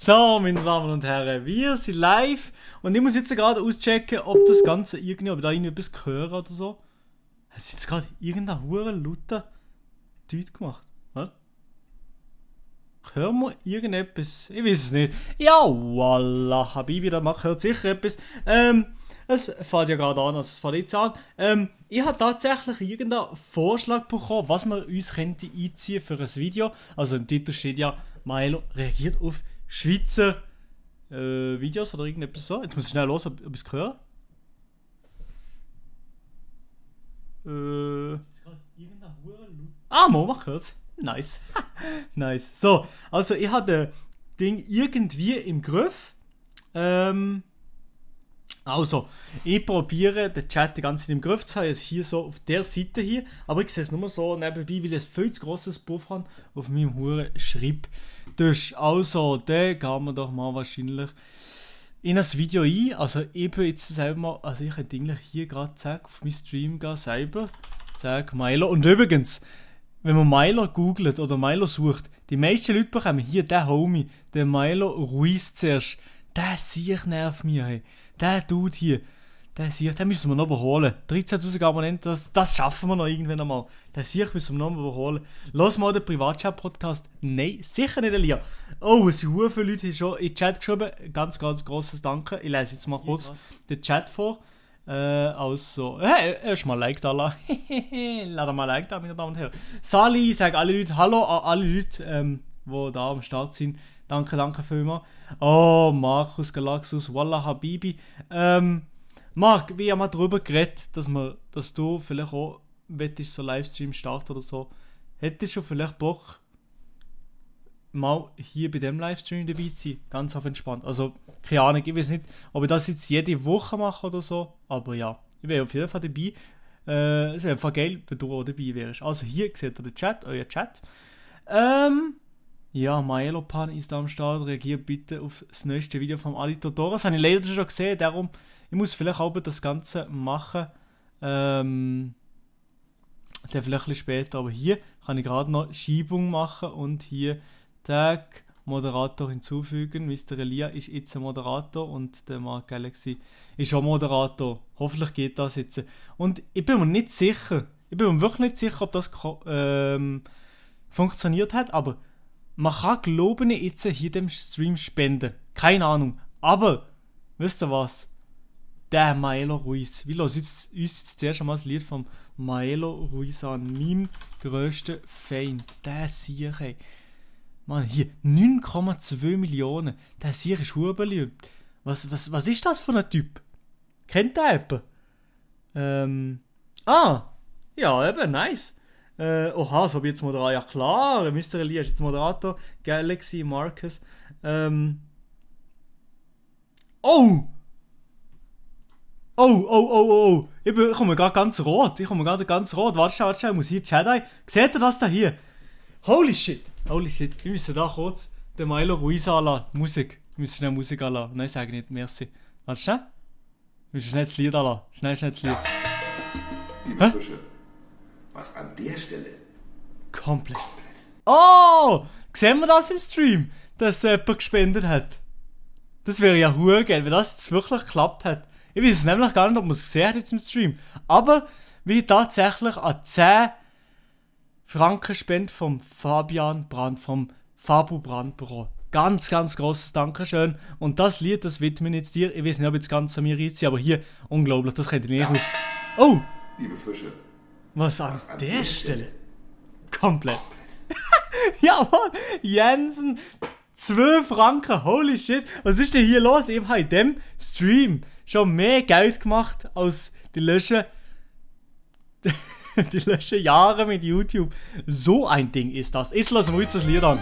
So, meine Damen und Herren, wir sind live und ich muss jetzt gerade auschecken, ob das Ganze irgendwie, ob da irgendetwas hören oder so. Hat jetzt gerade irgendein hure lauter Tweet gemacht, oder? Hören wir irgendetwas? Ich weiß es nicht. Ja, wallah, Habibi, da hört sicher etwas. Es fängt ja gerade an, also es fängt jetzt an. Ich habe tatsächlich irgendeinen Vorschlag bekommen, was man uns könnte einziehen für ein Video. Also im Titel steht ja, Milo reagiert auf Schweizer Videos oder irgendetwas so. Jetzt muss ich schnell los, ob ich es höre. Man hört es. Nice. Nice. So, also ich habe das Ding irgendwie im Griff. Also, ich probiere den Chat die ganze Zeit im Griff zu haben, jetzt hier so auf der Seite hier, aber ich sehe es nur so nebenbei, weil ich ein viel zu grosses Buff habe auf meinem huren Schreibtisch. Also, da gehen wir doch mal wahrscheinlich in das Video ein. Also, ich bin jetzt selber mal, also ich könnte eigentlich hier gerade auf meinen Stream gehen, selber, Milo. Und übrigens, wenn man Milo googelt oder Milo sucht, die meisten Leute bekommen hier den Homie, den Milo Ruiz zuerst. Der Sieg nervt mich, hey. Der Dude hier, den müssen wir noch überholen. 13.000 Abonnenten, das schaffen wir noch irgendwann einmal. Den Sieg müssen wir noch überholen. Lass mal den Privatchat-Podcast. Nein, sicher nicht, Elia. Oh, es sind viele Leute schon in den Chat geschrieben. Ganz, ganz grosses Danke. Ich lese jetzt mal kurz den Chat vor. Also, erstmal Like da lassen. Lass mal Like da, meine Damen und Herren. Sali, ich sage alle Leute Hallo an alle Leute, die da am Start sind. Danke vielmals. Oh, Markus Galaxus, Wallah Habibi. Marc, wir haben mal darüber geredet, dass du vielleicht auch so Livestream starten oder so. Hättest du vielleicht Bock, mal hier bei dem Livestream dabei zu sein? Ganz auf entspannt. Also, keine Ahnung, ich weiß nicht, ob ich das jetzt jede Woche mache oder so. Aber ja, ich wäre auf jeden Fall dabei. Es wäre einfach geil, wenn du auch dabei wärst. Also, hier seht ihr den Chat, euer Chat. Ja, Maelopan ist am Start. Reagiert bitte auf das nächste Video vom Ali Totoro. Das habe ich leider schon gesehen, darum ich muss vielleicht auch das Ganze machen. Dann vielleicht ein bisschen später, aber hier kann ich gerade noch Schiebung machen und hier Tag Moderator hinzufügen. Mr. Elia ist jetzt ein Moderator und der Mark Galaxy ist auch Moderator. Hoffentlich geht das jetzt. Und ich bin mir nicht sicher, wirklich nicht sicher, ob das funktioniert hat, aber man kann, glaube ich, jetzt hier dem Stream spenden. Keine Ahnung. Aber, wisst ihr was? Der Milo Ruiz. Wir hören uns jetzt zuerst einmal das Lied von Milo Ruiz an. Meinem grössten Feind. Der Sieg, ey. Mann, hier 9,2 Millionen. Der Sieg ist beliebt. Was ist das für ein Typ? Kennt der jemand? Ja, eben, nice. Oha, so wie jetzt Moderator. Ja klar, Mr. Elia ist jetzt Moderator. Galaxy, Marcus. Oh! Ich komme gerade ganz rot. Warte, ich muss hier Jedi. Seht ihr das da hier? Holy shit. Wir müssen da kurz den Milo Ruiz anlassen. Musik. Wir müssen schnell Musik anlassen. Nein, sag nicht, merci. Warte schnell. Wir müssen schnell das Lied anlassen. Schnell das Lied. Liebe Fische. Was an der Stelle? Komplett. Oh! Sehen wir das im Stream? Dass jemand gespendet hat? Das wäre ja geil, wenn das jetzt wirklich geklappt hat. Ich weiß es nämlich gar nicht, ob man es gesehen hat jetzt im Stream. Aber wie tatsächlich an 10 Franken Spende vom Fabian Brandt, vom Fabu Brandt Büro. Ganz, ganz grosses Dankeschön. Und das Lied, das widmen wir jetzt dir. Ich weiß nicht, ob jetzt ganz an mir reinzieht, aber hier, unglaublich, das könnt ihr nicht auf. Oh! Liebe Fische. Was an der Stelle? Komplett. Ja, Mann, Jensen, 2 Franken, holy shit. Was ist denn hier los? Ich habe in dem Stream schon mehr Geld gemacht als die letzten Jahre mit YouTube. So ein Ding ist das. Jetzt lassen wir uns das Lied an.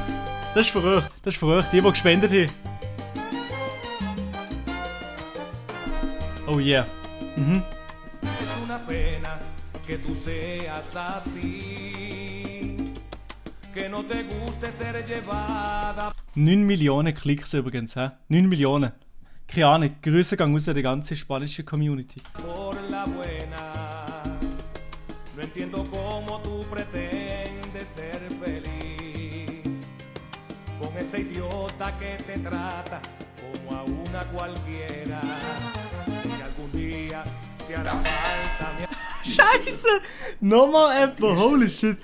Das ist für euch, die gespendet haben. Oh yeah. Mhm. Que tú seas así, que no te guste ser llevada. 9 Millionen Klicks übrigens, hä? 9 Millionen. Keine Ahnung, Grüße gehen aus der ganzen spanischen Community. Por la buena, no entiendo cómo tú pretendes ser feliz con ese ese idiota que te trata como a una cualquiera. Si algún día te hará falta mi Scheiße! Nochmal etwa, holy shit.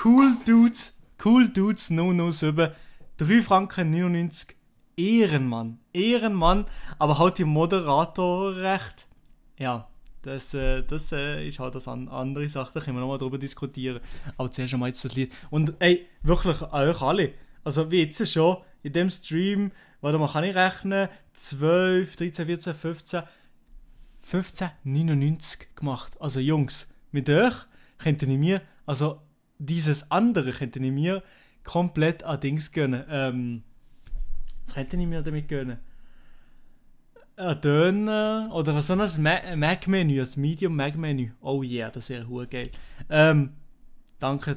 Cool Dudes 007, 3 Franken 99. Ehrenmann, aber halt die Moderatorrecht. Ja, das ist halt das andere Sache, da können wir nochmal drüber diskutieren. Aber zuerst einmal jetzt das Lied. Und ey, wirklich, euch alle, also wie jetzt schon, in dem Stream, warte mal, kann ich rechnen, 12, 13, 14, 15,99 gemacht. Also Jungs, mit euch könnte ich mir, also dieses andere könnte ich mir komplett an Dings gönnen. Was könnte ich mir damit gönnen? Ein Döner oder so ein Mac-Menü, ein Medium-Mac-Menü. Oh yeah, das wäre geil. Danke.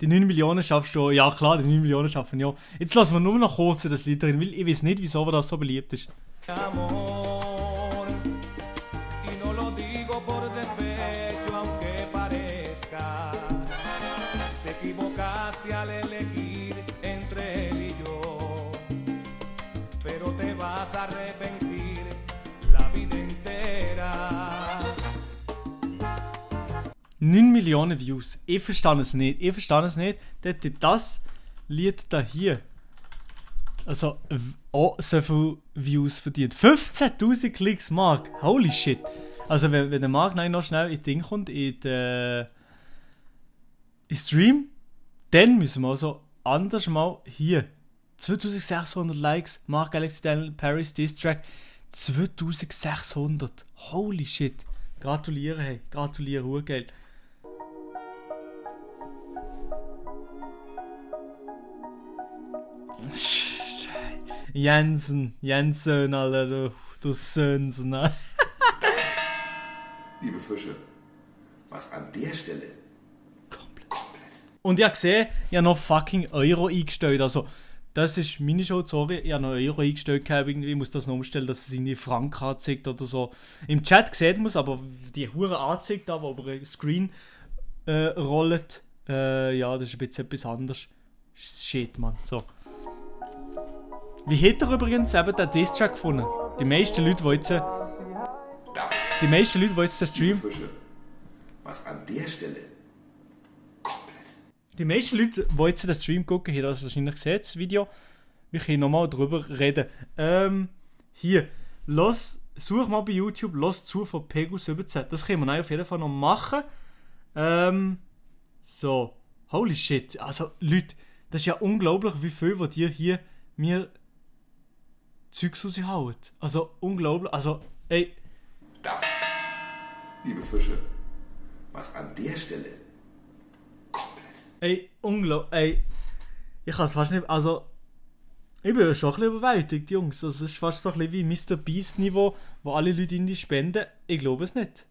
Die 9 Millionen schaffst du. Ja klar, die 9 Millionen schaffen ja. Jetzt lassen wir nur noch kurz das Lied drin, weil ich weiß nicht, wieso das so beliebt ist. amor. Y no lo digo por despecho, aunque parezca. Te equivocaste al elegir entre él y yo. Pero te vas a arrepentir la vida entera. 9 Millionen Views. Ich verstehe es nicht. Das Lied da hier. Also, auch so viele Views verdient. 15.000 Klicks, Mark. Holy shit. Also, wenn der Mark noch schnell in Ding kommt, in Stream, dann müssen wir also anders mal hier. 2600 Likes, Mark Alexis Daniel Paris Diss Track. 2600. Holy shit. Gratuliere, hey. Gratuliere, urgeil. Jensen, Alter, du Sönsen. Liebe Fische, was an der Stelle komplett. Und ich habe gesehen, ich habe noch fucking Euro eingestellt. Also, das ist meine Schuld, sorry. Ich habe noch Euro eingestellt gehabt, irgendwie. Ich muss das noch umstellen, dass es irgendwie Franken anzeigt oder so. Im Chat sieht man es, aber die Hure anzeigt, aber über ein Screen rollt. Ja, das ist ein bisschen etwas anderes. Shit, Mann. So. Wie hat er übrigens eben den Diss-Track gefunden? Die meisten Leute, die jetzt den Stream... Liebe Fische, was an der Stelle komplett. Die meisten Leute, die jetzt den Stream gucken, haben das wahrscheinlich gesehen, das Video. Wir können nochmal drüber reden. Hier, such mal bei YouTube, los zu von Pegu17. Das können wir auf jeden Fall noch machen. So, holy shit. Also, Leute, das ist ja unglaublich, wie viel, was ihr hier mir Zeugs raushauen. Also, unglaublich. Also, ey. Das, liebe Fische, was an der Stelle komplett. Ey, unglaublich. Ey, ich kann es fast nicht. Also, ich bin schon ein bisschen überwältigt, Jungs. Also, es ist fast so ein bisschen wie Mr. Beast Niveau, wo alle Leute in die spenden. Ich glaube es nicht.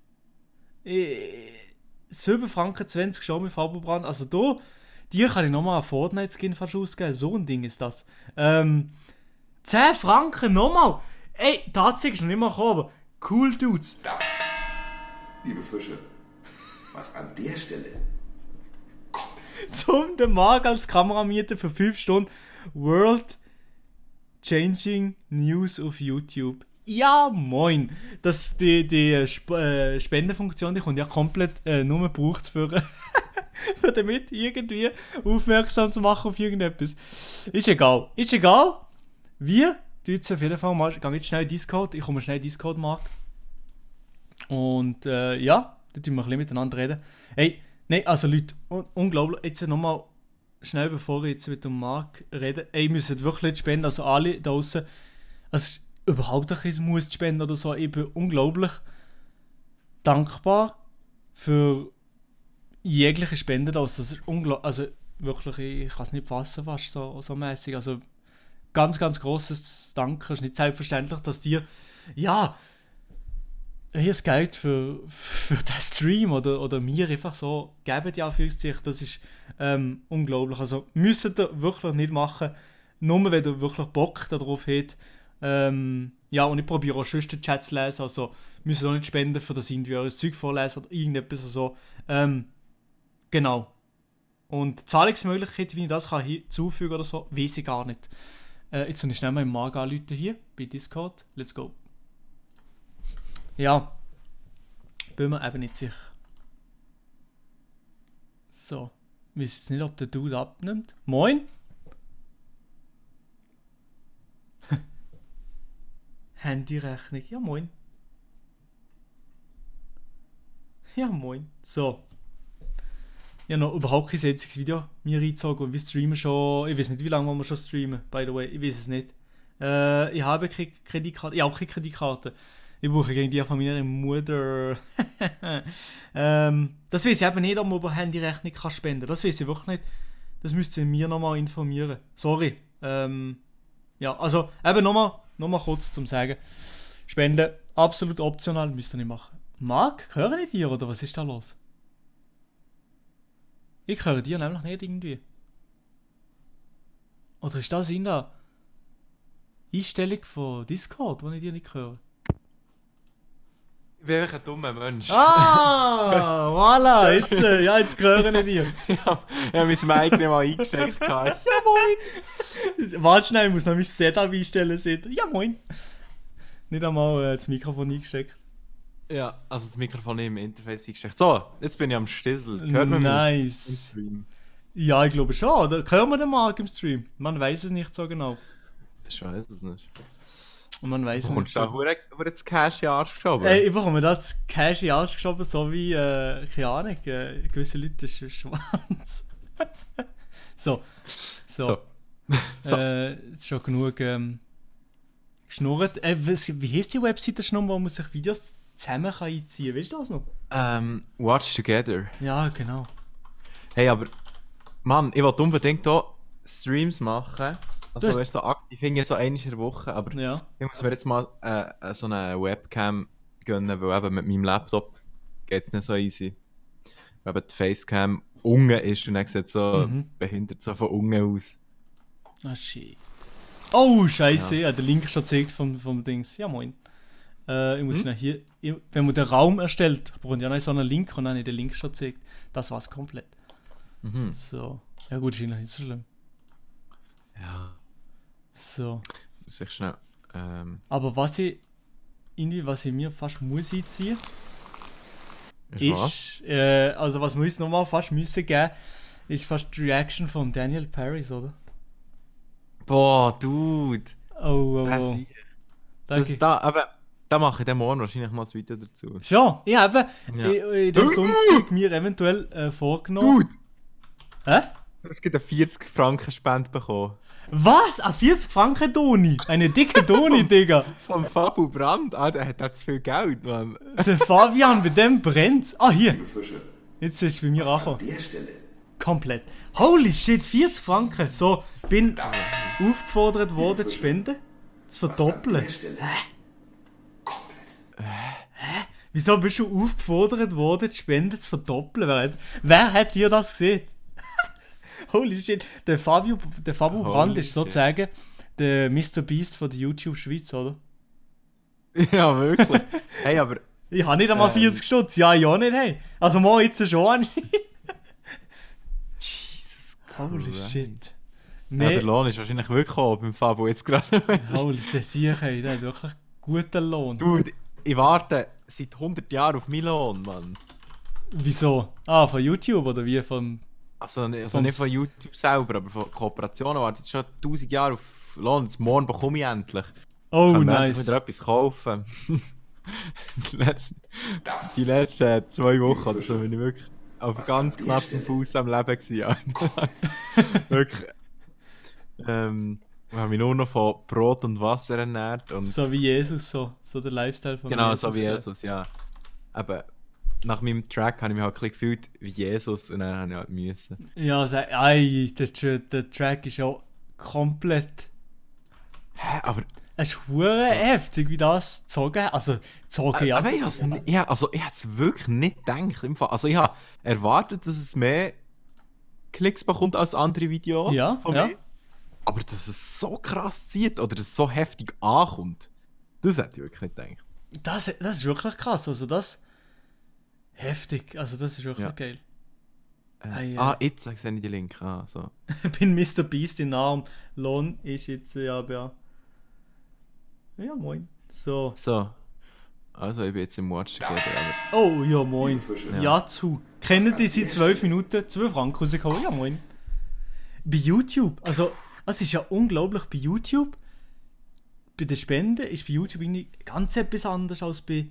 7 Franken 20 schon mit Fabelbrand. Also, dir kann ich nochmal einen Fortnite-Skin fast ausgeben. So ein Ding ist das. 10 Franken nochmal. Ey, tatsächlich ist noch nicht mal gekommen, aber cool Dudes. Das, liebe Fische, was an der Stelle komplett. Zum den Marc als Kameramieter für 5 Stunden World Changing News auf YouTube. Ja, moin. Das, die Spendenfunktion, die kommt ja komplett nur gebraucht für damit irgendwie aufmerksam zu machen auf irgendetwas. Ist egal. Wir tun jetzt auf jeden Fall mal, ich gehe jetzt schnell in Discord, ich komme schnell in Discord, Marc. Und ja, da tun wir ein bisschen miteinander reden. Hey, nein, also Leute, unglaublich, jetzt nochmal schnell, bevor ich jetzt mit dem Marc rede. Ey, ihr müsst wirklich nicht spenden, also alle da draussen. Also überhaupt ein bisschen muss spenden oder so. Ich bin unglaublich dankbar für jegliche Spende da. Das ist unglaublich, also wirklich, ich kann es nicht fassen, fast so mäßig. Also ganz, ganz grosses Danke. Es ist nicht selbstverständlich, dass dir, ja, hier das Geld für den Stream oder mir einfach so geben, die Anführungszeichen. Das ist unglaublich. Also müsst ihr wirklich nicht machen, nur wenn ihr wirklich Bock darauf habt. Ja, und ich probiere auch schon den Chat zu lesen, also müsst ihr auch nicht spenden, für das irgendwie eures Zeug vorlesen oder irgendetwas so. Genau. Und Zahlungsmöglichkeiten, wie ich das kann hinzufügen oder so, weiß ich gar nicht. Jetzt soll ich schnell mal im Magen anrufen hier, bei Discord. Let's go. Ja. Bin mir eben nicht sicher. So. Ich weiß jetzt nicht, ob der Dude abnimmt. Moin. Handyrechnung. Ja, moin. Ja, moin. So. Ich habe noch überhaupt kein einziges Video mir reingezogen und wir streamen schon. Ich weiß nicht, wie lange wir schon streamen, by the way. Ich weiß es nicht. Ich habe keine Kreditkarte. Ich habe auch keine Kreditkarte. Ich brauche gegen die von meiner Mutter. Das weiß ich eben nicht, ob man über Handyrechnung kann spenden kann. Das weiß ich wirklich nicht. Das müsst ihr mir nochmal informieren. Sorry. Ja, also eben nochmal kurz zum Sagen. Spenden, absolut optional, müsst ihr nicht machen. Marc, höre ich dir oder was ist da los? Ich höre dir nämlich nicht irgendwie. Oder ist das in der Einstellung von Discord, wo ich dir nicht höre? Ich bin einfach ein dummer Mensch. Ah, voilà, jetzt höre ich dir. Ich habe mein Mic nicht mal eingesteckt. Ja, moin! Warte schnell, ich muss noch mein Setup einstellen. Ja, moin! Nicht einmal das Mikrofon eingesteckt. Ja, also das Mikrofon im Interface eingesteckt. So, jetzt bin ich am Stissel. Hört man nice. Mich im Stream? Ja, ich glaube schon. Oder hören wir den Marc im Stream? Man weiß es nicht so genau. Ich weiß es nicht. Und man weiß es nicht. Kommst du auch das Cash in den Arsch geschoben? Ich bekomme das Cash in den Arsch geschoben, so wie, keine Ahnung, gewisse Leute ist ein Schwanz. So. Jetzt schon genug geschnurrt. Wie heisst die Webseite schon, wo man sich Videos zusammen kann einziehen kann? Weißt du das noch? Watch Together. Ja, genau. Hey, aber Mann, ich wollte unbedingt hier Streams machen. Also, weißt du, aktiv finde ich so einmal in der Woche, aber ja. Ich muss mir jetzt mal so eine Webcam gönnen, weil eben mit meinem Laptop geht es nicht so easy. Weil eben die Facecam unten ist und dann sieht es so behindert so von unten aus. Ah, shit. Oh, scheiße, ja, der Link schon gezeigt vom Dings. Ja, moin. Ich muss schnell hier, wenn man den Raum erstellt, braucht ja noch so einen Link und dann habe ich den Link schon gezeigt. Das war's komplett. So. Ja gut, ist eigentlich nicht so schlimm. Ja. So. Muss ich schnell. Aber was ich mir fast muss einziehen ist, also was wir uns nochmal fast müssen geben, ist fast die Reaction von Daniel Paris, oder? Boah, Dude. Oh. Da mache ich dann morgen wahrscheinlich mal ein Video dazu. Schon? Ich habe in dem Sonntag mir eventuell vorgenommen. Dude! Hä? Du hast gerade eine 40 Franken Spende bekommen. Was? Ein 40 Franken Doni? Eine dicke Doni, Digga. Vom Fabu Brandt? Ah, der hat zu viel Geld, Mann. Der Fabian, bei dem brennt's. Ah, hier. Liebe Fische, Jetzt ist es bei mir an angekommen. der Stelle Komplett. Holy shit, 40 Franken. So, bin aufgefordert worden zu spenden. Zu an verdoppeln. der Stelle komplett. Wieso bist du aufgefordert worden, die Spenden zu verdoppeln? Wer hat dir das gesehen? Holy shit. Der Fabio Brandt ist sozusagen der Mr. Beast von der YouTube Schweiz, oder? Ja, wirklich. Hey, aber... Ich habe nicht einmal 40 Stutz. Ja, ich auch nicht, hey. Also mal jetzt schon anscheinend. Jesus Holy Christ. shit. Ja, der Lohn ist wahrscheinlich wirklich hoch beim Fabo jetzt gerade. Holy, der Sieg, hey, der hat wirklich guten Lohn. Dude, ich warte seit 100 Jahren auf meinen Lohn, Mann. Wieso? Ah, von YouTube oder wie? Also nicht von YouTube selber, aber von Kooperationen warte ich schon 1000 Jahre auf Lohn. Jetzt morgen bekomme ich endlich. Oh, kann nice. wieder etwas kaufen. Die letzten 2 Wochen oder so bin ich wirklich auf ganz knappen Fuß am Leben gewesen. Wirklich. Ich habe mich nur noch von Brot und Wasser ernährt. Und So wie Jesus, so der Lifestyle von genau, Jesus. so wie Jesus, ja. Aber nach meinem Track habe ich mich halt ein bisschen gefühlt wie Jesus und dann habe ich halt müssen. Ja, der Track ist ja komplett... Hä, aber... Es ist hure heftig, wie das gezogen hat. Also, gezogen, ja. Aber ich habe es wirklich nicht gedacht. Im Fall. Also ich habe erwartet, dass es mehr Klicks bekommt als andere Videos von mir. Aber dass es so krass zieht oder dass es so heftig ankommt, das hätte ich wirklich nicht gedacht. Das ist wirklich krass. Also das... Heftig. Also das ist wirklich Ja. geil. Jetzt sehe ich die Link. So. Ich bin Mr. Beast in Arm. Lohn ist jetzt, ja. Ja, moin. So. Also, ich bin jetzt im Watch Together. Oh, ja, moin. Ja, Kennen die seit 12 Minuten 12 Franken rausgekommen? Ja, moin. Bei YouTube, also, es ist ja unglaublich, bei YouTube, bei den Spenden ist bei YouTube irgendwie ganz etwas anderes als bei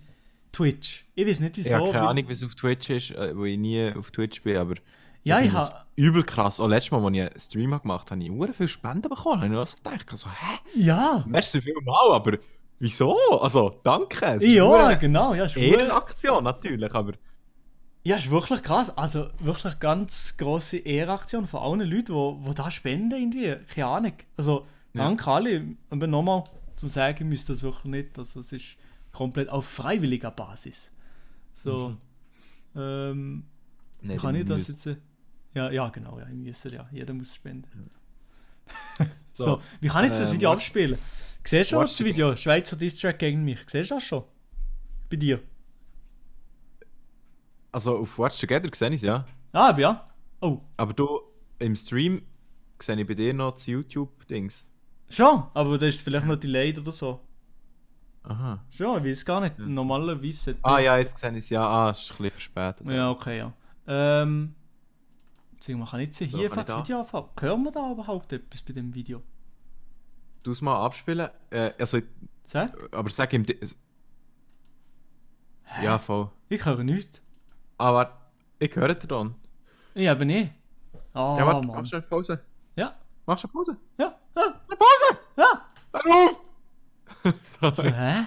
Twitch. Ich weiß nicht, wieso. Ich habe keine Ahnung, wie es auf Twitch ist, weil ich nie auf Twitch bin, aber ja, ich habe übel krass. Auch letztes Mal, als ich einen Stream gemacht habe, habe ich viele Spenden bekommen. Da habe ich also gedacht, hä? Ja. Merci vielmal, aber wieso? Also, danke. Ja, genau. Ja, ist eher eine Aktion natürlich, aber... Ja, ist wirklich krass. Also wirklich ganz grosse Ehrenaktion von allen Leuten, die da spenden irgendwie. Keine Ahnung. Also, danke alle. Aber nochmal zum Sagen, müsst das wirklich nicht. Also, es ist komplett auf freiwilliger Basis. So. Nee, kann ich das jetzt... Ja, genau. Ja, ja. Jeder muss spenden. So, wie kann ich jetzt das Video abspielen? Siehst du das Video? Schweizer Distrack gegen mich. Siehst du das schon? Bei dir? Also auf Watch Together sehe ich es, ja. Ja. Oh. Aber du, im Stream sehe ich bei dir noch das YouTube-Dings. Schon, aber da ist vielleicht noch delayed oder so. Aha. Schon, ich weiß gar nicht. Normalerweise... ja, jetzt sehe ich es, ja. Es ist ein bisschen verspätet. Ja, okay, ja. Man kann jetzt hier einfach das Video anfangen. Hören wir da überhaupt etwas bei dem Video? Du es mal abspielen. Sag? Aber sag ihm... Ja, voll. Ich höre nichts. Warte. Ich höre dir dann. Ich eben nicht. Oh, ja, warte. Mann. Machst du eine Pause? Ja. Machst du eine Pause? Ja. Eine Pause? Ja. Warum? So, hä?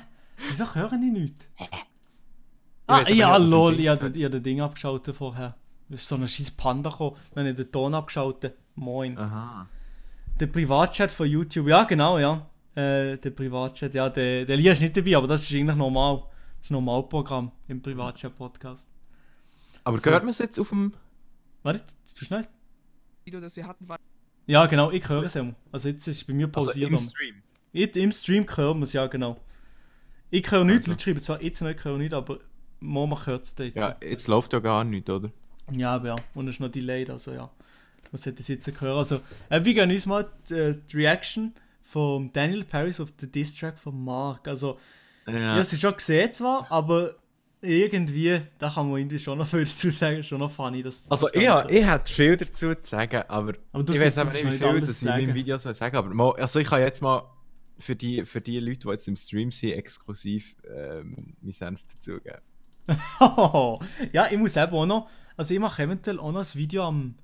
Wieso höre ich nichts? Lol. Ich habe das Ding abgeschaltet vorher. Es ist so ein scheiß Panda gekommen. Dann habe ich den Ton abgeschaltet. Moin. Aha. Der Privatchat von YouTube. Ja, genau, ja. Der Privatchat, ja, der Lia ist nicht dabei, aber das ist eigentlich normal. Das ist ein Normalprogramm im Privatchat-Podcast. Aber hört man es jetzt auf dem... Warte, zu schnell. Video, das wir hatten, war... Ja, genau, ich höre es immer. Also jetzt ist es bei mir pausiert. Also im Stream? Im Stream hören wir es, ja, genau. Ich höre nichts, Leute schreiben zwar jetzt noch, ich höre nichts, aber man hört es dort. Ja, jetzt läuft ja gar nichts, oder? Ja, aber ja, und es ist noch delayed, also ja. Man sollte es jetzt hören. Also, wir gehen uns mal die Reaction von Daniel Paris auf den Diss-Track von Mark. Also, ja, es ist schon gesehen zwar, aber irgendwie, da kann man irgendwie schon noch viel dazu sagen, schon noch funny. Also ich hätte viel dazu zu sagen, aber ich weiß aber nicht, wie viel das in meinem Video soll sagen. Aber also ich kann jetzt mal für die Leute, die jetzt im Stream sind, exklusiv meinen Senf dazugeben. Ja, ich muss eben auch noch, also ich mache eventuell auch noch ein Video am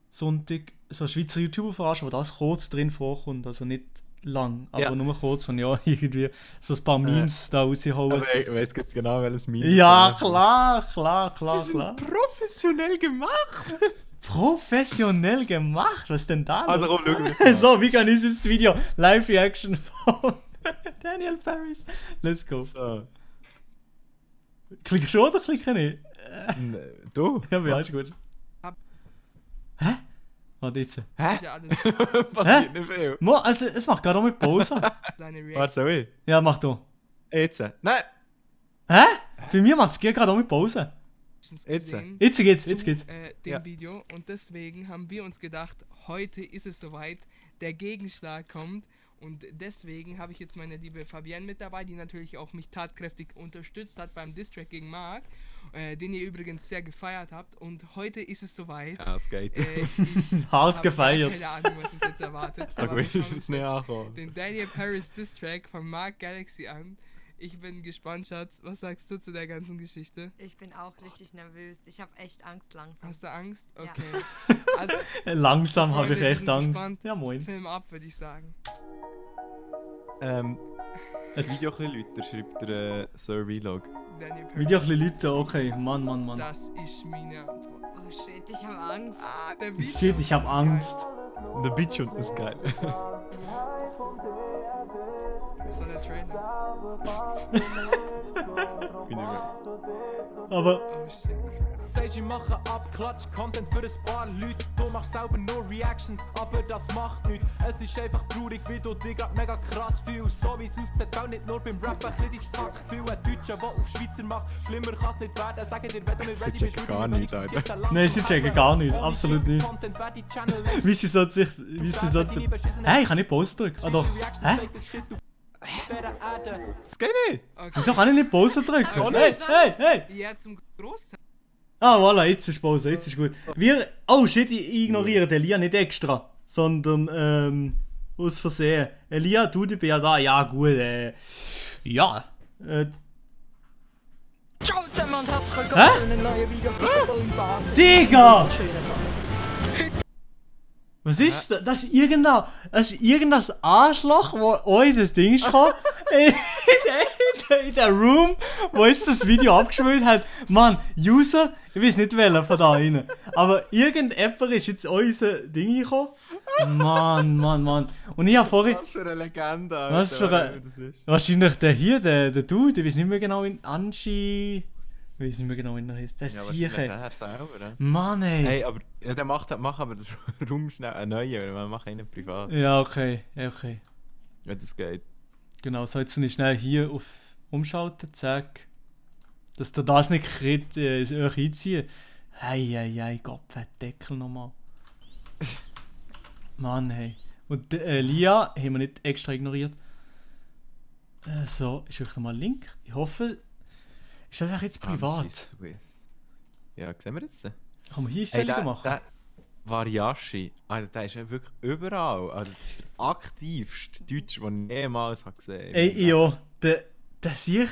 Sonntag, so ein Schweizer YouTuber verarschen, wo das kurz drin vorkommt, also nicht lang, aber nur kurz, und ja, irgendwie so ein paar Memes da rausholen. Aber ich weiss jetzt genau, welches Meme. Ja, klar. Die sind professionell gemacht. Professionell gemacht? Was denn da? Also komm, schau mal. So, wie kann ich jetzt das Video? Live-Reaction von Daniel Paris. Let's go. So. Klickst du oder klicke nicht? Du? Ja, ist gut. Hä? Warte jetzt. Hä? Ist ja alles Passiert nicht viel. Also, es macht gerade auch mit Pause. seine Warte, Reaction soll ich? Ja, mach du. Jetzt? Nein! Hä? Bei mir macht es gerade auch mit Pause. gesehen Jetzt geht's. dem Video, und deswegen haben wir uns gedacht, heute ist es soweit, der Gegenschlag kommt, und deswegen habe ich jetzt meine liebe Fabienne mit dabei, die natürlich auch mich tatkräftig unterstützt hat beim Distrack gegen Mark, den ihr übrigens sehr gefeiert habt, und heute ist es soweit. Ja, es geht. Hart gefeiert. Keine Ahnung, was uns jetzt erwartet. So gut ist jetzt nicht angekommen. Den Daniel Paris Distrack von Mark Galaxy an. Ich bin gespannt, Schatz. Was sagst du zu der ganzen Geschichte? Ich bin auch richtig nervös. Ich habe echt Angst langsam. Hast du Angst? Ja. Okay. Also, Langsam habe ich Freunde, wir echt sind Angst. gespannt. Ja, moin. Film ab, würde ich sagen. Das Video ein bisschen lauter, schreibt der Sir Vlog. Daniel Paris. Video ein bisschen Leute, okay. Mann. Das ist meine Antwort. Oh shit, ich habe Angst. Der Beat Shit, ich habe Angst. Der Beat schon ist geil. Das war der Trailer. Aber Oh shit. Sagst, ich mache Abklatsch-Content für ein paar Leute. Du machst selber nur Reactions, aber das macht nichts. Es ist einfach traurig, wie du dich grad mega krass fühlst. So wie es aussieht, auch nicht nur beim Rap ein bisschen dein Taktgefühl. Ein Deutscher, der auf Schweizer macht, schlimmer kann's nicht werden. Sag dir, wenn du nicht ready bist, checken gar nicht, Alter. nein, sie checken gar nicht, absolut nicht. Wie sie so sich. Wie sie so. Hey, ich kann nicht Pause drücken. Ah doch. Hä? Das geht nicht! Okay. Wieso kann ich nicht Pause drücken? Hey, hey, hey! Ja, zum Großteil. Ah, voilà, jetzt ist Pause, jetzt ist gut. Wir. Oh shit, ich ignoriere den Elia nicht extra, sondern aus Versehen. Elia, du bist ja da. Ja, gut, ja. Ciao zusammen und herzlich willkommen zu einem neuen Video von Basis. Digga! Was ist das? Das ist irgendein Arschloch, wo euch das Ding ist gekommen, in der Room, wo jetzt das Video abgespielt hat. Mann, User, ich weiß nicht welcher von da rein. Aber irgendjemand ist jetzt unser Ding gekommen. Mann. Und ich habe vorhin. Was für eine Legende, Alter. Was für ein. Wahrscheinlich der hier, der Dude, ich weiß nicht mehr genau, in Anshi. Ich weiß nicht mehr genau, wie er heißt. Der Ja, Sieche. er selber, ne? Mann, ey. Hey, aber ja, der mach aber den Raum schnell einen neuen, wir machen einen privat. Ja, okay. Ja, Wenn das geht. genau, so jetzt nicht schnell hier auf umschalten, zack. Dass der das nicht kriegt, euch einziehen. Hey, Gott, Deckel nochmal. Mann, hey. Und Lia haben wir nicht extra ignoriert. So, ist euch nochmal ein Link. Ich hoffe, ist das auch jetzt privat? Ja, sehen wir jetzt den? Kann man hier Einstellungen machen? Der Variashi, Alter, der ist ja wirklich überall. Alter, das ist der aktivste Deutsche, den ich jemals gesehen habe. Ey, ja, der sehe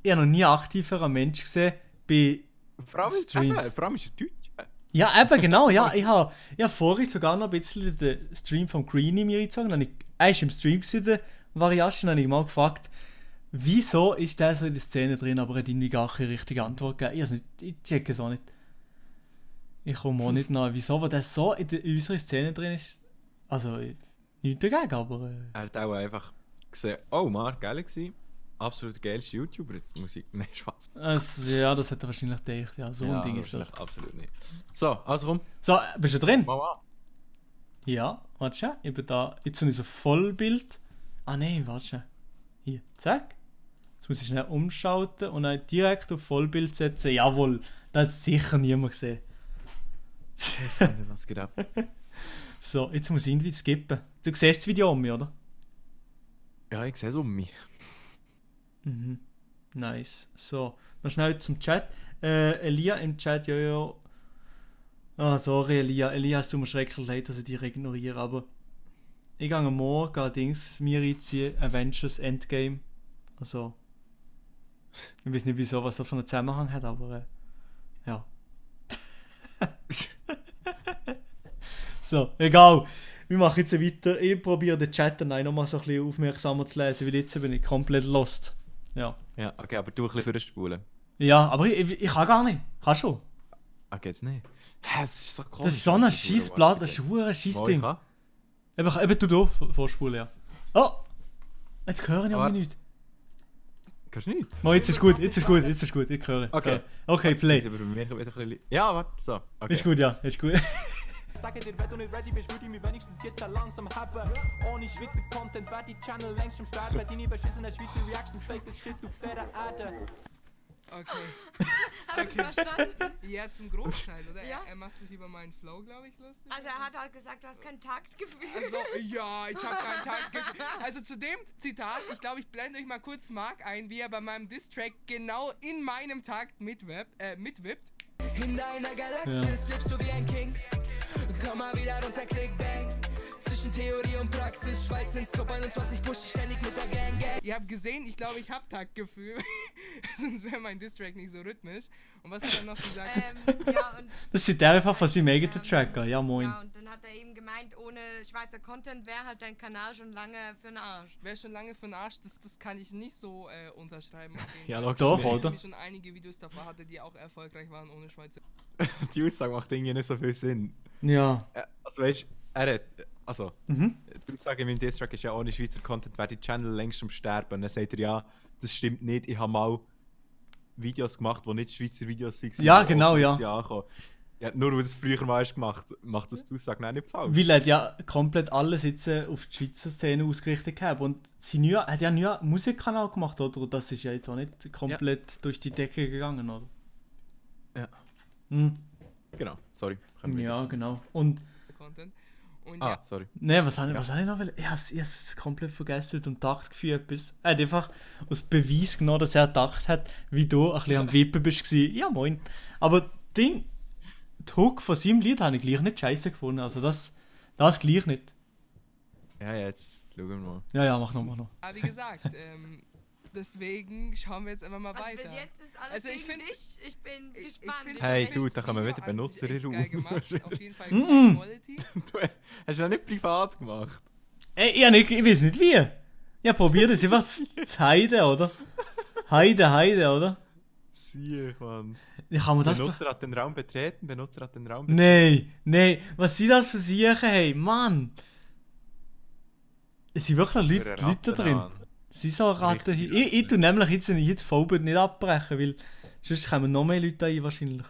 ich habe noch nie aktiverer Mensch gesehen bei Vor allem Streams. ist er Deutsch. Ja, eben, genau, ja. Ich habe vorhin sogar noch ein bisschen den Stream von Greenie mir eingezogen. Er war im Stream, der Variashi, und dann habe ich mal gefragt, wieso ist der so in der Szene drin, aber er hat irgendwie gar keine richtige Antwort gegeben. Ich checke es auch nicht. Ich komme auch nicht nach, wieso, weil der so in unserer Szene drin ist. Also, nichts dagegen, aber... Er hat auch einfach gesehen, oh, Mark, geil gewesen. Absolut geilste YouTuber, jetzt Musik. Nein, Spaß. Ja, das hat er wahrscheinlich gedacht. Ja, so ein Ding ist das. Absolut nicht. So, also komm. So, bist du drin? Mal an. Ja, warte schon. Ich bin da. Jetzt habe ich so Vollbild. Ah nein, warte schon. Hier, zack. Jetzt muss ich schnell umschalten und dann direkt auf Vollbild setzen. Jawohl, das hat sicher niemand gesehen. Was geht ab? So, jetzt muss ich irgendwie skippen. Du siehst das Video um mich, oder? Ja, ich sehe es um mich. Mhm. Nice. So, noch schnell zum Chat. Elia im Chat, ja. Ah, sorry, Elia. Elia, es tut mir schrecklich leid, dass ich dich ignoriere, aber ich gehe morgen Dings mir reinziehen, Avengers Endgame. Also, ich weiß nicht wieso, was das für einen Zusammenhang hat, aber ja. So, egal. Wir machen jetzt weiter. Ich probiere den Chat dann nochmal so ein bisschen aufmerksamer zu lesen, weil jetzt bin ich komplett lost. Ja. Ja, okay, aber du ein bisschen vorspulen. Ja, aber ich kann gar nicht. Kannst du? Ah, geht's nicht? Hä, das ist so komisch. Das ist so ein Scheissblatt, das ist ein Scheissding. Eben du vorspulen, ja. Oh! Jetzt höre ich aber nicht. Kannst du nicht? Oh, jetzt ist gut, ich höre. Okay. Okay, play. Ja, warte, so. Okay. Ist gut, ja, ist gut. Sag dir, wenn du nicht ready bist, würde ich mich wenigstens jetzt langsam haben. Ohne Schweizer Content wäre die Channel längst am Sterben. Deine beschissenen Schweizer Reactions, fake das Shit auf dieser Erde. Okay. Hast du verstanden? Ja, zum Großteil, oder? Ja. Er macht sich über meinen Flow, glaube ich, lustig. Also er hat halt gesagt, du hast kein Taktgefühl. Also, ja, ich habe keinen Taktgefühl. Also zu dem Zitat, ich glaube, ich blende euch mal kurz Mark ein, wie er bei meinem Diss-Track genau in meinem Takt mitwippt. In deiner Galaxis lebst du wie ein King. Komm mal wieder runter, Clickbang. Zwischen Theorie und Praxis, Schweiz ins Top 21, push dich ständig mit der Gang. Ihr habt gesehen, ich glaube, ich habe Taktgefühl. Sonst wäre mein Diss-Track nicht so rhythmisch. Und was hat er noch gesagt? Ja, und Das sind einfach von seinem eigenen Tracker, ja moin. ja, und dann hat er eben gemeint, ohne Schweizer Content wäre halt dein Kanal schon lange für den Arsch. Wäre schon lange für den Arsch, das kann ich nicht so unterschreiben. Auf jeden Ja, Fall. logisch Doch, nicht. oder? Weil ich schon einige Videos davor hatte, die auch erfolgreich waren ohne Schweizer. Die Aussage macht irgendwie nicht so viel Sinn. Ja. Also weißt er hat, also, die Aussage in meinem Diss-Track ist ja, ohne Schweizer Content wäre die Channel längst am Sterben. Und dann sagt er, ja, das stimmt nicht, ich habe mal Videos gemacht, die nicht Schweizer Videos waren. Ja, genau, ja. Ja, nur weil du es früher mal hast gemacht, macht das die Aussage auch nicht falsch. Weil er ja komplett alles jetzt auf die Schweizer Szene ausgerichtet gehabt und sie hat ja nie einen Musikkanal gemacht, oder? Und das ist ja jetzt auch nicht komplett durch die Decke gegangen, oder? Ja. Genau, sorry. Ja, genau. Und... Content. Und sorry. Ne, was habe ich noch will? Ich habe es komplett vergessen und dachte gefühlt etwas. Er hat einfach als Beweis genommen, dass er gedacht hat, wie du ein bisschen am Wippen bist. Ja, moin. Aber die Hook von seinem Lied habe ich gleich nicht scheiße gefunden. Also das gleich nicht. Ja, jetzt schauen wir mal. Ja, mach noch. Aber wie gesagt, deswegen schauen wir jetzt einfach mal weiter. Bis jetzt ist alles Also gegen dich. Ich bin gespannt. Hey, du, da kommen wieder Benutzer in Geil Raum. gemacht. Auf jeden Fall gute Quality. Du hast ja nicht privat gemacht. Ey, ich weiß nicht wie. Ja, probier das einfach zu heiden, oder? Heide, oder? Sieh, Mann. Ich kann mir das... Benutzer hat den Raum betreten. Nein, was sind das für Siechen, hey, Mann? Es sind wirklich Leute drin. Es sind so Ratten hier. Ich tue nämlich jetzt das Vollbild nicht abbrechen, weil sonst kommen noch mehr Leute ein wahrscheinlich.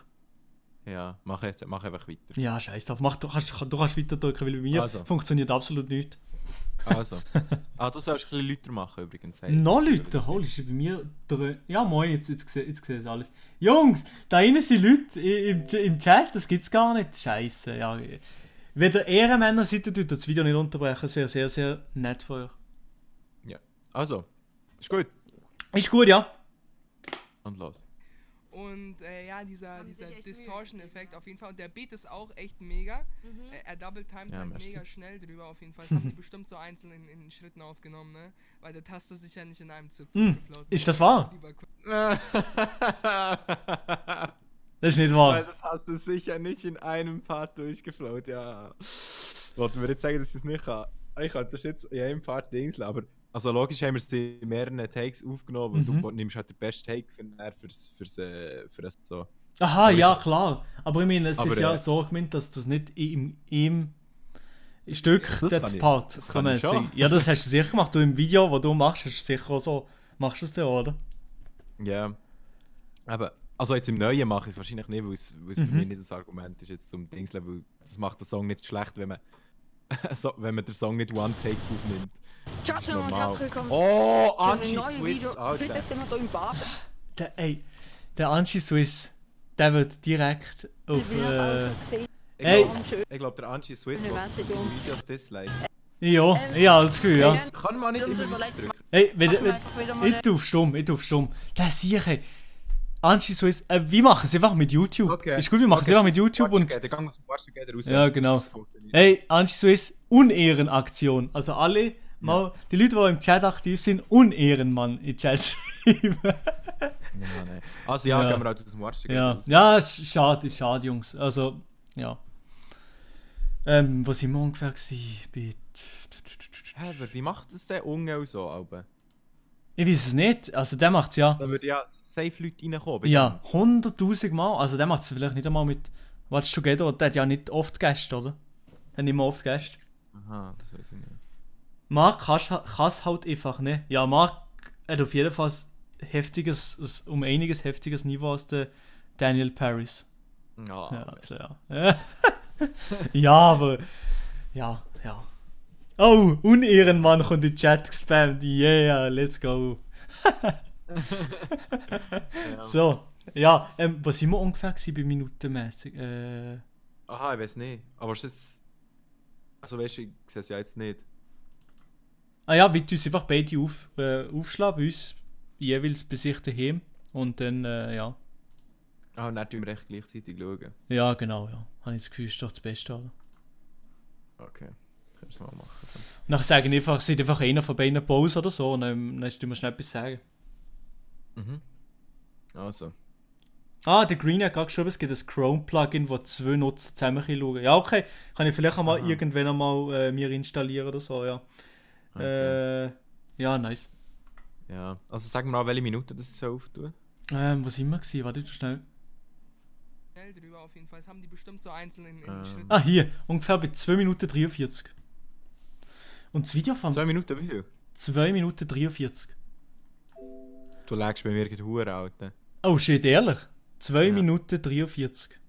Ja, mach einfach weiter. Ja, scheiß drauf. Du kannst weiter drücken, weil bei mir funktioniert absolut nichts. Also. Du sollst ein bisschen lauter machen übrigens. Hey. Noch Leute? Holy shit, bei mir... Ja, moin, jetzt seht ihr alles. Jungs, da innen sind Leute im Chat, das gibt's gar nicht. Scheiße, ja. Wenn ihr Ehrenmänner seid, tut das Video nicht unterbrechen. Das wäre sehr, sehr nett von euch. Ja, also. Ist gut. Ist gut, ja. Und los. Und dieser Distortion-Effekt auf jeden Fall. Und der Beat ist auch echt mega. Er double-timet halt mega schnell drüber auf jeden Fall. Das haben die bestimmt so einzeln in Schritten aufgenommen, ne? Weil der Taster sich ja nicht in einem Zug gefloat. Ist das wahr? Das ist nicht wahr. Weil das hast du sicher nicht in einem Part durchgefloat, ja. Wollten wir jetzt sagen, dass ich es nicht kann? Ich kann das jetzt in einem Part Dings, aber... Also logisch haben wir es in mehreren Takes aufgenommen, weil du nimmst halt den besten Take für das so. Aha, ja klar. Aber ich meine, es ist ja so gemeint, dass du es nicht im Stück den Part kann man sagen. Ja, das hast du sicher gemacht. Du im Video, das du machst, hast du sicher auch so. Machst du es ja, oder? Ja. Aber also jetzt im Neuen mache ich es wahrscheinlich nicht, weil es für mich nicht das Argument ist jetzt zum Dingsle, weil das macht den Song nicht schlecht, wenn man den Song nicht one take aufnimmt. Ciao und herzlich willkommen zu einem Anchi neuen Swiss, Video. Alter. Heute sind wir hier im Bad. Der Anchi Swiss, der wird direkt auf... Ich glaube, der Anchi Swiss wird Videos dislike. Ja, das Gefühl, ja. Kann man nicht immer drücken. Hey, ich tue auf Stumm. Das sehe ich. Anchi Swiss, wir machen es einfach mit YouTube. Okay. Ist gut, wir machen es einfach mit YouTube und... Der Gang aus dem Watch Together raus. Ja, genau. Hey, Anchi Swiss, Unehrenaktion. Also alle, mal, die Leute, die im Chat aktiv sind, Unehrenmann in Chat schreiben. Nein. Also ja, gehen wir halt aus dem Watch Together raus. Ja, ist schade, Jungs. Also, ja. Wo sind wir ungefähr gewesen? Aber wie macht das der Unge auch so, Alben? Ich weiß es nicht. Also der macht es ja... Da würden ja safe Leute reinkommen. Ja, 100'000 Mal. Also der macht es vielleicht nicht einmal mit Watch Together. Der hat ja nicht oft Gäste, oder? Der hat nicht mehr oft Gäste. Aha, das weiß ich nicht. Mark kann es halt einfach nicht. Ja, Mark hat auf jeden Fall um einiges heftiges Niveau als der Daniel Paris. Ja, also, ja. Ja, aber... Ja. Oh, Unehrenmann kommt in den Chat gespammt. Yeah, let's go. So, ja, wo sind wir ungefähr bei minutenmäßig? Aha, ich weiß nicht. Aber ist jetzt... Also weißt du, ich sehe es ja jetzt nicht. Ah ja, wir tun einfach beide aufschlagen, bei uns jeweils bei sich daheim. Und dann, ja. Ah, und dann tun wir recht gleichzeitig schauen. Ja, genau, ja. Habe ich das Gefühl, ist doch das Beste, oder? Okay. Können wir es mal machen. So. Nachher sagen einfach, seid einfach einer von beiden Pause oder so, und dann tun wir schnell etwas sagen. Also. Der Green hat gerade geschrieben, es gibt ein Chrome-Plugin, das 2 Nutzer zusammen schauen. Ja, okay. Kann ich vielleicht einmal irgendwann einmal mir installieren oder so, ja. Okay. Ja, nice. Ja, also sag mal, welche Minute das so auftun? Wo sind wir gewesen? Warte schnell. schnell drüber auf jeden Fall. Das haben die bestimmt so einzeln in Schritten. Ah, hier, ungefähr bei 2 Minuten 43. Und das Video von 2 Minuten wie viel? 2 Minuten 43. Du legst bei mir die Hure, Alter. Oh, shit, ehrlich? 2 Minuten 43.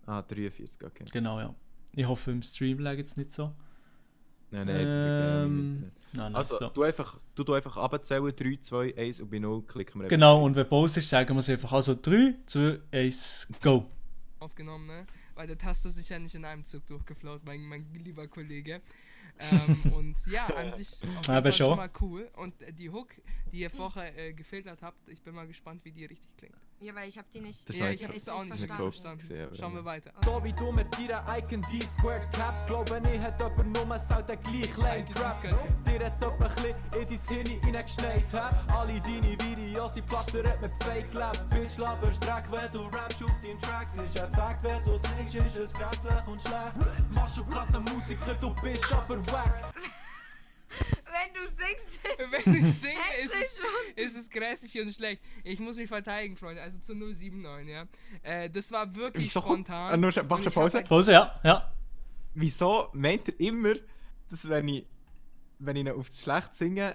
Ah, 43, okay. Genau, ja. Ich hoffe, im Stream lag jetzt nicht so. Nein, jetzt Nein, also, so. du einfach abzählen, 3, 2, 1 und bei 0 klicken wir Genau, und wenn Pause ist, sagen wir es einfach. Also 3, 2, 1, go. Aufgenommen, ne? Weil der Taster sich ja nicht in einem Zug durchgeflaut, mein lieber Kollege. Und ja, an sich auf jeden Fall schon mal cool. Und die Hook, die ihr vorher gefiltert habt, ich bin mal gespannt, wie die richtig klingt. Ja, weil ich hab die nicht. Ja, ich hab's auch nicht verstanden. Schauen wir weiter. So wie du mit deiner Icon D-Squared Cap, glaube ich, hat jemand nur mal der gleich Lane Rap. Dir hat's etwa ein bisschen in dein Hirn reingeschneit, hä? Alle deine Videos sind flattert mit Fake Labs. Bitch, laberst Dreck, wenn du rappst auf deinen Tracks. Ist ein Fakt, wenn du singst, ist es grässlich und schlecht. Machst auf krasse Musiker, du bist aber wack. Wenn du singst, wenn ich singe, ist es grässlich und schlecht. Ich muss mich verteidigen, Freunde. Also zu 079, ja. Das war wirklich spontan. Mach eine Pause. Pause, ja. Wieso meint ihr immer, dass wenn ich ihn auf das schlecht Singen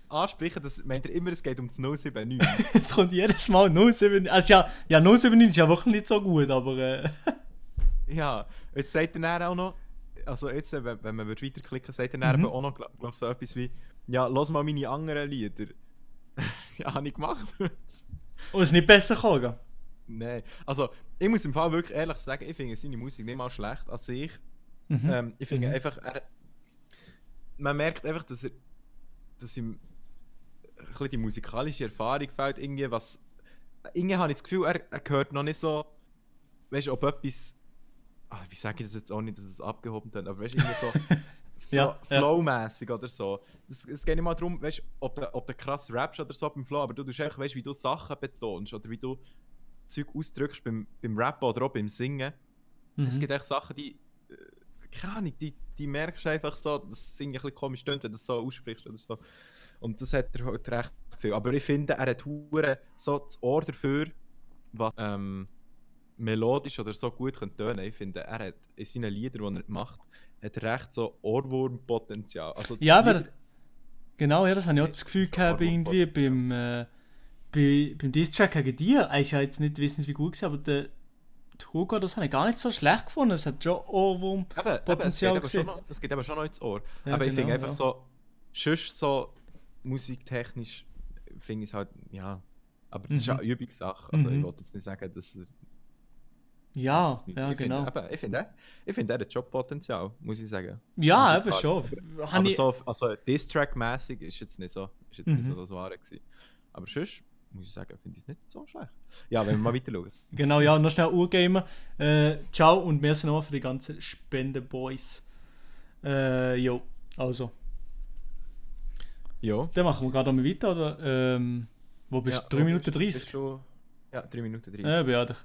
anspreche, meint ihr immer, es geht um das 079? Es kommt jedes Mal 079. Also ja 079 ist ja wirklich nicht so gut, aber... Ja, jetzt sagt er dann auch noch, also jetzt, wenn man weiterklicken, sagt er dann auch noch, glaub so etwas wie, ja, lass mal meine anderen Lieder. Ja, habe ich gemacht. Und ist nicht besser gekommen? Nein, also ich muss im Fall wirklich ehrlich sagen, ich finde seine Musik nicht mal schlecht an sich. Ich finde einfach, man merkt einfach, dass ihm ein bisschen die musikalische Erfahrung fehlt, irgendwie habe ich das Gefühl, er gehört noch nicht so, weißt du, ob etwas, wie sage ich das jetzt auch nicht, dass es abgehoben wird, aber weißt du, irgendwie so flowmäßig oder so. Es geht nicht mal darum, weißt, ob du krass rappst oder so beim Flow, aber du tust einfach, weißt, wie du Sachen betonst oder wie du Zeug ausdrückst beim Rappen oder auch beim Singen. Es gibt echt Sachen, die, keine Ahnung, die merkst du einfach so, dass das Singen ein bisschen komisch tönt, wenn du das so aussprichst oder so. Und das hat er halt recht viel. Aber ich finde, er hat so das Ohr dafür, was melodisch oder so gut tönen kann. Ich finde, er hat in seinen Liedern, die er macht, hat er recht so Ohrwurmpotenzial. Also ja, aber genau, ja, das habe ich auch das Gefühl gehabt, irgendwie beim Diss-Track gegen dir. Er ist ja jetzt nicht wissen, wie gut gewesen, aber der Hugo, das habe ich gar nicht so schlecht gefunden. Es hat schon Ohrwurmpotenzial gesehen. Es geht aber schon noch ins Ohr. Ja, aber genau, ich finde einfach so, sonst so musiktechnisch finde ich es halt, ja. Aber das ist ja eine Übungssache. Also ich wollte jetzt nicht sagen, dass er... Ja, ja, genau. Aber ich finde, er hat Jobpotenzial, muss ich sagen. Ja, eben schon. Aber so, also Diss-Track-mäßig ist jetzt nicht so das Wahre gewesen. Aber sonst, muss ich sagen, finde ich es nicht so schlecht. Ja, wenn wir mal weiter schauen. Genau, ja, noch schnell Urgamer. Ciao und merci nochmal für die ganzen Spenden-Boys. Jo, also. Ja. Dann machen wir gerade mal weiter, oder? Wo bist du? 3 Minuten 30? Ja, 3 Minuten 30. Ja, bejahe dich.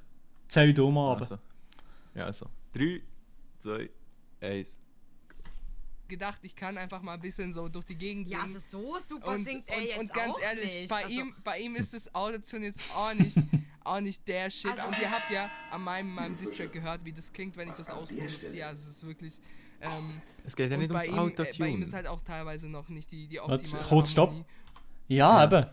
10 Uhr mal also. Ja, also. 3, 2, 1. Gedacht, ich kann einfach mal ein bisschen so durch die Gegend singen. Ja, also so super singt er jetzt und ganz auch ehrlich, nicht. bei ihm ist das Autotune jetzt auch nicht der Shit. Also und ihr habt ja an meinem Distrack gehört, wie das klingt, wenn ich das ausproduziere. Also es ist wirklich... es geht ja nicht ums Autotune. Bei ihm ist halt auch teilweise noch nicht die optimale Kurz, stopp. Ja, eben.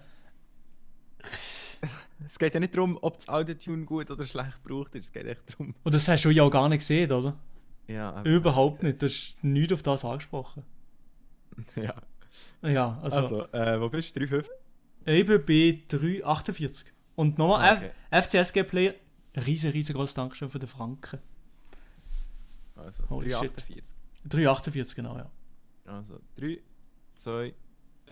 Es geht ja nicht darum, ob das Autotune gut oder schlecht gebraucht ist. Es geht echt darum... Und das hast du ja auch gar nicht gesehen, oder? Ja. Überhaupt nicht. Du hast nichts auf das angesprochen. Ja. Ja, also wo bist du? 3,50? Ich bin bei 3,48. Und nochmal, FCSG-Player, riesengroßes Dankeschön für den Franken. Also, 3,48. 3,48, genau, ja. Also, 3, 2,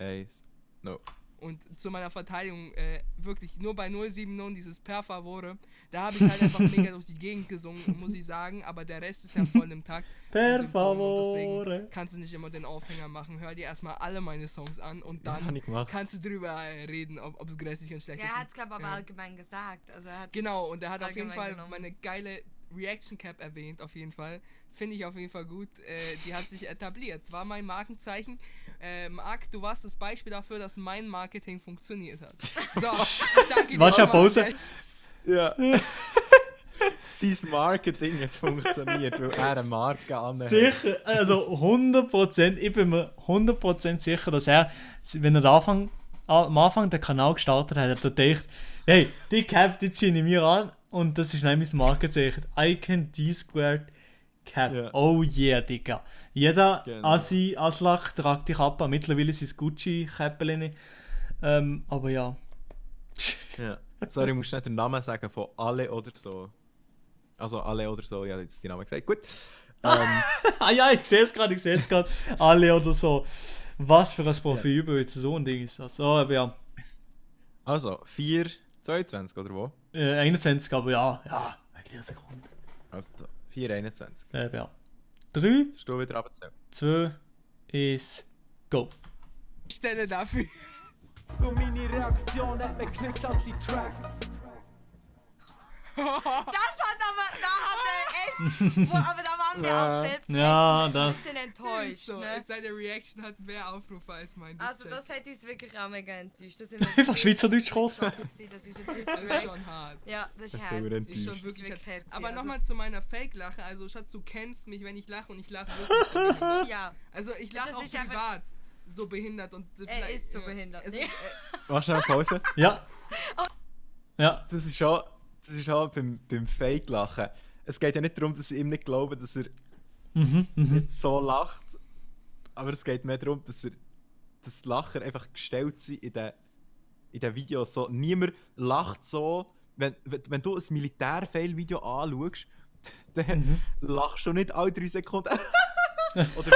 1, no. Und zu meiner Verteidigung, wirklich nur bei 070 dieses Per Favore, da habe ich halt einfach mega durch die Gegend gesungen, muss ich sagen, aber der Rest ist ja voll im Takt. Per Favore. Deswegen kannst du nicht immer den Aufhänger machen. Hör dir erstmal alle meine Songs an und dann kannst du drüber reden, ob es grässlich und schlecht ist. Er hat es, glaube ich, aber allgemein gesagt. Also genau, und er hat auf jeden Fall meine geile Reaction Cap erwähnt, auf jeden Fall. Finde ich auf jeden Fall gut. Die hat sich etabliert. War mein Markenzeichen. Marc, du warst das Beispiel dafür, dass mein Marketing funktioniert hat. So, danke dir. War schon Pause? Ja. sein Marketing hat funktioniert, weil er eine Marke anhat. Sicher, also 100%, ich bin mir 100% sicher, dass er, wenn er am Anfang den Kanal gestartet hat, hat er gedacht, hey, die Cap, die ziehe ich mir an und das ist nämlich das Markenzeichen. Icon D-Squared Cap. Ja. Oh yeah, Digga. Jeder Genau. Aslak tragt die Kappe. Mittlerweile sind es Gucci-Käppeln. Aber ja. Ja. Sorry, ich muss nicht den Namen sagen von alle oder so. Also alle oder so, ja, jetzt die Namen gesagt. Gut. Ah ja, ich sehe es gerade. Alle oder so. Was für ein Profil über so ein Ding ist das. So, aber ja. Also, 4,22 oder wo? 21, aber ja, wegen der Sekunde. Also 4,21. Ja. 3, Hast du wieder runtergezählt? 2, 1, go. Ich stelle dafür. Und meine Reaktion hat mir geklickt als die Track. Das hat aber, da hat er echt, aber da waren wir auch selbst Ja, ein das- bisschen enttäuscht, So, ne? seine Reaction hat mehr Aufrufe als mein Also Distrack. das hat uns wirklich auch mega enttäuscht. Das sind wir Einfach Schweizerdeutsch kurz. dass unser Das ist Distrack. schon hart. Ja, das ist Das hart. tut mir Das ist schon Das wirklich ist hart. wirklich Aber hart. nochmal zu meiner Fake-Lache. Also, Schatz, du kennst mich, wenn ich lache und ich lache wirklich so behindert. Ja, Also, ich lache Das auch ist einfach- privat so behindert. Und er vielleicht- ist so ja, behindert. Es Nee. ist, Machst du eine Pause? Ja. Ja. Das ist auch beim Fake-Lachen. Es geht ja nicht darum, dass ich ihm nicht glaube, dass er nicht so lacht. Aber es geht mehr darum, dass das Lachen einfach gestellt sind in den Videos. So, niemand lacht so. Wenn du ein Militär-Fail-Video anschaust, dann lachst du nicht alle 3 Sekunden. Oder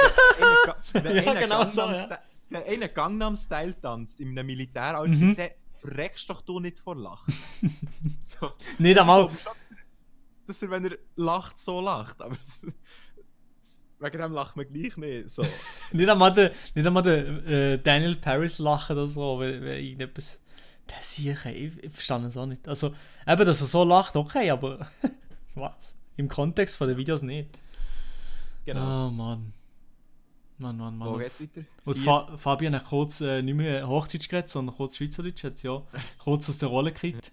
wenn Ja, einer genau so, ja. Wenn einer Gangnam-Style tanzt in einem Militäroutfit, dann freckst doch du nicht vor Lachen. So. Nicht einmal. Dass er, wenn er lacht, so lacht. Aber wegen dem lacht man gleich nicht. So. Nicht einmal der Daniel Paris lachen oder so, wenn irgendetwas. Das sehe ich verstehe es auch nicht. Also, eben, dass er so lacht, okay, aber was? Im Kontext von den Videos nicht. Genau. Oh Mann. Mann. Wo geht's weiter? Und Vier. Fabian hat kurz nicht mehr Hochdeutsch geredet, sondern kurz Schweizerdeutsch, hat sie ja kurz aus der Rolle gekriegt.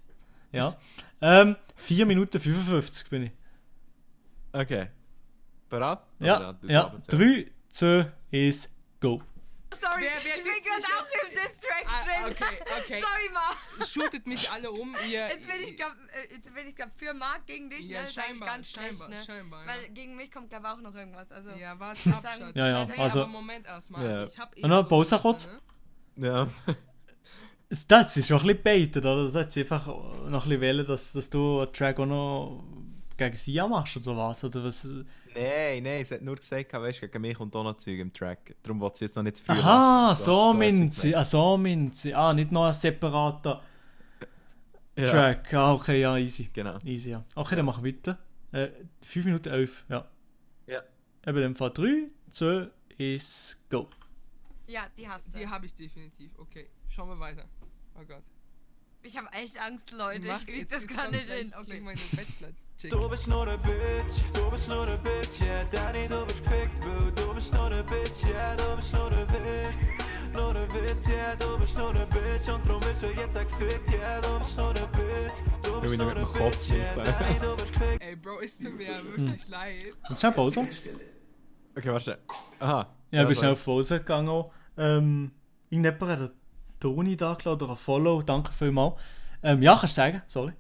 Ja. 4 Minuten 55 bin ich. Okay. Bereit? Ja. 3, 2, 1, go. Sorry, Wer ich bin ist gerade nicht auch im Distrack drin. Okay. Sorry, Ma. Shootet mich alle um. Ihr, Jetzt bin ich glaub für Marc gegen dich, Ja, ne? Das ist eigentlich scheinbar, ganz schlecht, ne? scheinbar, ja. Weil gegen mich kommt glaube auch noch irgendwas. Also, Ja, warte ab, sagen- Schatz. Ja, Nee, also- aber Moment erstmal. Ja. Also ich hab Und noch so Pause eine kurz? Sache, ne? Ja. Das ist schon ein bisschen baitet, oder? Das hat sie einfach noch ein bisschen wählen, dass du einen Track auch noch gegen Sia machst oder was? Oder was? Nein, es hat nur gesagt, weißt du, gegen mich kommt auch noch Zeug im Track. Darum wollte sie jetzt noch nicht zu früh Aha, lachen. so hat meint sie sie. So meint sie. Nicht noch ein separater Ja. Track. Okay, ja, easy. Genau. Easy, ja. Okay, dann machen wir weiter. 5 Minuten 11, ja. Ja. Eben dem Fall 3, 2, 1, go. ja, die hast du. Die habe ich definitiv. Okay, schauen wir weiter. Oh Gott. Ich habe echt Angst, Leute. Mach Ich krieg jetzt- das jetzt gar kommt nicht gleich- hin. gleich Okay. meine Bachelor-Chick. Du bist nur ne Bitch, yeah, Danny, du bist gefickt, weil du bist nur ne Bitch, yeah, du bist nur ne Bitch, nur ne Bitch, yeah, du bist nur ne Bitch, und drum bist du jetzt auch gefickt, yeah, du bist nur ne Bitch, du bist ich nur mit ne dem Kopf Bitch, yeah, nicht Danny, du bist gefickt. Ey, Bro, ist tut mir ja wirklich leid. Und schnell Pause. Okay, warte. Aha. Ja, ich bin schnell so. auf Pause gegangen. Irgendjemand hat einen Toni da gelassen oder ein Follow. Danke vielmals. Ja, kannst du sagen, sorry.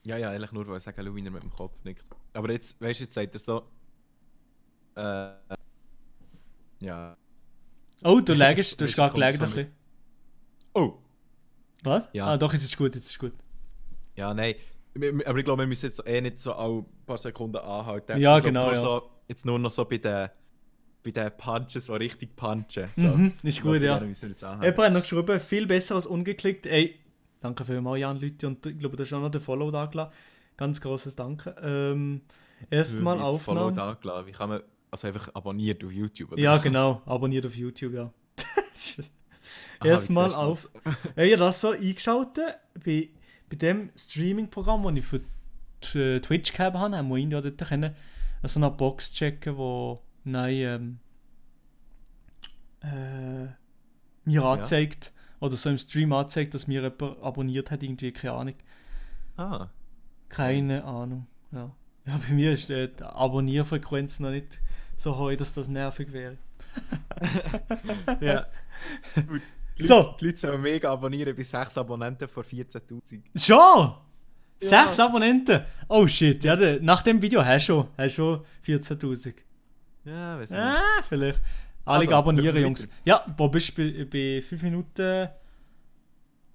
Ja, eigentlich nur, weil ich sage, Luwiner mit dem Kopf nickt. Aber jetzt, weißt du, jetzt sagt er so. Ja. Oh, du lägst, du hast Jetzt gerade kommt gelegt so ein bisschen. Oh! Was? Ja. Ah, doch, jetzt ist es gut, Ja, nein. Aber ich glaube, wir müssen jetzt nicht so alle paar Sekunden anhalten. Ja, Ich glaub, genau, nur ja. So, jetzt nur noch so bei den Punchen, so richtig punchen. So. Mhm, ist gut, ja. Müssen wir jetzt anhalten. Jemand hat noch geschrieben, viel besser als ungeklickt. Ey, danke vielmals, Jan Leute. Und ich glaube, du hast auch noch den Follow da gelassen. Ganz grosses Danke. Erstmal Follow Aufnahme. da gelassen. Wie kann man. Also einfach abonniert auf YouTube, oder? Ja, genau. Abonniert auf YouTube, ja. Aha, Erstmal wie siehst du auf. Ich habe das so eingeschaltet bei dem Streaming-Programm, das ich für Twitch gehabt habe, haben wir ihn ja dort können, so eine Box checken, wo mir anzeigt, oder so im Stream anzeigt, dass mir jemand abonniert hat, irgendwie, keine Ahnung. Ah. Keine Ahnung. Ja, bei mir ist die Abonnierfrequenz noch nicht so hoch, dass das nervig wäre. Ja. So. Die Leute sollen mega abonnieren bei 6 Abonnenten vor 14'000. Schon? Ja. 6 Abonnenten? Oh shit, ja, nach dem Video hast du schon 14'000. Ja, weiß nicht. Vielleicht. Alle Also, abonnieren, weiter. Jungs. Ja, wo bist du bei 5 Minuten?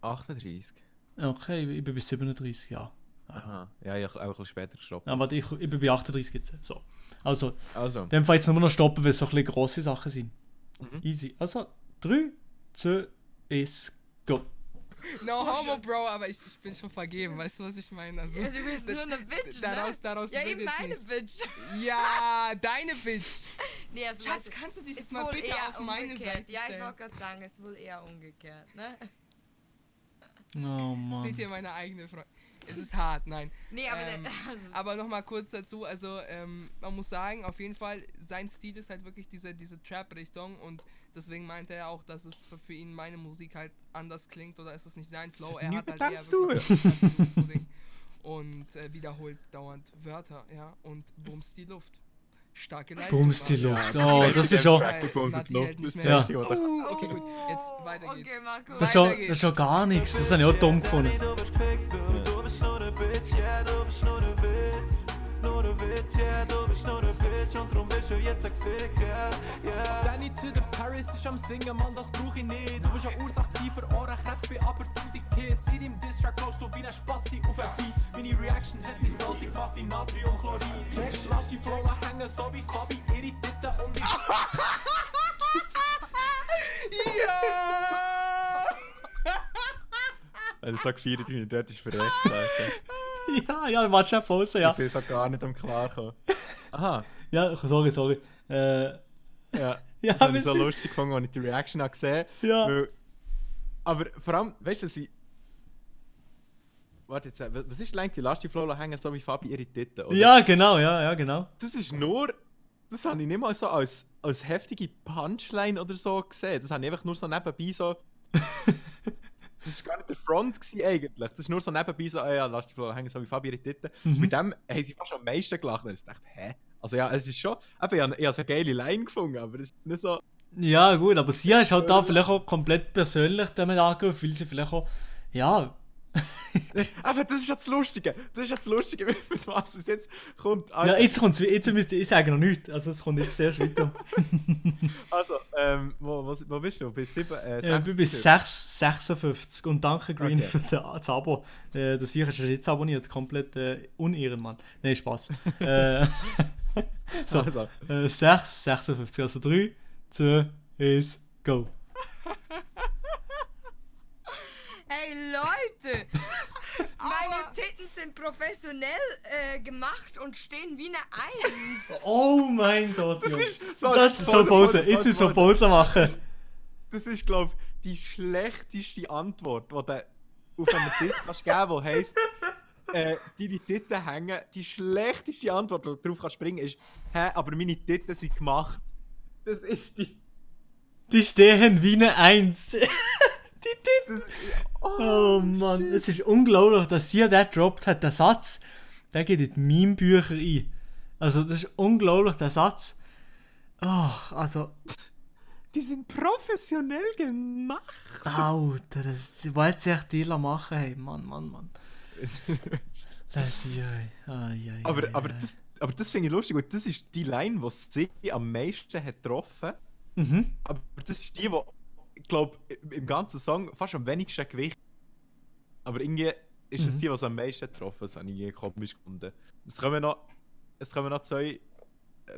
38. Okay, ich bin bei 37, ja. Aha. Ja, ich habe auch ein bisschen später gestoppt. Ja, warte, ich bin bei 38 jetzt. So. Also, Also. dann jetzt nur noch stoppen, weil es so ein bisschen grosse Sachen sind. Easy. Also, 3, 2, 1, go. No homo, Bro, aber ich bin schon vergeben, weißt du, was ich meine? Also, Ja, du bist nur eine Bitch, daraus Ja, wird eben jetzt meine nichts. Bitch. Ja, deine Bitch. Nee, also Schatz, Leute, kannst du dich ist jetzt mal wohl bitte eher auf meine umgekehrt. Seite Ja, ich stellen? wollte gerade sagen, es ist wohl eher umgekehrt, ne? Oh Mann. Seht ihr meine eigene Freude? Es ist hart, nein. Nee, aber Aber nochmal kurz dazu, also man muss sagen, auf jeden Fall, sein Stil ist halt wirklich diese Trap-Richtung und deswegen meinte er auch, dass es für ihn meine Musik halt anders klingt oder ist es nicht sein Flow, er hat halt eher wirklich und wiederholt dauernd Wörter, ja, und bumst die Luft. Starke Leistung. Bumst die Mann. Luft. Oh, das ist schon. Nati hält nicht mehr. Ja. Okay, gut, jetzt weiter geht's. Okay, Marco. Das ist schon gar nichts. Das habe ich auch dumm gefunden. Danny to the Paris ist am Singen, Mann, das brauch ich nicht. Du bist eine Ursache für Ohrenkrebs bei aber 1000 Hits. In deinem Distrack läufst du wie ein Spasti auf ein Beat. Meine Reaction hat dich salzig gemacht wie Natriumchlorid. Lass die Flow hängen, so wie Fabi, ihre Titten und ich... Also so gefeiert, wie ich dort ist verreckt, Alter. Ja, warte schon Pause, ja. Ich sehe so gar nicht am Klarkommen. Aha. Ja, sorry. Ja, ja, das habe ich so wir sind- lustig gefunden, als ich die Reaction habe gesehen Ja. habe. Aber vor allem, weißt du, was ich... Warte jetzt, was ist eigentlich die Lass die Flow hängen, so wie Fabi ihre Titten, oder? Ja, genau, ja, genau. Das ist nur... Das habe ich nicht mal so als heftige Punchline oder so gesehen. Das habe ich einfach nur so nebenbei so... Das war gar nicht der Front gewesen, eigentlich. Das ist nur so nebenbei so, ja, lass die Flow hängen, so wie Fabi ihre Titten. Mit dem haben sie fast am meisten gelacht. Und ich dachte, hä? Also ja, es ist schon... Aber ich habe eine geile Line gefunden, aber es ist nicht so... Ja, gut, aber sie ist halt da vielleicht auch komplett persönlich damit angegriffen, weil sie vielleicht auch, ja... Aber das ist ja das Lustige. Das ist ja das Lustige, mit was es jetzt kommt. Ja, jetzt müsste ich sagen noch nichts. Also es kommt jetzt erst weiter. Also, wo bist du? Bei 7? Ich bin bei 6,56 und danke Green für das Abo. Du siehst, hast du jetzt abonniert, komplett unehrenmann. Nein, Spaß. So, Also. 6,56, also 3, 2, 1, go. Hey Leute! Meine Titten sind professionell gemacht und stehen wie eine Eins. Oh mein Gott, Das Jungs. ist so- Das ist so Pause. Jetzt ist so Pause machen. Das ist, glaube ich, die schlechteste Antwort, die du auf einen Diss kannst geben, die heisst, deine Titten hängen. Die schlechteste Antwort, die du darauf kannst bringen, ist, hä, aber meine Titten sind gemacht. Das ist die... Die stehen wie eine Eins. Die Titten. Das, Oh Mann, es ist unglaublich, dass sie den gedroppt hat. Der Satz, der geht in die Meme-Bücher ein. Also, das ist unglaublich, der Satz. Oh, also. die sind professionell gemacht. Alter, das wollte sich die machen. Hey, Mann. Das ist ja. Aber das finde ich lustig, und das ist die Line, die sie am meisten hat getroffen. Aber das ist die, ich glaube, im ganzen Song fast am wenigsten Gewicht. Aber irgendwie ist es die, die am meisten getroffen hat. Das habe ich irgendwie komisch gefunden. Es kommen noch 2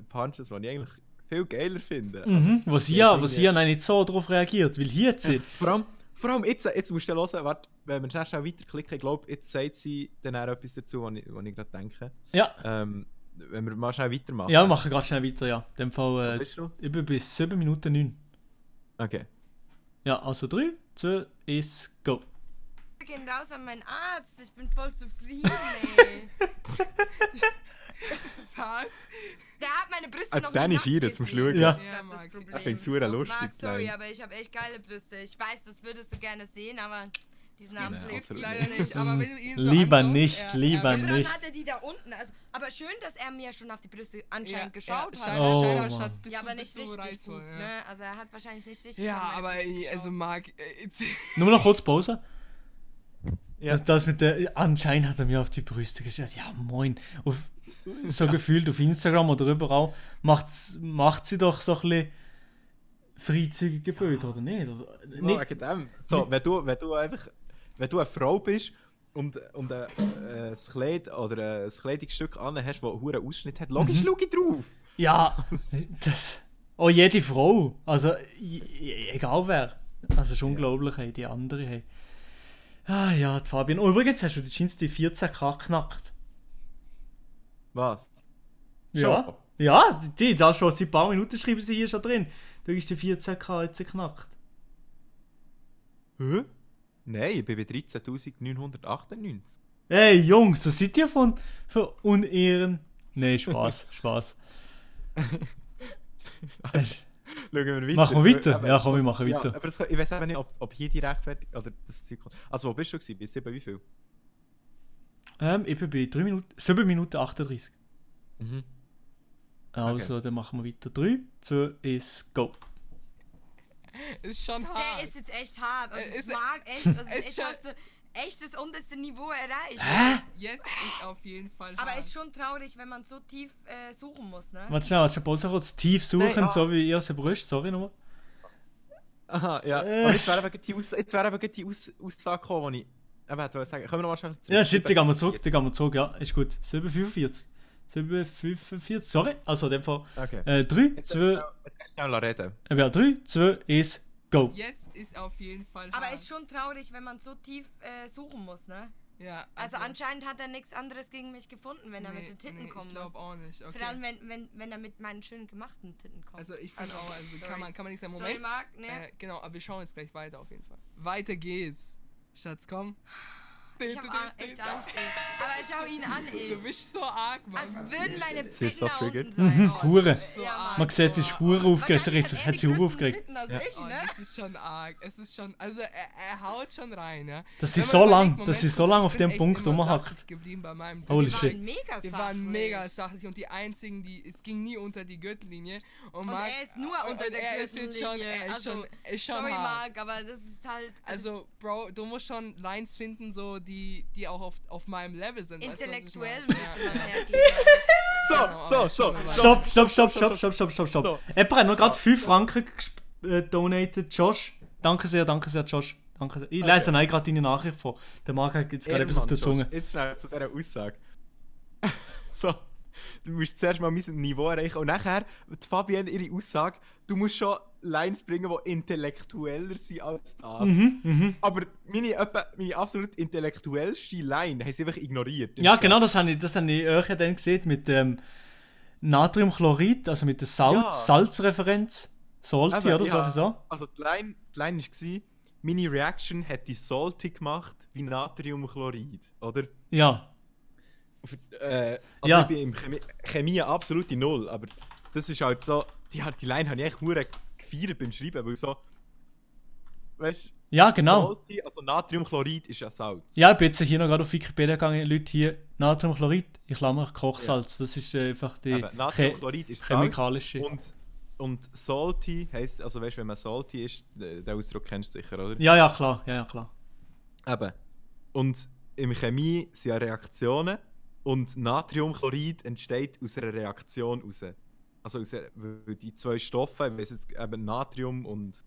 Punches, die ich eigentlich viel geiler finde. Wo sie ja nicht so darauf reagiert, weil hier jetzt. Vor allem jetzt musst du hören, warte, wenn wir schnell weiterklicken, ich glaube, jetzt sagt sie dann auch etwas dazu, was ich gerade denke. Ja. Wenn wir mal schnell weitermachen. Ja, wir machen gerade schnell weiter, ja. In dem Fall, Wo bist du? ich bin bis 7 Minuten 9. Okay. Ja, also 3, 2, 1, go. Gehen raus an meinen Arzt, ich bin voll zufrieden, ey. Das ist hart. Der hat meine Brüste noch Danny nicht feiert zum gesehen. Schauen. Ja. Das ist Ja, das Marc. Problem. Ich find's super lustig, Marc, sorry, nein. aber ich habe echt geile Brüste. Ich weiß, das würdest du gerne sehen, aber Diesen Namen Das gibt's absolut leider nicht, aber wenn du ihn so Lieber anschaust, nicht, lieber Ja, dann nicht. hat er die da unten. Also, aber schön, dass er mir schon auf die Brüste anscheinend geschaut hat. Oh, Scheiner, Mann. Schatz, bist Ja, du, aber bist nicht du richtig reizvoll, gut, ja. ne? Also er hat wahrscheinlich nicht richtig Ja, auf meine aber Brüste also geschaut. Marc, Nur noch kurz Pause. Ja. Das mit der. Anscheinend hat er mir auf die Brüste geschaut. Ja, moin. So gefühlt auf Instagram oder überall macht sie doch so ein bisschen freizügige Bilder, oder nicht? Oder, Nur wegen dem. So, wenn du eine Frau bist und ein Kleid oder ein Kleidungsstück an hast, das einen hohen Ausschnitt hat, logisch schau ich drauf. Ja, das. Oh, jede Frau. Also, egal wer. Also, es ist unglaublich, hey, die andere. Hey. Ah ja, die Fabian. Oh, übrigens hast du die Jeans die 14K geknackt. Was? Ja. Schon? Ja, da schon seit ein paar Minuten schreiben sie hier schon drin. Du hast die 14K jetzt geknackt. Hä? Nein, ich bin bei 13.998. Hey Jungs, was seid ihr von Unehren? Nee, Spaß, Spaß. Schauen wir weiter. Machen wir weiter? Aber Ja, komm, wir machen weiter. Ja, aber ich weiß eben nicht, ob hier die Rechtfertigung oder das Zeug kommt. Also, wo bist du gewesen? Bei 7 wie viel? Ich bin bei 7 Minuten 38. Mhm. Also, dann machen wir weiter. 3, 2, 1, go. ist schon hart. Der ist jetzt echt hart. Also, Ist- Marc, echt, also ist echt schon- hast du echt das unterste Niveau erreicht. Jetzt ist auf jeden Fall hart. Aber ist schon traurig, wenn man so tief suchen muss, ne? Warte schnell, Pause kurz. Tief suchen, Nein, so wie ihr sie Brust. Sorry nochmal. Aha, ja. Aber jetzt wäre eben die Aussage gekommen, die ich eben hätte sagen. Können wir nochmal schnell zurück? Ja, shit, die gehen wir zurück, ja, ist gut. 7,45. 7,45, sorry. Also, in dem Fall. Okay. 3, Jetzt 2, kannst du schnell reden. ja, 3, 2, 1, go. Jetzt ist auf jeden Fall Aber hart. ist schon traurig, wenn man so tief suchen muss, ne? Ja, Also anscheinend hat er nichts anderes gegen mich gefunden, wenn er mit den Titten kommen ich muss. glaube auch nicht. Okay. Vor allem, wenn er mit meinen schön gemachten Titten kommt. Also ich finde auch, also kann man nicht sagen. Sorry, Moment. Marc, ne? Genau, aber wir schauen jetzt gleich weiter auf jeden Fall. Weiter geht's. Schatz, komm. Ich hab echt Angst, ey. Aber schau ihn an, ey. Du bist so arg, Mann. Als würden meine Sie ist Titten so da triggert. unten sein. Hure. So Ja, arg. Man sieht, die ist hure aufgeregt. Hat sie hure aufgeregt. Titten als ich, Oh, ne? das ist schon arg. Es ist schon, also er haut schon rein, ja. Dass Wenn sie man so überlegt, lang, Moment, dass sie so kurz, lang ich auf bin dem echt Punkt immer rumhackt. sachlich geblieben bei meinem Holy Die Diss. shit. waren mega Wir waren mega sachlich und die einzigen, es ging nie unter die Gürtellinie. Und Und er ist nur unter und der er ist jetzt schon, Gürtellinie. er ist Also, schon Sorry, hart. Marc, aber das ist halt Also, Bro, du musst schon Lines finden, so die auch auf meinem Level sind. weißt du, was ich intellektuell meine? müsste man hergeben. So. Stopp. Jemand hat noch gerade 5 Franken donated. Josh, danke sehr, Josh. Danke sehr. Ich lese okay. Gerade deine Nachricht vor. Der Marc hat jetzt gerade etwas auf der Zunge. Jetzt schnell zu dieser Aussage. So, du musst zuerst mal mein Niveau erreichen und nachher, die Fabienne, ihre Aussage, du musst schon Lines bringen, die intellektueller sind als das. Aber meine absolut intellektuellste Line haben sie einfach ignoriert. Ja, genau, das habe ich euch ja dann gesehen mit dem Natriumchlorid, also mit der Salzreferenz. Salty, oder so? Also die Line war, meine Reaction hätte salty gemacht wie Natriumchlorid, oder? Ja. Ich bin in Chemie absolut in Null, aber das ist halt so, die Line habe ich echt hure gefeiert beim Schreiben, weil so, weißt du, ja, genau. Salty, also Natriumchlorid ist ja Salz. Ja, ich bin jetzt hier noch gerade auf Wikipedia gegangen, Leute hier, Natriumchlorid, ich klammer Kochsalz, das ist einfach die Natriumchlorid ist chemikalische. Salz und salty heisst, also weißt du, wenn man salty ist, den Ausdruck kennst du sicher, oder? Ja, klar. Eben. Und in Chemie sind ja Reaktionen und Natriumchlorid entsteht aus einer Reaktion raus. Also weil die zwei Stoffe, ich weiss jetzt eben Natrium und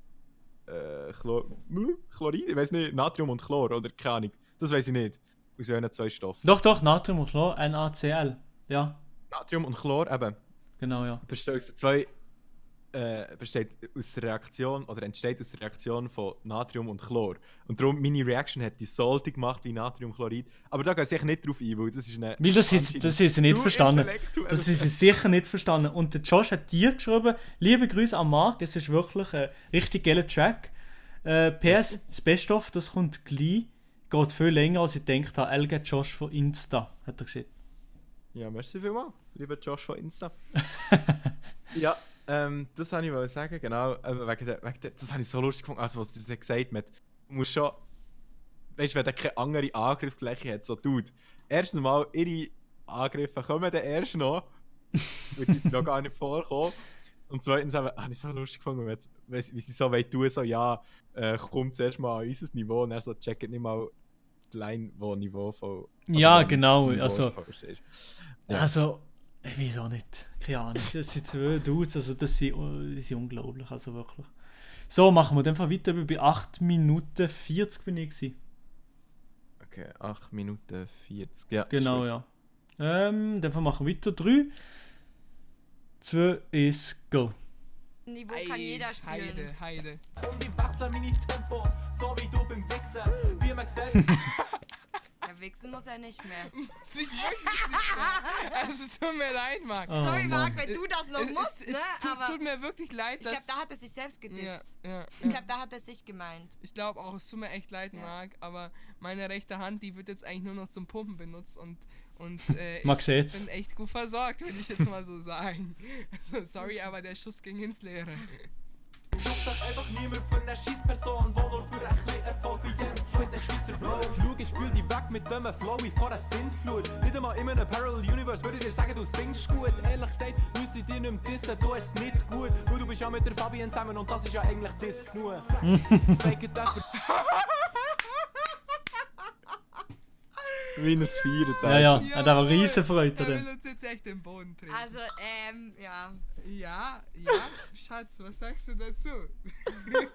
Chlorid, ich weiss nicht, Natrium und Chlor, oder keine Ahnung, das weiss ich nicht, aus welchen zwei Stoffen. Doch, Natrium und Chlor, NaCl, ja. Natrium und Chlor, eben. Genau, ja. Besteht aus der Reaktion oder entsteht aus der Reaktion von Natrium und Chlor. Und darum, meine Reaction hat die salty gemacht wie Natriumchlorid. Aber da gehe ich nicht drauf ein, weil das ist eine... Weil das ist sie nicht verstanden. Das ist sie sicher nicht verstanden. Und der Josh hat dir geschrieben, liebe Grüße an Marc, es ist wirklich ein richtig geiler Track. PS, das Best-of, das kommt gleich, geht viel länger als ich gedacht habe. LG Josh von Insta, hat er gesagt. Ja, merci vielmals, lieber Josh von Insta. Ja, das wollte ich sagen, genau. Das habe ich so lustig gefunden, also was du gesagt hast. Du musst schon, weißt du, wenn der keine andere Angriffsfläche hat, so Dude. Erstens mal, ihre Angriffe kommen dann erst noch, weil die sind noch gar nicht vorgekommen. Und zweitens habe ich es so lustig gefunden, wie sie so tun, so ja, kommt zuerst mal an unser Niveau und er so checkt nicht mal das Line-Niveau von... Ja, genau, also... Ja. Also, wieso nicht? Keine Ahnung, das sind 2 Dudes, also die sind unglaublich, also wirklich. So, machen wir dann weiter, bei 8 Minuten 40 bin ich gewesen. Okay, 8 Minuten 40, ja. Genau, ja. Dann machen wir weiter, 3, 2, 1, go. Niveau kann jeder spielen. Heide. Und ich wechsle meine Tempos, so wie du beim Wichsen. Wie man sieht, Ja, wichsen muss er nicht mehr. Ich wirklich nicht mehr. Also, es tut mir leid, Marc. Oh, Sorry, Mann. Marc, wenn du das noch musst, ne? Aber Tut mir wirklich leid, ich glaube, da hat er sich selbst gedisst. Ja. Ich glaube, da hat er sich gemeint. Ich glaube auch, es tut mir echt leid, Ja. Marc, aber meine rechte Hand, die wird jetzt eigentlich nur noch zum Pumpen benutzt und Max ich jetzt. bin echt gut versorgt, will ich jetzt mal so sagen. Also, sorry, aber der Schuss ging ins Leere. sucht das einfach niemand für eine Scheissperson, die nur für ein bisschen Erfolg wie jedem zweiten Schweizer Bro. Schau, ich spül die weg mit dem Flow wie vor einer Sintflut. Nicht einmal in einem Parallel Universe würde ich dir sagen, du singst gut. Ehrlich gesagt, müsste ich dich nicht mehr dissen, du hast es nicht gut. Weil du bist ja mit der Fabienne zusammen und das ist ja eigentlich Diss genug. Fake dafür. Wie er es feiert. Ja, er hat aber riesen Freude Er daran. will uns jetzt echt den Boden treten. Also, ja. Ja, Schatz, was sagst du dazu? Irgendwo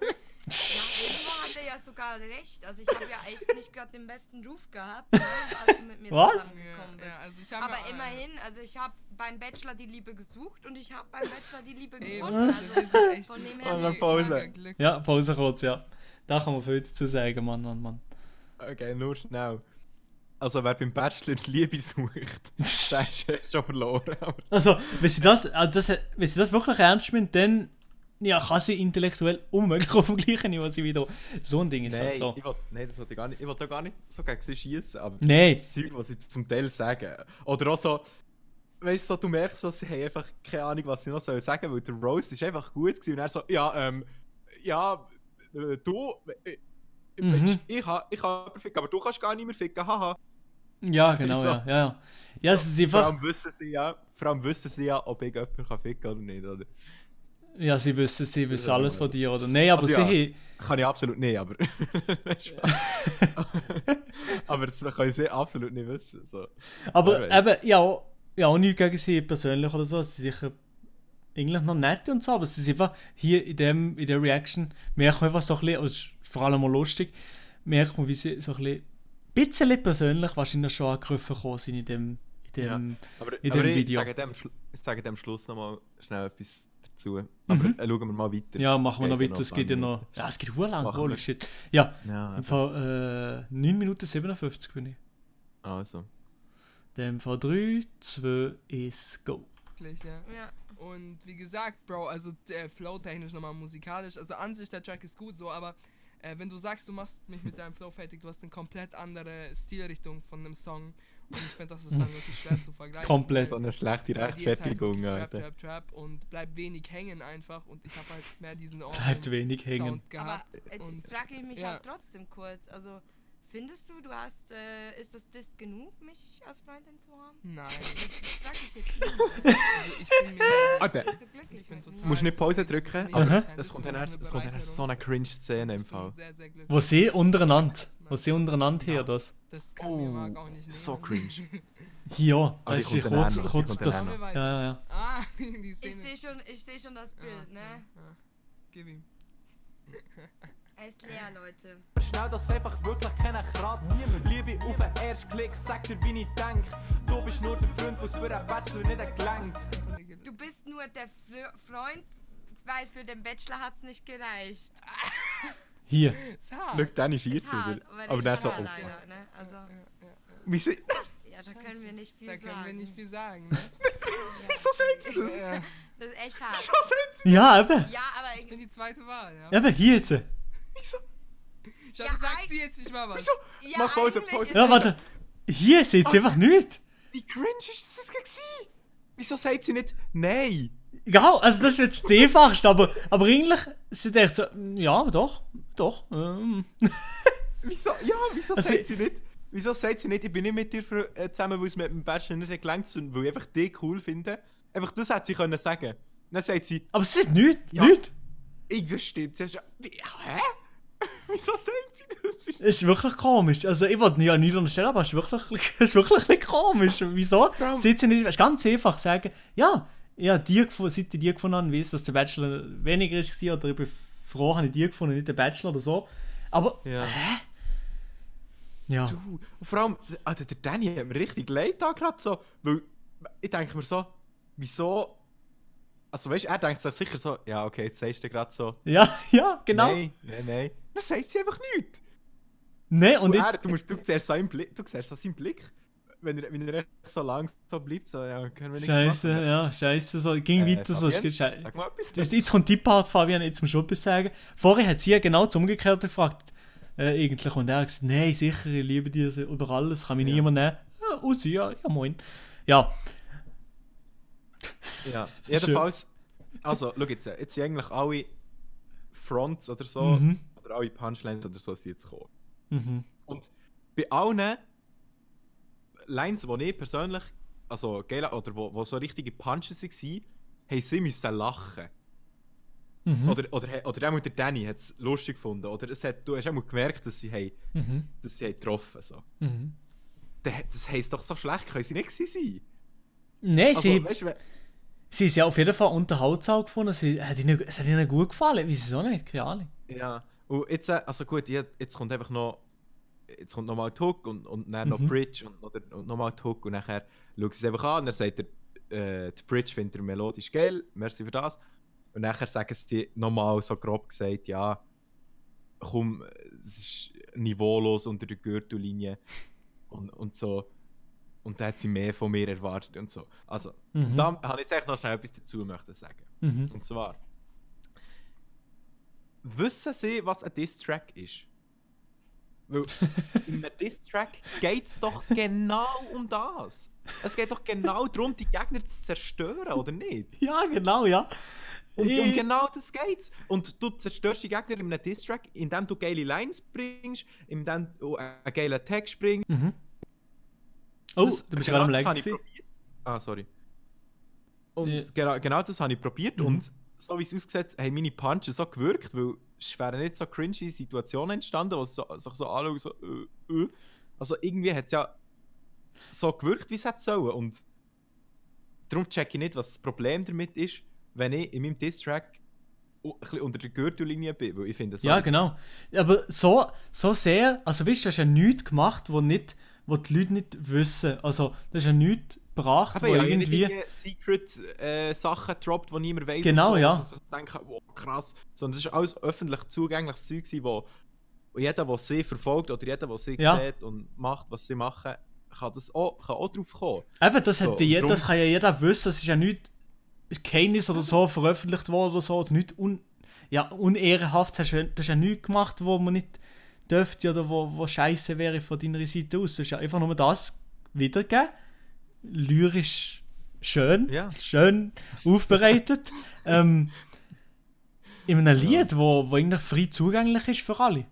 hat er ja sogar recht. Also ich habe ja echt nicht gerade den besten Ruf gehabt, ne, als du mit mir Was? zusammengekommen bist. Ja, also ich hab Aber ja, immerhin, also ich habe beim Bachelor die Liebe gesucht und ich habe beim Bachelor die Liebe Eben, gefunden. also wir Also sind echt von dem Oh, her... Pause. Glück. Ja, Pause kurz, ja. Da kann man viel dazu sagen, Mann. Okay, nur schnell. Also wer beim Bachelor die Liebe sucht, der ist schon verloren. Also, wenn sie das wirklich ernst meint, dann ja, kann sie intellektuell unmöglich auf dem gleichen Niveau sein wie da. So ein Ding ist das so. Das wollte ich gar nicht. Ich wollte da gar nicht so gegen sie schießen, aber Nein. das Zeug, was sie zum Teil sagen. Oder auch so, weißt du, so, du merkst, dass sie haben einfach keine Ahnung, was sie noch sagen sollen, weil der Roast ist einfach gut gewesen. Und er so, du, ich kann ficken, aber du kannst gar nicht mehr ficken, haha. Ja, genau, so. ja. Ja, es ist Vor einfach... allem wissen sie ja, ob ich jemanden kann ficken oder nicht, oder? Ja, sie wissen alles von dir, oder? Nein, aber Also sie kann ich absolut nicht, aber... aber das können sie absolut nicht wissen, so. Aber eben, ja, auch nichts gegen sie persönlich oder so. Sie sind sicher eigentlich noch nett und so, aber sie sind einfach hier in der Reaction, merkt man einfach so ein bisschen, und es ist vor allem auch lustig, merkt man, wie sie so ein bisschen persönlich wahrscheinlich schon angegriffen gekommen sind in dem Video. Ich sage dem Schluss nochmal schnell etwas dazu. Aber schauen wir mal weiter. Ja, machen wir noch weiter, es geht ja noch... Ja, es geht verdammt lang, holy shit. Ja, von 9 Minuten 57 bin ich. Also. Dann von 3, 2, 1, go. Ja. Und wie gesagt, Bro, also flow-technisch nochmal musikalisch, also an sich der Track ist gut so, aber wenn du sagst, du machst mich mit deinem Flow fertig, du hast eine komplett andere Stilrichtung von einem Song und ich finde, das ist dann wirklich schwer zu vergleichen. Komplett. So eine schlechte Rechtfertigung, halt Alter. Trap und bleibt wenig hängen einfach und ich habe halt mehr diesen Bleibt wenig hängen. Sound gehabt. Aber jetzt und frage ich mich ja. halt trotzdem kurz, also findest du hast, ist das Dist genug, mich als Freundin zu haben? Nein. Das frage ich jetzt nicht. Also ich bin mir... Alter, Bist du glücklich Ich bin mit total mir? du musst nicht Pause zufrieden, drücken, dass aber ich es kommt dann das erst ist so eine eine Cringe-Szene im Ich bin Fall. sehr, sehr glücklich. Wo sie untereinander her, das. Das kann mir Marc auch nicht So nehmen. cringe. Ja, Aber das die ist kommt dann kurz, auch noch, kurz die kommt das. dann auch noch. Ja. Ah, die Szene. Ich sehe schon das Bild, ne? Ja. Gib ihm. Er ist leer, Leute. Schnell, dass einfach wirklich keiner kratzt. Liebe auf den ersten Klick, sag dir, wie ich denk. Du bist nur der Freund, was für einen Bachelor nicht gelangt. Du bist nur der Freund, weil für den Bachelor hat's nicht gereicht. Hier. Schau, dann ist Ist hart, aber der ist so hart, offen. leider, ne? Also, Wie sie... ja, da können wir nicht viel Da sagen. können wir nicht viel sagen. Ne? Wieso sagt sie das? Ja. Das ist echt hart. Wieso sagt sie Ja, eben. Ja, aber Ich bin die zweite Wahl, ja. Eben, hier jetzt. Wieso? Schade, sagt sie jetzt nicht mal was. Wieso? ja, Mach Pause, eigentlich Pause. ist Ja, es- warte. Hier sieht sie einfach nicht. Wie cringe ist das gewesen? Wieso sagt sie nicht nein? Ja, also das ist jetzt das Einfachste, aber eigentlich sie denkt so, ja, doch. Wieso sagt sie nicht? Wieso sagt sie nicht, ich bin nicht mit dir zusammen, weil es mit dem Bachelor nicht gelangt hat, weil ich einfach dich cool finde? Einfach das hätte sie können sagen. Dann sagt sie... Aber sie sagt nichts, ja, nichts. Irgendwie stimmt. Sie sagt, hä? Wieso sagt sie das? Es ist wirklich komisch. Also ich wollte ja nichts unterstellen, aber es ist wirklich ein bisschen komisch. Wieso? Sieht sie nicht... Es ist ganz einfach sagen, ja, seit ich die gefunden habe, weiss, dass der Bachelor weniger war, oder ich bin froh, habe ich die gefunden, nicht der Bachelor oder so. Aber, hä? Ja. Du, vor allem, Alter, der Danny hat mir richtig leid da gerade so, weil ich denke mir so, wieso, also weißt du, er denkt sich sicher so, ja okay, jetzt sagst du gerade so. Ja, genau. Nein. Dann sagt sie einfach nichts. Nein, und du siehst seinen Blick, wenn er so lang so bleibt, so, ja, können wir nichts machen. Scheiße, so, ging weiter so. Sag mal etwas. Jetzt kommt die Part, Fabian, jetzt musst du etwas sagen. Vorher hat sie ja genau das Umgekehrte gefragt. Eigentlich. Und er hat gesagt, nein, sicher, ich liebe dich über alles, kann mich niemand nehmen. Ja, moin. Ja. Ja, jedenfalls, also, schau jetzt sind eigentlich alle Fronts oder so, oder alle Punchlines oder so sind jetzt gekommen. Und bei allen Lines, die ich persönlich, also geil, oder wo so richtige Punches waren, haben sie müssen lachen. Oder auch der Danny hat es lustig gefunden. Oder du hast auch gemerkt, dass sie getroffen haben. Das heisst doch so schlecht, können sie nicht sein. Nein, also, sie ist ja auf jeden Fall unterhaltsam gefunden. Es hat ihnen gut gefallen. Wieso nicht? Keine Ahnung. Ja, und jetzt, also gut, jetzt kommt einfach noch. Jetzt kommt nochmal die Hook und dann noch Bridge und nochmal die Hook. Und nachher schaut sie es einfach an und dann sagt die Bridge findet er melodisch geil. Merci für das. Und nachher sagen sie nochmal so grob gesagt, ja, komm, es ist niveaulos unter der Gürtellinie und so. Und da hat sie mehr von mir erwartet und so. Also, da habe ich jetzt noch schnell etwas dazu möchte sagen. Und zwar, wissen Sie, was ein Diss-Track ist? Weil in einem Diss-Track geht es doch genau um das. Es geht doch genau darum, die Gegner zu zerstören, oder nicht? Ja, genau, ja. Und um genau das geht's. Und du zerstörst die Gegner in einem Diss-Track, indem du geile Lines bringst, indem du einen geilen Text bringst. Oh, du bist gerade am Legacy. Sorry. Und genau das habe ich probiert und so wie es aussieht, haben meine Punches so gewirkt, weil es wären nicht so cringy Situationen entstanden, wo es sich so anschauen, so Also irgendwie hat es ja so gewirkt, wie es hätte sollen. Und darum check ich nicht, was das Problem damit ist, wenn ich in meinem Diss-Track ein bisschen unter der Gürtellinie bin, weil ich finde so. Ja, genau. Aber so sehr, also weißt du, du hast ja nichts gemacht, wo die Leute nicht wissen. Also, du hast ja nichts gebracht, wo irgendwie Secret-Sachen droppt, die niemand weiss. Genau, so. ja. Ich denke, wow, krass. Sondern es war alles öffentlich zugängliches Zeug, wo jeder, der sie verfolgt oder jeder, der sie sieht und macht, was sie machen, kann auch drauf kommen. Eben, das kann ja jeder wissen. Es ist ja nichts Geheimnis oder so veröffentlicht worden oder so. Oder nichts unehrenhaft. Du hast ja nichts gemacht, wo man nicht dürfte oder wo scheiße wäre von deiner Seite aus. Du hast ja einfach nur das wiedergegeben. Lyrisch schön aufbereitet. In einem Lied, wo eigentlich frei zugänglich ist für alle.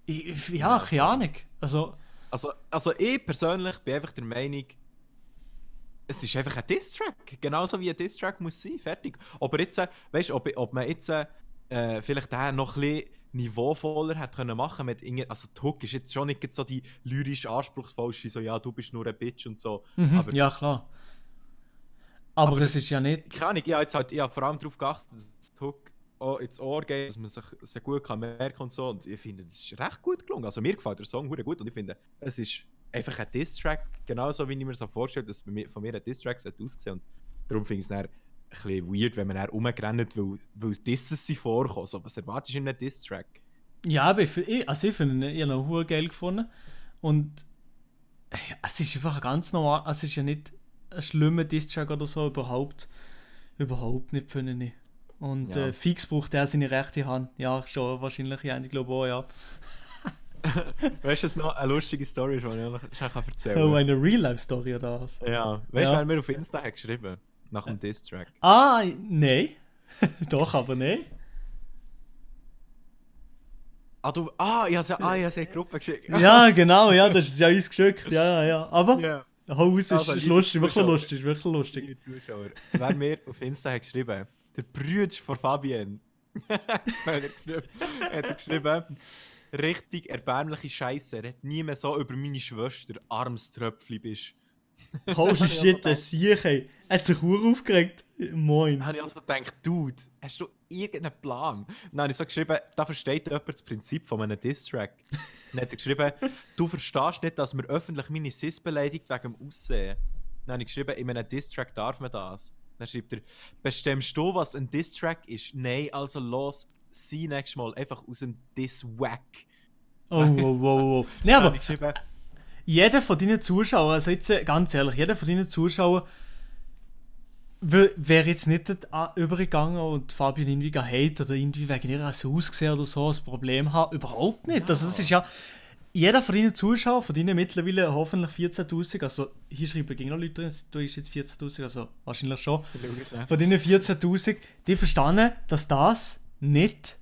Keine Ahnung. Also ich persönlich bin einfach der Meinung, es ist einfach ein Diss-Track. Genauso wie ein Diss-Track muss sein. Fertig. Aber jetzt, weißt du, ob man jetzt vielleicht den noch ein bisschen niveauvoller hätte können machen können. Also die Hook ist jetzt schon nicht so die lyrisch anspruchsvollste, so ja, du bist nur ein Bitch und so. Aber, ja, klar. Aber das ist ja nicht... Keine Ahnung, ich habe vor allem darauf geachtet, dass die Hook ins Ohr geht, dass man sich sehr gut kann merken und so. Und ich finde, das ist recht gut gelungen. Also mir gefällt der Song gut und ich finde, es ist einfach ein Diss-Track, genauso wie ich mir so vorstelle, dass von mir ein Diss-Track aussehen. Und darum finde ich es dann ein bisschen weird, wenn man dann rumgerannt, weil Disses sind vorkommen. So, was erwartest du in einem Diss-Track? Ja, aber ich finde ihn noch geil gefunden. Und es ist einfach ganz normal, es ist ja nicht ein schlimmer Diss-Track oder so, überhaupt nicht, finde ich. Und fix braucht er seine rechte Hand. Ja, schon wahrscheinlich, ich glaube auch, ja. Weißt du, es noch eine lustige Story, die ich noch erzählen kann? Oh, eine Real-Life-Story oder was? Ja. Weißt du, wer mir auf Insta hat geschrieben nach dem Diss-Track? Nein. Doch, aber nein. Ich habe es in die Gruppe geschickt. Ja, genau, ja, das ist ja uns geschickt. Ja. Aber Ja. Haus Also, ist liebe lustig, wirklich Zuschauer. lustig, wirklich lustig. Liebe Zuschauer, wer mir auf Insta hat geschrieben, der Bruder von Fabienne, hat er geschrieben, richtig erbärmliche Scheiße, er hat nie mehr so über meine Schwester, armes Tröpfli bist. Holy shit, der Sieg, ey. Er hat sich hure aufgeregt. Moin. Dann habe ich also gedacht, Dude, hast du irgendeinen Plan? Dann habe ich so geschrieben, da versteht jemand das Prinzip von einem Diss-Track. Dann hat er geschrieben, du verstehst nicht, dass man öffentlich meine Sis beleidigt wegen dem Aussehen. Dann habe ich geschrieben, in einem Diss-Track darf man das. Dann schreibt er, bestimmst du, was ein Diss-Track ist? Nein, also los, sieh nächstes Mal einfach aus dem Diss-Wack. Oh. Nee, Dann aber habe ich geschrieben, jeder von deinen Zuschauern, also jetzt ganz ehrlich, jeder von deinen Zuschauern wäre jetzt nicht übergegangen und Fabian irgendwie hate oder irgendwie wegen ihrer Aussehen oder so ein Problem haben. Überhaupt nicht. Also das ist ja... Jeder von deinen Zuschauern, von deinen mittlerweile hoffentlich 14'000, also hier schreiben gegen noch Leute drin, du bist jetzt 14'000, also wahrscheinlich schon. Von deinen 14'000, die verstanden, dass das nicht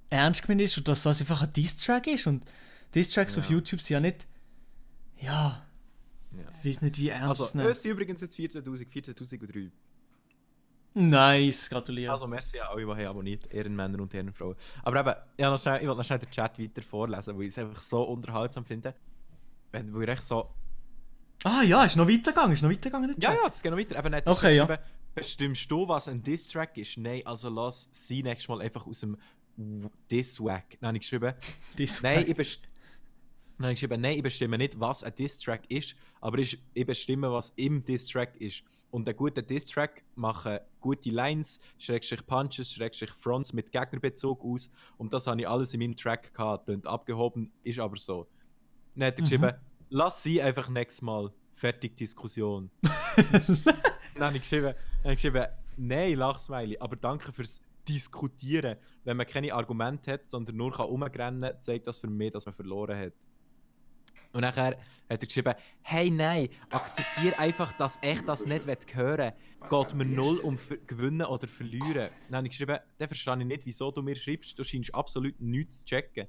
ernst gemeint ist und dass das einfach ein Diss-Track ist. Und Diss-Tracks auf YouTube sind ja nicht... Ja... Ich weiß nicht, wie ernst also, es sind übrigens jetzt 14'003. Nice, gratuliere. Also merci an alle, die haben abonniert, Ehrenmänner und Ehrenfrauen. Aber eben, ich wollte noch schnell den Chat weiter vorlesen, weil ich es einfach so unterhaltsam finde. Weil ich echt so... Ja, ist noch weitergegangen, der Chat. Ja, das geht noch weiter. Eben nicht Okay, ja. geschrieben, bestimmst du, was ein Diss-Track ist? Nein, also lass sie nächstes Mal einfach aus dem Diss-Wack. Dann habe ich geschrieben, nein, ich bestimme nicht, was ein Diss-Track ist, aber ich bestimme, was im Diss-Track ist. Und ein guter Diss-Track machen gute Lines, Schrägstrich Punches, Schrägstrich Fronts mit Gegnerbezug aus. Und das habe ich alles in meinem Track gehabt. Tönt abgehoben, ist aber so. Dann hat er geschrieben, lass sie einfach nächstes Mal. Fertig Diskussion. Dann habe ich geschrieben, nein, Lachsmiley, aber danke fürs Diskutieren. Wenn man keine Argumente hat, sondern nur rumrennen kann, zeigt das für mich, dass man verloren hat. Und nachher hat er geschrieben, hey nein, akzeptiere einfach, dass ich das nicht hören will. Geht mir null um gewinnen oder verlieren. Dann habe ich geschrieben, dann verstehe ich nicht, wieso du mir schreibst, du scheinst absolut nichts zu checken.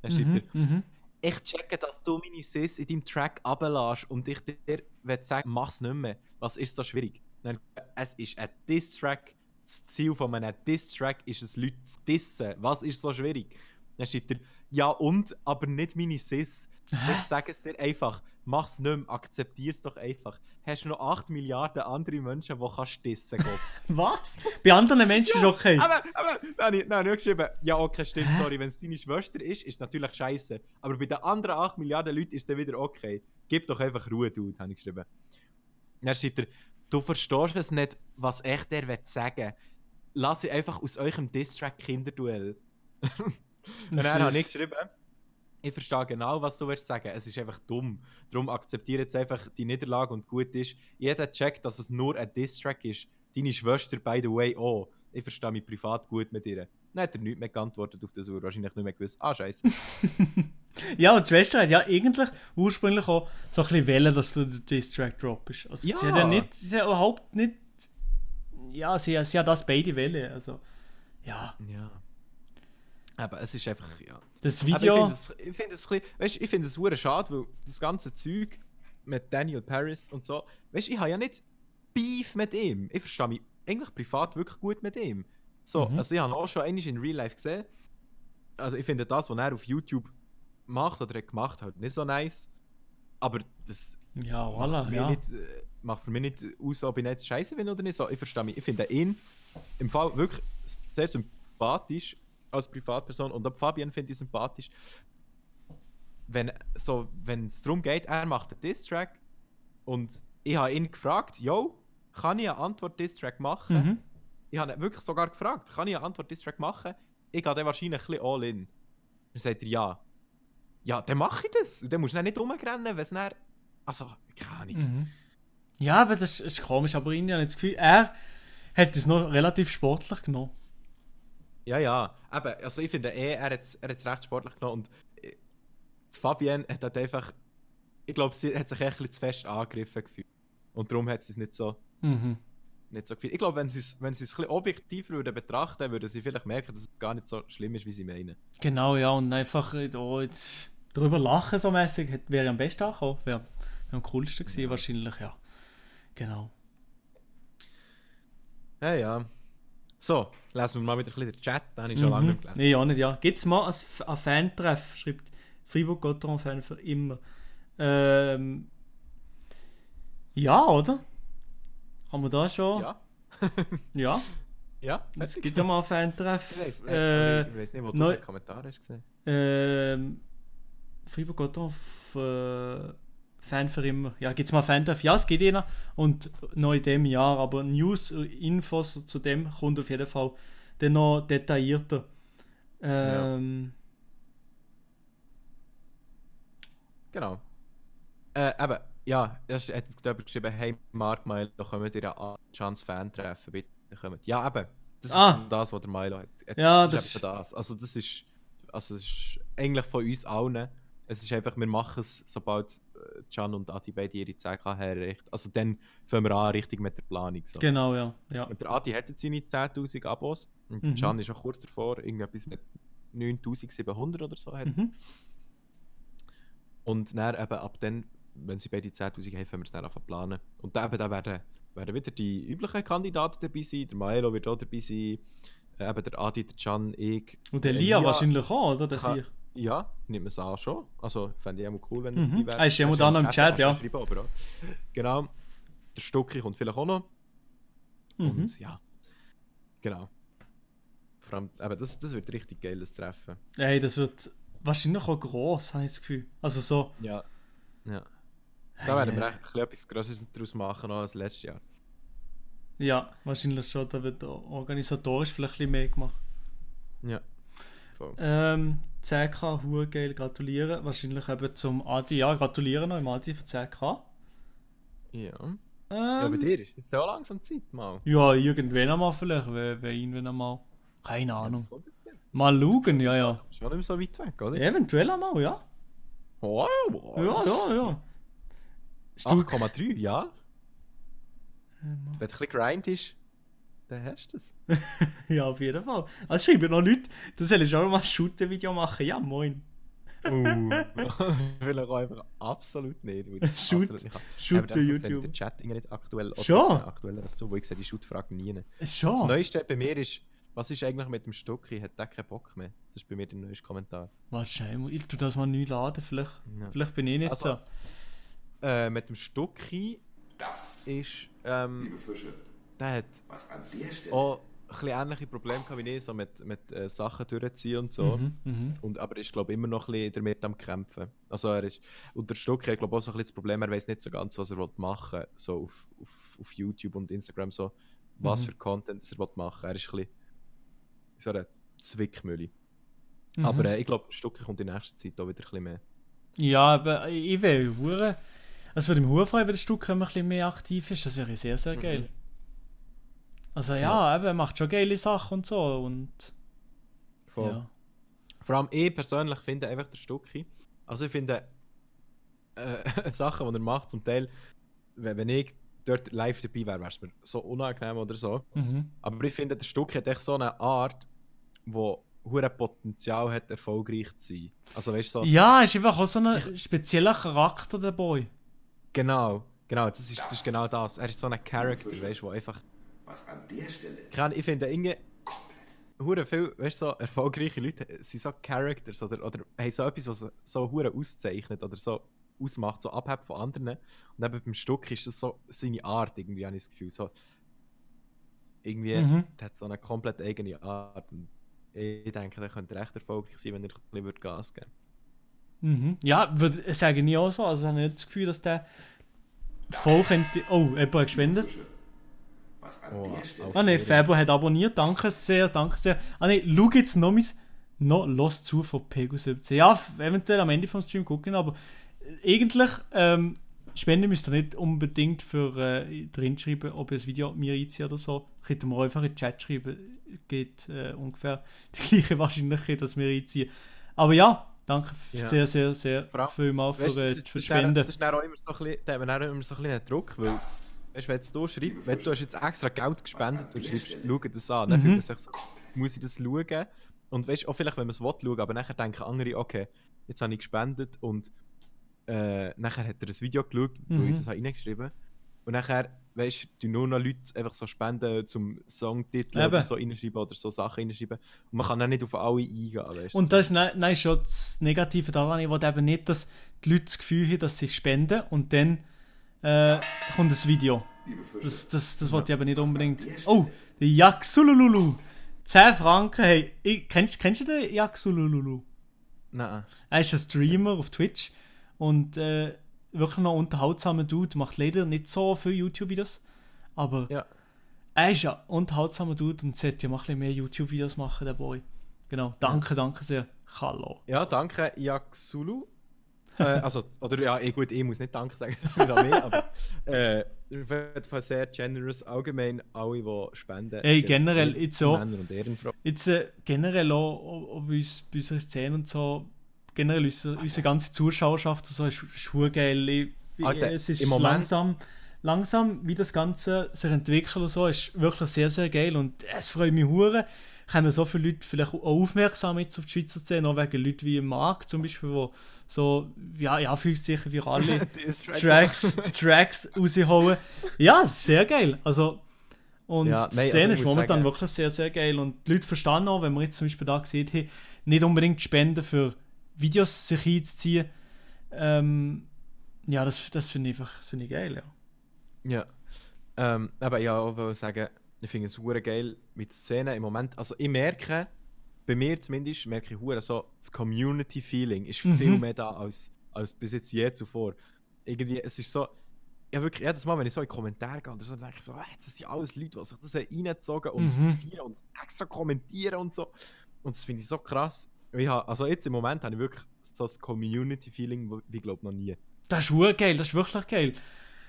Dann schreibt er, ich checke, dass du meine Sis in deinem Track runterlässt und ich dir sagen, mach's nicht mehr. Was ist so schwierig? Dann, es ist ein Diss-Track. Das Ziel von einem Diss-Track ist es, Leute zu dissen. Was ist so schwierig? Dann schreibt er, ja und, aber nicht meine Sis. Ich sage es dir einfach, mach's nicht mehr, akzeptier's doch einfach. Hast du noch 8 Milliarden andere Menschen, die kannst dissen kannst? Was? Bei anderen Menschen ist okay. Aber dann habe ich geschrieben, ja okay, stimmt, sorry, wenn es deine Schwester ist es natürlich scheiße. Aber bei den anderen 8 Milliarden Leuten ist es dann wieder okay. Gib doch einfach Ruhe, Dude, habe ich geschrieben. Dann schreibt er, du verstehst es nicht, was ich dir sagen will. Lass sie einfach aus eurem Diss-Track Kinderduell. Und dann habe ich geschrieben, ich verstehe genau, was du willst sagen. Es ist einfach dumm. Darum akzeptiere jetzt einfach die Niederlage und gut ist. Jeder checkt, dass es nur ein Diss-Track ist. Deine Schwester, by the way, auch. Ich verstehe mich privat gut mit ihr. Dann hat er nichts mehr geantwortet auf das, wahrscheinlich nicht mehr gewusst. Scheiße. Ja, und die Schwester hat ja eigentlich ursprünglich auch so ein bisschen wollen, dass du den Diss-Track droppst. Also Ja. sie hat ja nicht, sie hat überhaupt nicht... Ja, sie hat das beide wollen. Also, ja. Ja. Aber es ist einfach, ja. Das Video... Ich finde es verdammt schade, weil das ganze Zeug mit Daniel Paris und so, weißt du, ich habe ja nicht Beef mit ihm. Ich verstehe mich eigentlich privat wirklich gut mit ihm. So, also ich habe ihn auch schon einmal in Real Life gesehen. Also ich finde das, was er auf YouTube macht oder hat gemacht, halt nicht so nice. Aber das Ja, voilà, ja. Macht für mich nicht aus, ob ich nicht scheiße bin oder nicht. So, ich verstehe mich. Ich finde ihn im Fall wirklich sehr sympathisch als Privatperson und auch Fabian finde ich sympathisch. Wenn es darum geht, er macht einen Diss-Track und ich habe ihn gefragt, yo, kann ich eine Antwort-Diss-Track machen? Ich habe ihn wirklich sogar gefragt, kann ich eine Antwort-Diss-Track machen? Ich gehe dann wahrscheinlich ein bisschen all in. Dann sagt er ja. Ja, dann mache ich das. Und dann musst du nicht rumrennen, wenn es dann... Also, keine Ahnung. Ja, aber das ist komisch, aber ich habe das Gefühl, er hat es noch relativ sportlich genommen. Ja, aber also ich finde er hat es recht sportlich genommen und Fabienne hat halt einfach, ich glaube, sie hat sich echt ein bisschen zu fest angegriffen gefühlt. Und darum hat sie es nicht so nicht so viel. Ich glaube, wenn sie es ein bisschen objektiver würden betrachten, würden sie vielleicht merken, dass es gar nicht so schlimm ist, wie sie meinen. Genau, ja, und einfach jetzt darüber lachen so mäßig wäre am besten angekommen. Wäre am coolsten gewesen, wahrscheinlich, ja. Genau. Ja. So, lesen wir mal wieder ein bisschen den Chat, den habe ich schon lange nicht gelesen. Nee, auch nicht, ja. Gibt es mal ein Fan-Treff, schreibt Fribourg-Gotteron-Fan für immer. Ja, oder? Kann man da schon? Ja. Ja. Ja. Es gibt ja mal ein Fan-Treff. Ich weiß nicht, wo du den Kommentar hast gesehen. Fribourg-Gotteron Fan für immer. Ja, gibt es mal ein Fan-Treff? Ja, es geht eh noch. Und noch in diesem Jahr. Aber News, Infos zu dem kommt auf jeden Fall dann noch detaillierter. Genau. Aber ja, er hat jetzt geschrieben, hey Mark, Milo, kommen dir an Chance Fan treffen, bitte kommt. Ja, eben. Das ist das, was der Milo hat. Ja, das ist das. Also das ist eigentlich von uns allen. Es ist einfach, wir machen es, sobald Can und Adi beide ihre 10K herrichten. Also dann fangen wir an, richtig mit der Planung. So. Genau, ja. Und der Adi hat jetzt seine 10'000 Abos. Und der Can ist auch kurz davor, irgendetwas mit 9'700 oder so hat. Und dann eben ab dann, wenn sie beide 10'000 haben, fangen wir es dann an planen. Und da werden wieder die üblichen Kandidaten dabei sein. Der Maelo wird auch dabei sein. Eben der Adi, der Can, ich. Und der Lia wahrscheinlich auch, oder? Ja, nimmt man es an schon. Also fände ich auch cool, wenn er dabei wäre. Er ist ja immer da noch im Chat, ja. Genau. Der Stucki kommt vielleicht auch noch. Und ja, genau. Vor allem, aber das wird richtig geiles Treffen. Ey, das wird wahrscheinlich auch gross, habe ich das Gefühl. Also so. Ja. Da werden wir echt etwas Grosses daraus machen als letztes Jahr. Ja, wahrscheinlich schon. Da wird organisatorisch vielleicht ein bisschen mehr gemacht. Ja. Voll. 10K, geil, gratulieren. Wahrscheinlich eben zum Adi. Ja, gratulieren noch im Adi für 10K. Ja. Ja, bei dir ist das auch langsam Zeit, mal. Ja, irgendwann einmal vielleicht. Irgendwann einmal. Keine Ahnung. Mal schauen, ja. Schon nicht mehr so weit weg, oder? Eventuell einmal, ja. Wow. Ja. 8,3, ja. Wenn du ein bisschen grind ist, dann hast du es. Ja, auf jeden Fall. Also schreiben noch Leute, du sollst auch mal ein Shooter-Video machen. Ja, moin. Will ich auch einfach absolut nicht. Shooter YouTube. Der Chat nicht aktuell. Schon? Aktuell als du, wo ich sehe, die Shoot-Fragen nie. Schon? Das Neueste bei mir ist, was ist eigentlich mit dem Stucki? Hat der keinen Bock mehr? Das ist bei mir der neueste Kommentar. Wahrscheinlich. Ich tue das mal neu laden. Vielleicht bin ich nicht also, da. Mit dem Stucki ist, liebe Fische, der hat was an der Stelle auch ein bisschen ähnliche Probleme wie ich, so mit Sachen durchziehen und so. Aber ist, glaube ich, immer noch ein bisschen damit am Kämpfen. Also und der Stucki hat, glaube ich, auch so ein bisschen das Problem, er weiß nicht so ganz, was er machen will, so auf YouTube und Instagram, so, was für Content er machen will. Er ist ein bisschen so eine Zwickmühle. Aber ich glaube, Stucki kommt in nächster Zeit auch wieder ein bisschen mehr. Ja, aber ich will es würde im freuen, wenn der Stucki ein bisschen mehr aktiv ist. Das wäre sehr, sehr geil. Also ja, eben, er macht schon geile Sachen und so. Und voll. Ja. Vor allem ich persönlich finde einfach der Stucki. Also ich finde Sachen, die er macht, zum Teil, wenn ich dort live dabei wäre, wäre es mir so unangenehm oder so. Aber ich finde, der Stucki hat echt so eine Art, wo hure Potenzial hat, erfolgreich zu sein. Also weißt du so. Ja, ist einfach auch so ein spezieller Charakter, der Boy. Genau, das ist genau das. Er ist so ein Charakter, weißt du, wo einfach. Was an der Stelle. Ich finde irgendwie. Hure viel, weißt du, so erfolgreiche Leute sind so Characters oder haben so etwas, was so hure auszeichnet oder so ausmacht, so abhebt von anderen. Und eben beim Stucki ist das so seine Art, irgendwie, habe ich das Gefühl. So, irgendwie der hat so eine komplett eigene Art. Und ich denke, der könnte recht erfolgreich sein, wenn er ein bisschen Gas geben würde. Ja, würde ich sagen, nie auch so. Also ich habe nicht das Gefühl, dass der voll könnte. Oh, jemand hat gespendet. Was an der Stelle. Ah ne, Fabo hat abonniert. Danke sehr. Ah ne, schau jetzt noch los zu von Pegu17. Ja, eventuell am Ende vom Stream gucken, aber eigentlich spenden müsst ihr nicht unbedingt für drin schreiben, ob ihr das Video mir einzieht oder so. Könnt ihr mir einfach in den Chat schreiben. Geht ungefähr die gleiche Wahrscheinlichkeit, dass wir einziehen. Aber ja, danke sehr, sehr, sehr vielmals für Spenden. Das ist dann auch immer so ein bisschen, da haben wir auch immer so ein bisschen einen Druck, weil weißt, wenn du schreibst, wenn du hast jetzt extra Geld gespendet und schreibst, schau das an, dann fühlt man sich so, muss ich das schauen? Und weißt auch vielleicht, wenn man es schauen will, aber nachher denken andere, okay, jetzt habe ich gespendet und nachher hat er ein Video geschaut, wo ich das reingeschrieben habe. Und nachher, weißt du, nur noch Leute einfach so spenden zum Songtitel oder so reinschreiben oder so Sachen reinschreiben. Und man kann auch nicht auf alle eingehen. Weißt du? Und das ist schon das Negative daran. Ich will eben nicht, dass die Leute das Gefühl haben, dass sie spenden und dann kommt das Video. Das wollte ich aber nicht unbedingt. Oh, der Yaxulululu. 10 Franken. Hey, kennst du den Yaxulululu? Nein. Er ist ein Streamer auf Twitch und wirklich noch unterhaltsamer Dude. Macht leider nicht so viele YouTube-Videos, aber er ist ja unterhaltsamer Dude und sollte ja mal ein bisschen mehr YouTube-Videos machen, der Boy. Genau, danke sehr. Hallo. Ja, danke Yaxulu. Oder ja, gut, ich muss nicht danke sagen, das ist mir mehr, aber auf jeden Fall sehr generous, allgemein alle, die spenden. Hey, generell jetzt so. Männer und Ehrenfrauen. Jetzt generell auch bei unserer Szene und so, generell unsere ganze Zuschauerschaft und so ist geil. Es ist langsam, wie das Ganze sich entwickelt und so, ist wirklich sehr, sehr geil und es freut mich hure. Kommen so viele Leute vielleicht auch aufmerksam jetzt auf die Schweizer Szene, auch wegen Leuten wie Marc zum Beispiel, die so, fühlt sich virale Tracks raushauen. Ja, das ist sehr geil. Also, und die Szene ist momentan wirklich sehr, sehr geil. Und die Leute verstehen auch, wenn wir jetzt zum Beispiel da gesehen haben, nicht unbedingt Spenden für Videos sich einzuziehen. Das finde ich geil, ja. Ja. Aber ja, ich will sagen, ich finde es super geil mit Szenen im Moment. Also ich merke, bei mir zumindest, merke ich so, das Community-Feeling ist viel mehr da als bis jetzt je zuvor. Irgendwie, es ist so, ja wirklich, jedes Mal, wenn ich so in Kommentare gehe, so, denke ich so, das sind alles Leute, die sich das reingezogen und feiern und extra kommentieren und so. Und das finde ich so krass. Also jetzt im Moment habe ich wirklich so das Community-Feeling, wie ich glaube noch nie. Das ist geil, das ist wirklich geil.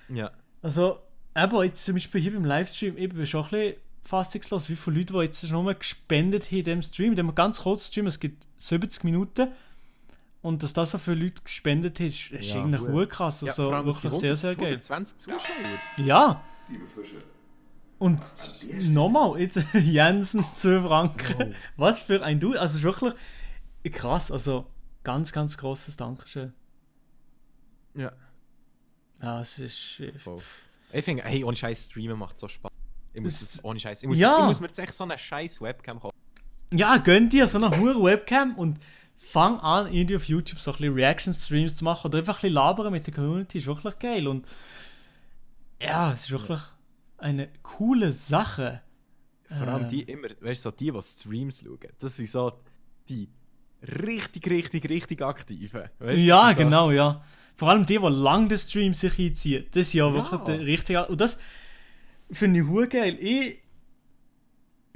Ja. Also, aber jetzt zum Beispiel hier beim Livestream, ich bin schon ein bisschen fassungslos, wie viele Leute, die jetzt schon mal gespendet haben in diesem Stream, in dem ganz kurzen Stream, es gibt 70 Minuten und dass das so viele Leute gespendet haben, ist eigentlich krass, also ja, wirklich sehr, sehr geil. 20 Zuschauer. Ja. Liebe Fische. Und nochmal, jetzt Jensen, 12 Franken. Oh. Was für ein Du, also es ist wirklich krass, also ganz, ganz grosses Dankeschön. Ja. Ja, es ist... Ich finde, hey, ohne Scheiß streamen macht so Spaß. Ich muss das ohne Scheiß. Ich muss mir jetzt echt so eine scheiß Webcam kaufen. Ja, gönn dir so eine hohe Webcam und fang an, irgendwie auf YouTube so ein bisschen Reaction-Streams zu machen oder einfach ein bisschen labern mit der Community. Ist wirklich geil. Und ja, es ist wirklich eine coole Sache. Vor allem die immer, weißt du, so die Streams schauen, das sind so die richtig aktiven. Weißt, ja, so genau, ja. Vor allem die lang den Stream sich einziehen. Das ist ja wirklich der richtige. Und das finde ich hure geil. Ich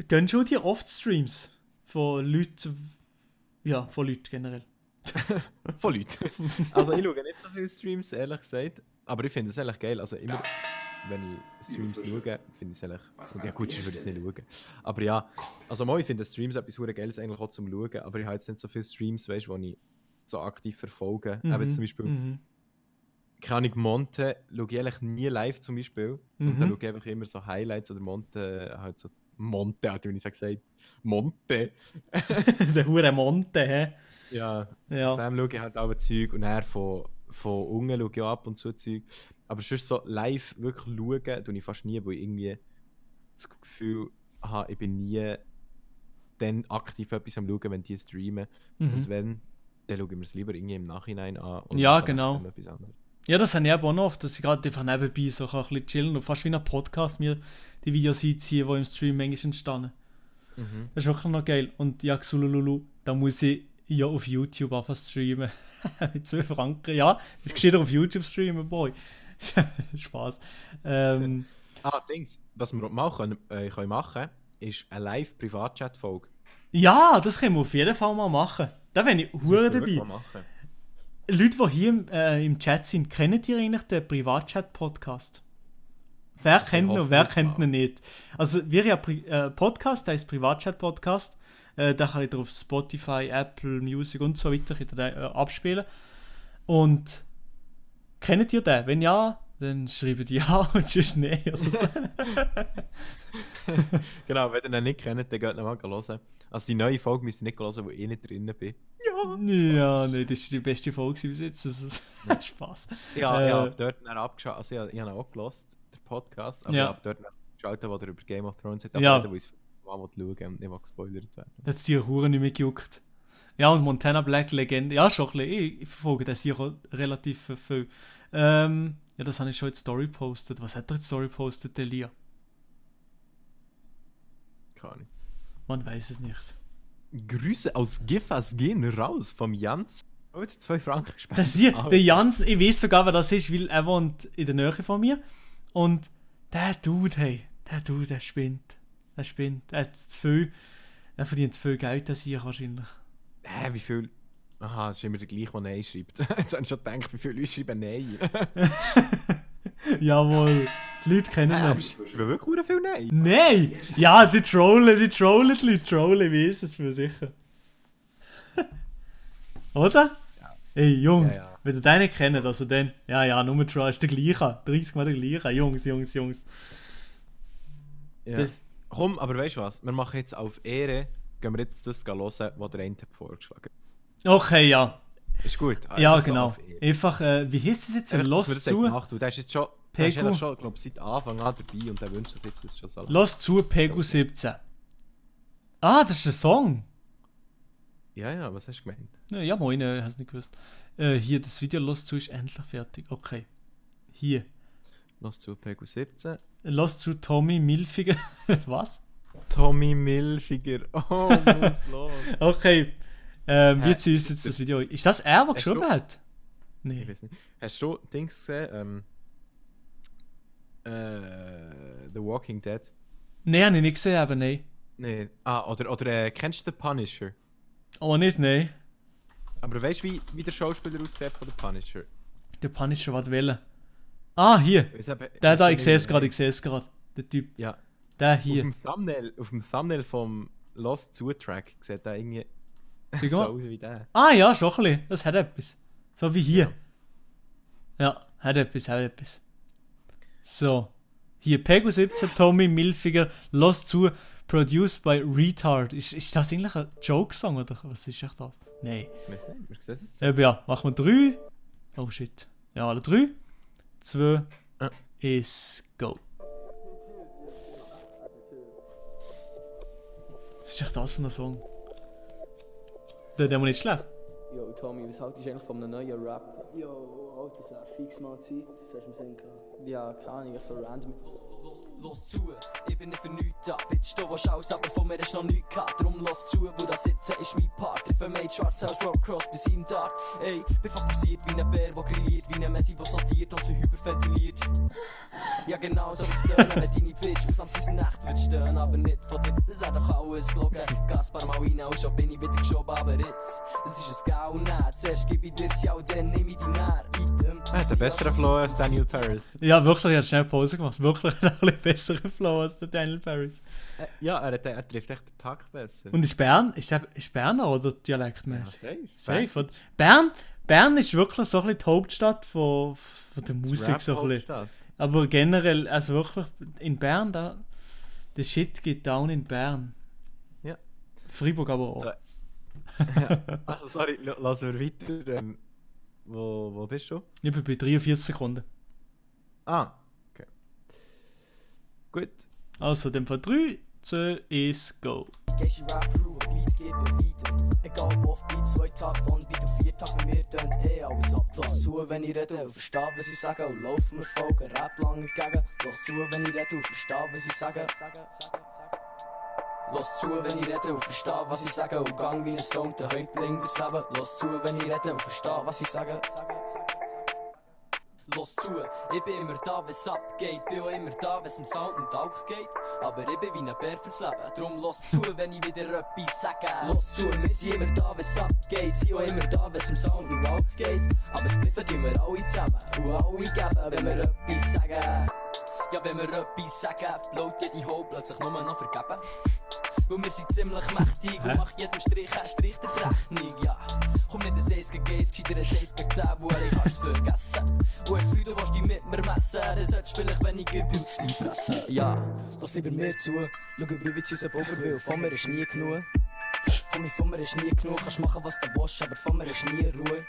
gönne schon dir oft Streams von Leuten. Ja, von Leuten generell. Von Leuten. Also ich schaue nicht so viele Streams, ehrlich gesagt. Aber ich finde es eigentlich geil. Also immer, wenn ich Streams schaue, finde ich es eigentlich... Ja gut, ich würde es nicht schauen. Aber ja, also ich finde Streams etwas hure Geiles eigentlich auch zum Schauen. Aber ich habe jetzt nicht so viele Streams, weißt du, die ich so aktiv verfolge. Aber zum Beispiel... Keine Ahnung, Monte schaue ich eigentlich nie live zum Beispiel. Und dann schaue ich einfach immer so Highlights oder Monte, halt so... Monte, wie ich gesagt Monte. Der hure Monte, hä? Ja. Auf dem schaue ich halt auch Zeug und dann von unten schaue ich auch ab und zu Zeug. Aber sonst so live wirklich schauen, tue ich fast nie, weil ich irgendwie das Gefühl habe, ich bin nie dann aktiv etwas am schauen, wenn die streamen. Und wenn, dann schaue ich mir es lieber irgendwie im Nachhinein an. Ja, genau. Ja, das habe ich auch noch oft, dass ich gerade einfach nebenbei so ein bisschen chillen und fast wie ein Podcast mir die Videos einziehen, die im Stream manchmal entstanden. Das ist wirklich noch geil. Und ja, Xulululu, da muss ich ja auf YouTube einfach streamen. Mit 2 Franken. Ja, das geschieht auf YouTube streamen, boy. Spaß. Dings. Was wir mal können machen, ist eine Live-Privatchat-Folge. Ja, das können wir auf jeden Fall mal machen. Da bin ich hure dabei. Leute, die hier im Chat sind, kennen ihr eigentlich den Privatchat-Podcast? Wer kennt ihn, wer kennt ihn nicht? Also, wir haben einen Podcast, der heißt Privatchat-Podcast. Da kann ich auf Spotify, Apple Music und so weiter abspielen. Und kennt ihr den? Wenn ja, dann schreibt ja und sonst nein oder so. Genau, wenn ihr ihn nicht kennt, dann geht noch mal hören. Also die neue Folge müsst ihr nicht hören, wo ich nicht drin bin. Ja, nee, das war die beste Folge bis jetzt. Also, Spaß. Ja, ich habe dort abgeschaut, also ich habe auch gehört, den Podcast, aber ich habe dort geschaut, wo er über Game of Thrones hat, aber wo ich es mal schauen und nicht gespoilert werden. Da hat es die Huren nicht mehr gejuckt. Ja, und Montana Black Legende, ja, schon ein bisschen. Ich verfolge das hier auch relativ viel. Ja, das habe ich schon in die Story gepostet. Was hat er in die Story gepostet, der Lia? Keine Ahnung. Man weiß es nicht. Grüße aus Gifas gehen raus vom Jans. Oh, 2 Franken spenden. Das hier, der Jans, ich weiß sogar, wer das ist, weil er wohnt in der Nähe von mir. Und der Dude, der spinnt. Der spinnt. Er hat zu viel. Er verdient zu viel Geld, das hier wahrscheinlich. Wie viel? Aha, das ist immer der gleiche, der Nein schreibt. Jetzt habe ich schon gedacht, wie viele Leute schreiben Nein. Jawohl, die Leute kennen ihn. Schreiben wirklich viel Nein? Nein! Ja, die trollen die Leute, trollen, ich weiß es für sicher. Oder? Ja. Ey, Jungs, wenn ihr den nicht kennt, also dann, nur Troll, ist der gleiche, 30 Mal der gleiche, Jungs. Ja. Komm, aber weißt du was, wir machen jetzt auf Ehre, gehen wir jetzt das hören, was der eine vorgeschlagen hat. Okay, ja. Ist gut. Ja, genau. Einfach, wie heißt das jetzt? Los zu. Der ist jetzt schon, glaube ich, seit Anfang an dabei und der wünscht sich jetzt das schon so lange. Los zu, Pegu 17. Ah, das ist ein Song. Ja, was hast du gemeint? Ja, moin, hast du nicht gewusst. Hier, das Video Los zu ist endlich fertig. Okay. Hier. Los zu, Pegu 17. Los zu, Tommy Milfiger. Was? Tommy Milfiger. Oh, was los? Okay. Wie ziehen uns jetzt das Video? Ist das er, der geschrieben hat? Nein. Ich weiß nicht. Hast du Dings gesehen? The Walking Dead? Nein, habe ich nicht gesehen, aber nein. Nein. Oder kennst du The Punisher? Oh, nicht, nein. Aber weißt du, wie der Schauspieler aussieht von The Punisher? Der Punisher, was will? Ah, hier. Der da, ich sehe es gerade. Der Typ. Ja. Der hier. Auf dem Thumbnail vom Lost zu Track sieht der irgendwie so aus wie der. Ah ja, schon ein bisschen. Das hat etwas. So wie hier. Ja, hat etwas. So. Hier, Pegu 17, Tommy Milfiger, Lost zu, produced by Retard. Ist das eigentlich ein Joke-Song oder was ist echt das? Nein. Ich weiß nicht, wir sehen es jetzt. Ja, machen wir 3. Oh shit. Ja, alle 3, 2, 1, go. Was ist echt das für ein Song? Der war nicht schlecht. Yo, Tommy, was haltest du eigentlich von einem neuen Rap? Yo, Alter, das wäre fix mal Zeit, das hast du im Sinn gehabt. Ja, keine Ahnung, so random. Los zu, ich bin nicht für nichts da. Bitch, du willst alles, aber von mir hast noch nichts gehabt. Drum los zu, wo da sitzen ist mein Part. Ich vermeid schwarz als Roadcross bis im Tag. Ey, bin fokussiert wie ein Bär, der grilliert, wie ein Messi, der sortiert und so hyperventiliert. Ja genau, so wird's lernen, wenn deine Bitch ausnahmsweise Nacht wird stehen, aber nicht von dir. Das wär doch alles gelogen. Gaspar mal rein, und schon bin ich wieder geschoben, aber jetzt, das ist ein Gauner. Zuerst gib ich dir's ja, und dann nehm ich die näher. Er hat einen besseren Flow als Daniel Paris. Ja, wirklich, er hat schnell Pause gemacht. Wirklich, er hat einen besseren Flow als der Daniel Paris. Ja, er trifft echt den Takt besser. Und ist Berner oder dialektmäßig? Ja, safe. Und Bern ist wirklich so ein bisschen die Hauptstadt von der Musik. So ein bisschen. Aber generell, also wirklich, in Bern, der Shit geht down in Bern. Ja. Freiburg aber auch. So. Ja. Also, sorry, lassen wir weiter. Wo bist du? Ich bin bei 43 Sekunden. Ah, okay. Gut. Also, dann von 3, 2, 1, go. Gehst du Rap Crew, Beats geben weiter. Egal ob Beat 2 Takt, on Beat auf 4 Takt, mit mir tönt alles ab. Lass zu, wenn ich rede und versteh, was ich sage. Und laufen wir folgen, Rap lang entgegen. Lass zu, wenn ich rede und versteh, was ich sage. Lass zu, wenn ich rede und versteh, was ich sage. Und gang wie ein Stone, der Häuptling des Lebens. Lass zu, wenn ich rede und versteh, was ich sage. Los zu, ich bin immer da, wenn's abgeht. Bin auch immer da, wenn's um Sound und Tauch geht. Aber ich bin wie ein Bär fürs Leben. Drum los zu, wenn ich wieder etwas sage. Los zu, wir sind immer da, wenn's abgeht. Sind auch immer da, wenn's um Sound und Tauch geht. Aber es bleiben wir alle zusammen und alle geben, wenn wir etwas sagen. Ja, wenn wir etwas sagen, laut jede Ho plötzlich nur noch vergeben. weil wir sind ziemlich mächtig und mach jedem Strich ein Strich der Rechnung, ja. Komm nicht ein 1 gegen 1, gescheiter ein 1 gegen 10, wo ich kann's vergessen. Und hast das Gefühl, du willst dich mit mir messen, dann solltest du vielleicht weniger Pilzchen fressen, ja. Lass lieber mir zu, schau über wie unser Pulver will, von mir ist nie genug. Komm, von mir ist nie genug, kannst machen was du willst, aber von mir ist nie Ruhe.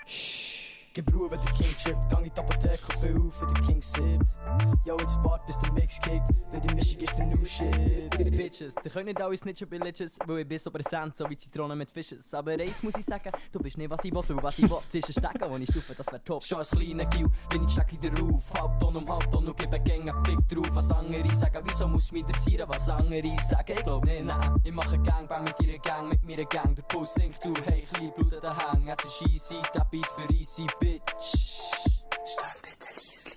Gib Ruhe, wenn der King chippt, gang in die Apotheke und füll auf, wenn der King sitzt. Ja, jetzt wart, bis der Mix kickt, weil die Mischung ist der new shit. Die Bitches, die können nicht alle snitchen bei Liches, weil ich bin so präsent, so wie Zitronen mit Fisches. Aber eins muss ich sagen, du bist nicht was ich will, du was ich will, ist ein Stecken, wo ich stufe, das wär top. Schon als kleiner Gil, bin ich steck wieder auf, Halbton um Halbton und gebe Gänge einen Fick drauf. Was andere sagen, wieso muss mich interessieren, was andere sagen, ich glaub nicht, nein. Ich mache Gangbang mit ihrer Gang, mit meiner Gang, der Puls sinkt du, hey, klein Blut an den Hang, es ist easy, der Beat für easy, bitch. Stand bitte leisli.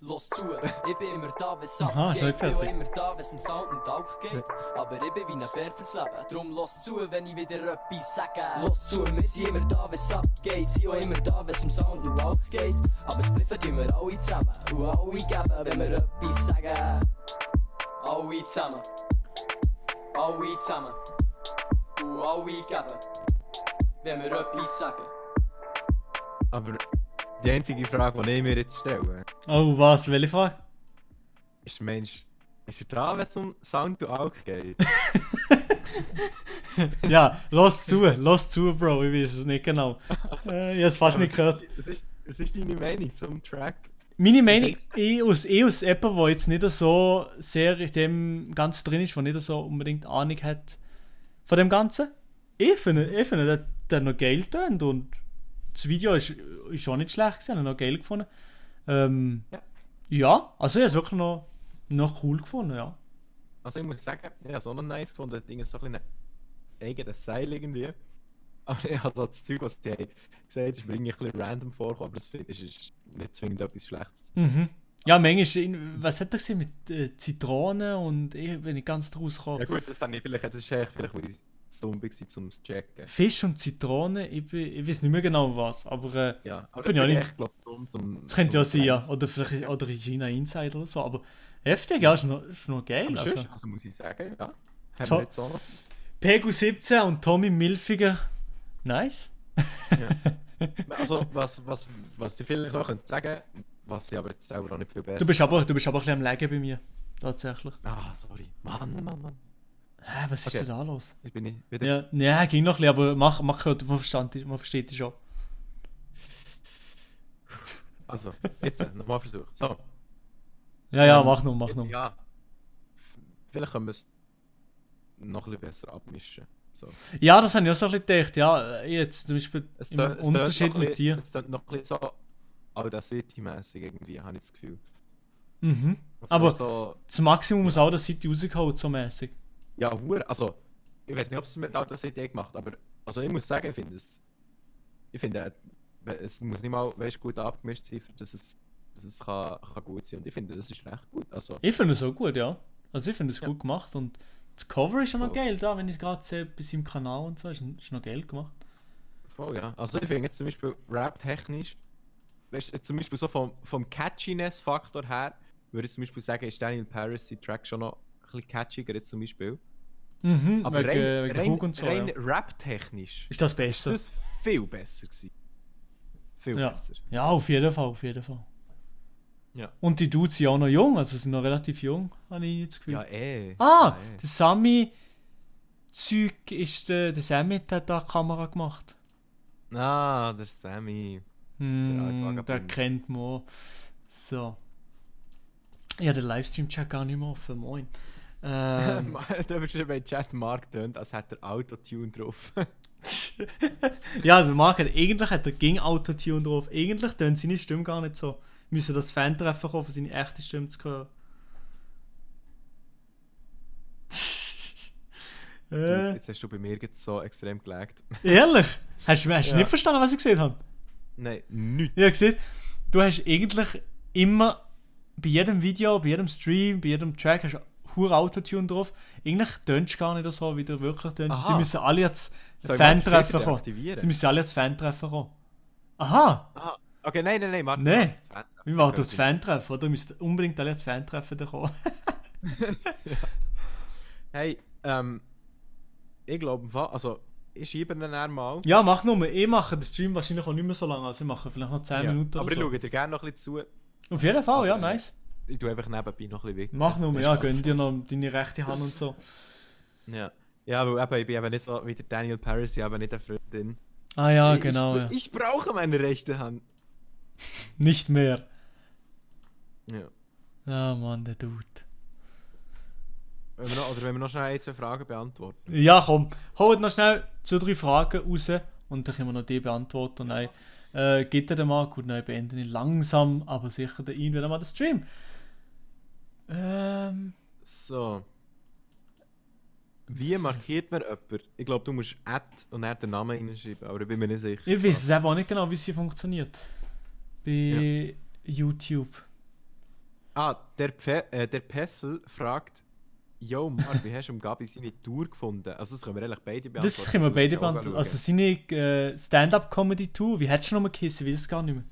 Los zu, ich bin immer da, wenn's abgeht. Ich bin auch immer da, wenn's um Sound und Tauch geht. Aber ich bin wie ein Bär fürs Leben. Drum los zu, wenn ich wieder etwas sage. Los zu, wir sind immer da, wenn's abgeht. Sie auch immer da, wenn's um Sound und Tauch geht. Aber das Bliffen tun wir alle zusammen. Und alle geben, wenn wir etwas sagen. Alle zusammen. Alle zusammen. Und alle geben, wenn wir etwas sagen. Aber die einzige Frage, die ich mir jetzt stelle... Oh, was? Welche Frage? Ist der Mensch... Ist er da, wenn es um Sound to Alk geht? Ja, lass zu, Bro, ich weiß es nicht genau. Ich habe es fast nicht gehört. Was ist deine Meinung zum Track? Meine Meinung, aus jemandem, der jetzt nicht so sehr in dem Ganzen drin ist, der nicht so unbedingt Ahnung hat von dem Ganzen. Ich finde der noch geil tönt und das Video ist auch nicht schlecht gewesen, ich habe noch geil gefunden. Ja, also ich habe es wirklich noch cool gefunden, ja. Also ich muss sagen, ich habe es auch noch nice gefunden, das Ding ist so ein bisschen ein eigenes Seil irgendwie. Aber ich habe so das Zeug, was die haben gesagt, ist mir irgendwie ein bisschen random vorgekommen, aber das finde ich ist nicht zwingend etwas Schlechtes. Mhm. Ja, manchmal, was hat er gesehen mit Zitronen und ich bin nicht ganz draus gekommen. Ja gut, das habe ich vielleicht, das ist vielleicht, weil ich so dumm war, um es zu checken. Fisch und Zitronen, ich weiß nicht mehr genau was, aber ja, aber bin ja nicht... Ich glaube, das könnte ja sein, ja. Oder vielleicht oder China Inside oder so, aber heftig, ja, ist noch geil. Also muss ich sagen, ja. Haben wir jetzt auch noch. Pegu 17 und Tommy Milfiger, nice. Ja. Also, was die vielleicht noch sagen können, was ich aber jetzt selber auch nicht viel besser... Du bist aber ein bisschen am Legen bei mir, tatsächlich. Ah, sorry. Mann. Hä, was ist denn da los? Ich bin nicht wieder... Ja, ging noch ein bisschen, aber mach halt, man versteht dich schon. Also, jetzt, nochmal Versuch. So. Ja, mach noch. Ja. Vielleicht können wir es noch ein bisschen besser abmischen. So. Ja, das habe ich auch so ein bisschen gedacht. Ja, jetzt zum Beispiel im Unterschied mit dir. Es klingt noch ein bisschen so Audacity-mäßig irgendwie, habe ich das Gefühl. Mhm. Also aber so, das Maximum muss Audacity rausgehauen, so mäßig. Ja, also, ich weiß nicht, ob es mit Audacity gemacht hat, aber also ich muss sagen, ich finde, es muss nicht mal gut abgemischt sein, dass es kann gut sein. Und ich finde, das ist recht gut. Also, ich finde es auch gut, ja. Also ich finde es gut gemacht und das Cover ist ja noch geil da, wenn ich es gerade sehe, bei seinem Kanal und so, ist noch geil gemacht. Voll, ja. Also ich finde jetzt zum Beispiel rap-technisch, weißt du, zum Beispiel so vom Catchiness-Faktor her, würde ich zum Beispiel sagen, ist Daniel Paris sein Track schon noch ein bisschen catchiger jetzt zum Beispiel. Mhm, aber wegen Hook und so, rein ja. rap-technisch ist das besser. Ist das viel besser gewesen. Viel besser. Ja, auf jeden Fall. Ja. Und die Dudes sind auch noch jung, also sind noch relativ jung, habe ich das Gefühl. Ja, Der Sammy-Zeug ist der Sammy, der hat da die Kamera gemacht. Ah, der Sammy. Der kennt man auch. So. Ja, der Livestream-Chat gar nicht mehr offen, moin. Da wird schon bei Chat Mark tönt, als hätte er Autotune drauf. Ja, der Mark eigentlich hat er gegen Autotune drauf. Eigentlich tönt seine Stimme gar nicht so. Müssen das Fan-Treffen kommen, um seine echte Stimme zu hören. Jetzt hast du bei mir jetzt so extrem gelaggt. Ehrlich? Hast du nicht verstanden, was ich gesehen habe? Nein, nichts. Ja, gesehen. Du hast eigentlich immer bei jedem Video, bei jedem Stream, bei jedem Track hast du hure Autotune drauf. Eigentlich tönst du gar nicht so, wie du wirklich tönst. Sie müssen alle jetzt Fan-Treffen kommen. Sie müssen alle jetzt Fan-Treffen kommen. Aha! Okay, nein, warte. Nein, wir machen doch das Fan-Treffen, oder? Du müsst unbedingt alle das Fan-Treffen kommen. Hey, ich glaube, also ich schiebe ihn dann mal. Ja, mach nur. Ich mache den Stream wahrscheinlich auch nicht mehr so lange, also wir machen vielleicht noch 10 Minuten aber oder so. ich schaue dir gerne noch ein bisschen zu. Auf jeden Fall, aber, ja, nice. Ich tue einfach nebenbei noch ein bisschen weg. Mach nur, ja, gönn dir noch deine rechte Hand und so. Ja, aber eben, ich bin eben nicht so wie der Daniel Paris, ich habe nicht eine Freundin. Ah ja, genau. Ich brauche meine rechte Hand. Nicht mehr. Ja. Ja, Mann, der Dude. Wenn wir noch schnell 1, 2 Fragen beantworten. Ja, komm. Holt noch schnell 2, 3 Fragen raus und dann können wir noch die beantworten. Nein, geht der mal. Gut, nein, beenden ich langsam, aber sicher der wieder mal den Stream. So. Wie markiert man jemanden? Ich glaube, du musst Add und dann den Namen reinschreiben, aber ich bin mir nicht sicher. Ich weiß es eben auch nicht genau, wie es hier funktioniert. Bei YouTube. Der Peffel fragt: Yo, Marc, wie hast du Gabi seine Tour gefunden? Also, das können wir eigentlich beide beantworten. Das können wir beide beantworten. Also, seine Stand-Up-Comedy-Tour, wie hättest du noch mal gekissen? Ich weiß es gar nicht mehr.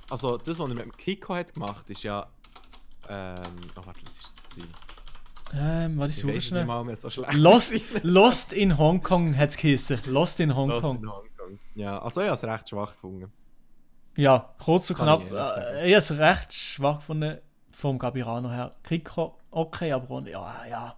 Also, das, was er mit dem Kiko hat gemacht, ist ja. Warte, was ist das gewesen? Warte, ich suche schnell. Mal so Lost in Hongkong hat es geheißen. Lost in Hongkong. Ja, also ich habe es recht schwach gefunden. Ja, kurz und knapp. Ich habe es recht schwach gefunden vom Gabirano her. Kiko, okay, aber auch, ja.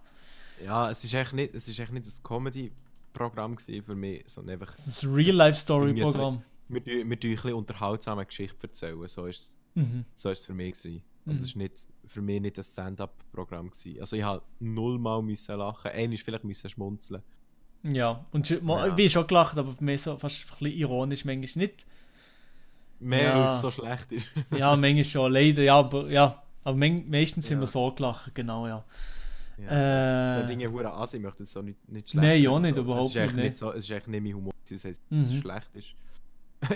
Ja, es ist echt nicht ein Comedy-Programm für mich, sondern einfach... Es ist ein Real-Life-Story-Programm. Wir tun ein bisschen unterhaltsame Geschichten erzählen, so ist es für mich gewesen. Und es war für mich nicht ein Stand-up-Programm gewesen. Also ich musste 0-mal lachen, einmal vielleicht schmunzeln. Ja, und ich habe schon gelacht, aber mehr so fast ein bisschen ironisch, manchmal nicht. Mehr, weil es so schlecht ist. Ja, manchmal schon, leider, aber meistens sind wir so gelacht, genau, ja. So Dinge, die Asi möchte so nicht schlecht. Nein, auch nicht, überhaupt nicht. Es ist echt nicht mein Humor, das heisst, dass es schlecht ist.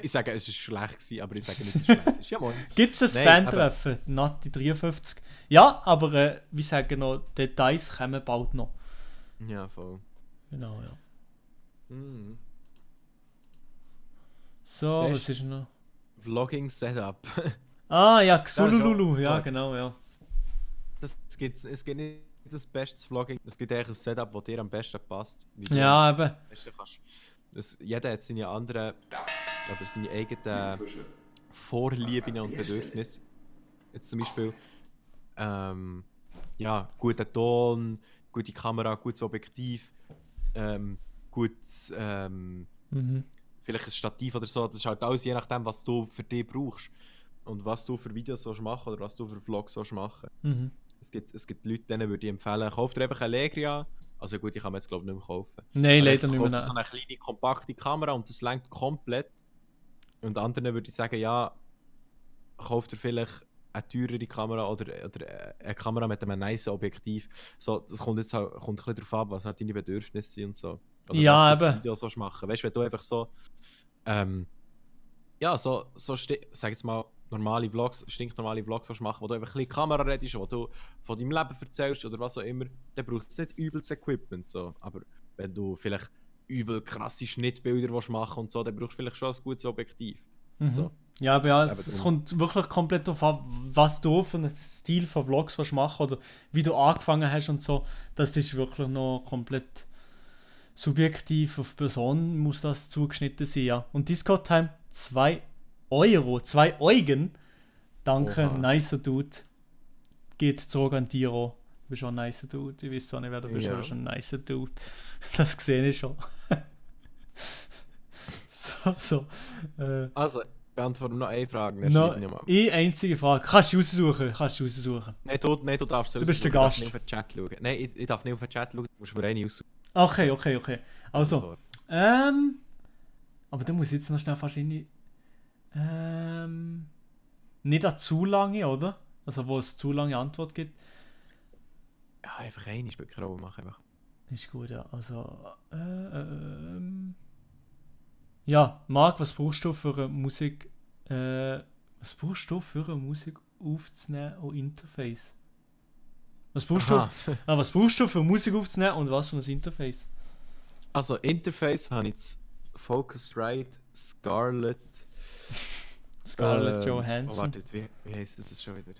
Ich sage, es war schlecht gewesen, aber ich sage nicht, dass es schlecht ist. Ja, gibt es ein Fan-Treffen? Nati 53. Ja, aber wie sagen noch, Details kommen bald noch. Ja, voll. Genau, ja. So, was ist noch? Vlogging-Setup. Ja, Xulululu, ja, genau, ja. Es gibt nicht das beste Vlogging, es gibt eigentlich ein Setup, das dir am besten passt. Ja, eben. Jeder hat seine anderen, oder seine eigenen Vorlieben und Bedürfnisse. Jetzt zum Beispiel, guter Ton, gute Kamera, gutes Objektiv, gutes, vielleicht ein Stativ oder so. Das ist halt alles je nachdem, was du für dich brauchst. Und was du für Videos sollst machen oder was du für Vlogs sollst machen. Es gibt Leute, denen würde ich empfehlen, kauf dir einfach eine Legria. Also gut, die kann man jetzt glaube ich nicht mehr kaufen. Nein, leider nicht mehr. So eine kleine, kompakte Kamera und das lenkt komplett. Und anderen würde ich sagen, ja, kauf dir vielleicht eine teurere Kamera oder eine Kamera mit einem nice Objektiv. So, das kommt jetzt halt, kommt ein bisschen darauf ab, was halt deine Bedürfnisse sind und so. Oder ja, was du eben. für Videos machen. Weißt du, wenn du einfach so, sag jetzt mal, stinknormale Vlogs machen, wo du einfach ein bisschen Kamera redest, wo du von deinem Leben erzählst oder was auch immer, dann braucht es nicht übelst Equipment. So. Aber wenn du vielleicht übel krasse Schnittbilder machen und so, dann brauchst du vielleicht schon ein gutes Objektiv. So. Ja, aber es kommt wirklich komplett darauf an, was du für einen Stil von Vlogs machen oder wie du angefangen hast und so. Das ist wirklich noch komplett subjektiv, auf Person muss das zugeschnitten sein, ja. Und Discord-Time 2 Euro, 2 Eugen. Danke, nicer Dude. Geht zurück an Tiro. Du bist schon ein nicer Dude. Ich weiß auch nicht, wer du bist, aber schon ein nicer Dude. Das sehe ich schon. Also, beantworte noch eine Frage. Eine einzige Frage. Kannst du aussuchen? Nein, du darfst. Du bist der Gast. Ich darf nicht auf den Chat schauen. Nein, ich darf nicht auf den Chat schauen. Du musst mir eine aussuchen. Okay. Also, aber dann muss ich jetzt noch schnell wahrscheinlich nicht an zu lange, oder? Also wo es zu lange Antwort gibt. Ja, einfach eine Spöckerau machen einfach. Ist gut, ja. Also, ja, Marc, was brauchst du für eine Musik? Was brauchst du für eine Musik aufzunehmen und Interface? Was brauchst du für Musik aufzunehmen und was für ein Interface? Also Interface habe ich jetzt Focusrite, Scarlett, Scarlett Johansson. Warte, jetzt, wie heisst das schon wieder?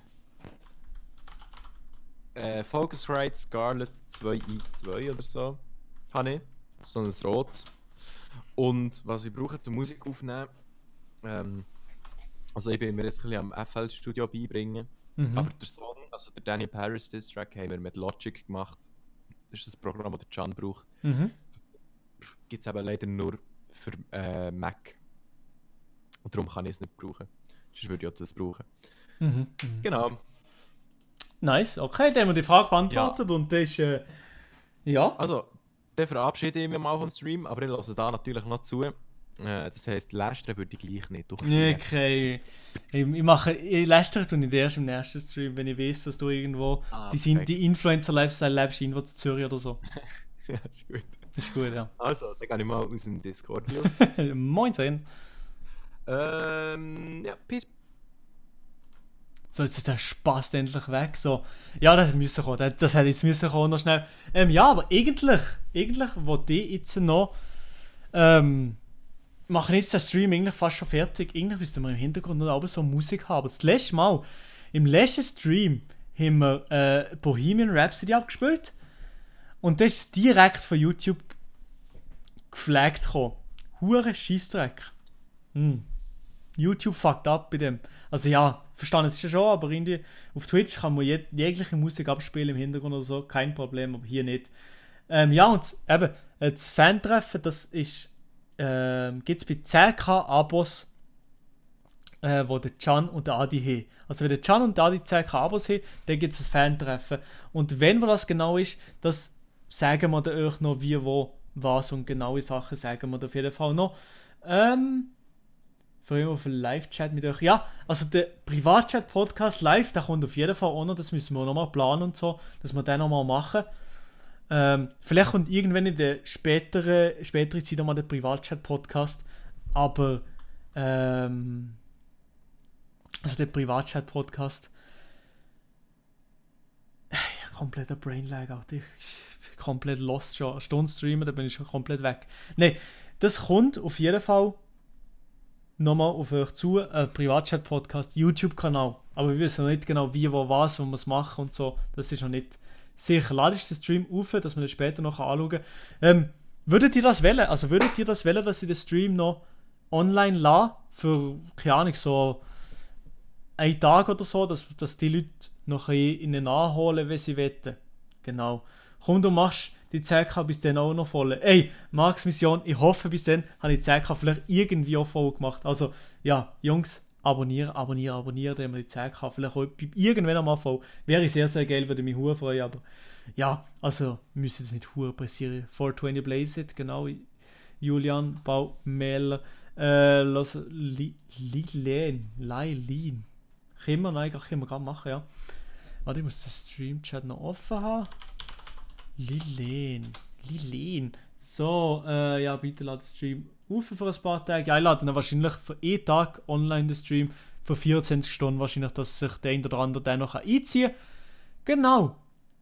Focusrite Scarlett 2i2 oder so. Habe ich. So ein Rot. Und was ich brauche zum Musik aufnehmen, also ich bin mir jetzt ein bisschen am FL-Studio beibringen. Aber der Song, also der Daniel Paris Diss-Track, haben wir mit Logic gemacht. Das ist das Programm, das der Can braucht. Gibt es eben leider nur für Mac. Und darum kann ich es nicht brauchen. Sonst würde ich auch das brauchen. Genau. Nice, okay, dann haben wir die Frage beantwortet und das ist, ja. Also, dann verabschiede ich mich mal vom Stream, aber ich höre da natürlich noch zu. Das heisst, lästern würde ich gleich nicht durch. Okay. Ich lästere tue nicht erst im nächsten Stream, wenn ich weiß, dass du irgendwo die Influencer-Lifestyle lebst, irgendwo zu Zürich oder so. Ja, das ist gut. Ist gut, ja. Also, dann gehe ich mal aus dem Discord los. Moin. Ja, peace. So, jetzt ist der Spaß endlich weg. So. Ja, das müssen kommen. Das hätte jetzt müssen kommen noch schnell. Ja, aber eigentlich wollte ich jetzt noch machen jetzt den Stream eigentlich fast schon fertig. Eigentlich müssten wir im Hintergrund noch aber so Musik haben. Das letzte Mal, im letzten Stream, haben wir Bohemian Rhapsody abgespielt. Und das ist direkt von YouTube geflaggt gekommen. Hure Scheissdreck. YouTube fuckt ab bei dem. Also ja, verstanden es schon, aber irgendwie auf Twitch kann man jegliche Musik abspielen im Hintergrund oder so, kein Problem, aber hier nicht. Ja, und eben, das Fan-Treffen, das ist, gibt es bei 10.000 Abos, wo der Can und der Adi haben. Also wenn der Can und der Adi 10.000 Abos haben, dann gibt es ein Fan-Treffen. Und wenn das genau ist, das sagen wir dann euch noch, wie, wo, was und genaue Sachen sagen wir auf jeden Fall noch. Vor allem auf einen Live-Chat mit euch. Ja, also der Privatchat-Podcast live, der kommt auf jeden Fall auch noch, das müssen wir nochmal planen und so, dass wir den nochmal machen. Vielleicht kommt irgendwann in der späteren Zeit nochmal der Privatchat-Podcast, aber also der Privatchat-Podcast kompletter Brainlag, auch ich komplett lost schon, eine Stunde streamen, da bin ich schon komplett weg. Nein, das kommt auf jeden Fall nochmal auf euch zu, ein Privatchat-Podcast, YouTube-Kanal. Aber wir wissen noch nicht genau wie, wo, was, wo wir es machen und so. Das ist noch nicht sicher. Lade ich den Stream auf, dass wir das später noch anschauen kann. Würdet ihr das wollen? Also würdet ihr das wollen, dass ich den Stream noch online lasse? Für, keine Ahnung, so einen Tag oder so, dass die Leute noch in den nachholen, wenn sie wollen. Genau. Komm, du machst die 10.000 bis dann auch noch voll. Ey, Marks Mission, ich hoffe, bis dann habe ich die 10.000 vielleicht irgendwie auch voll gemacht. Also, ja, Jungs, abonnieren, dann haben wir die 10.000 vielleicht auch irgendwann einmal voll. Wäre sehr, sehr geil, würde mich hure freuen, aber ja, also, wir müssen jetzt nicht hure pressieren. 420 Blaze It, genau. Julian, Baumel, Lailin. Können wir gerade machen, ja. Warte, ich muss den Stream-Chat noch offen haben. Lilen. So, ja, bitte lade den Stream auf für ein paar Tage. Ja, ich lade dann wahrscheinlich für einen Tag online den Stream, für 24 Stunden wahrscheinlich, dass sich der eine oder andere dann noch einziehen kann.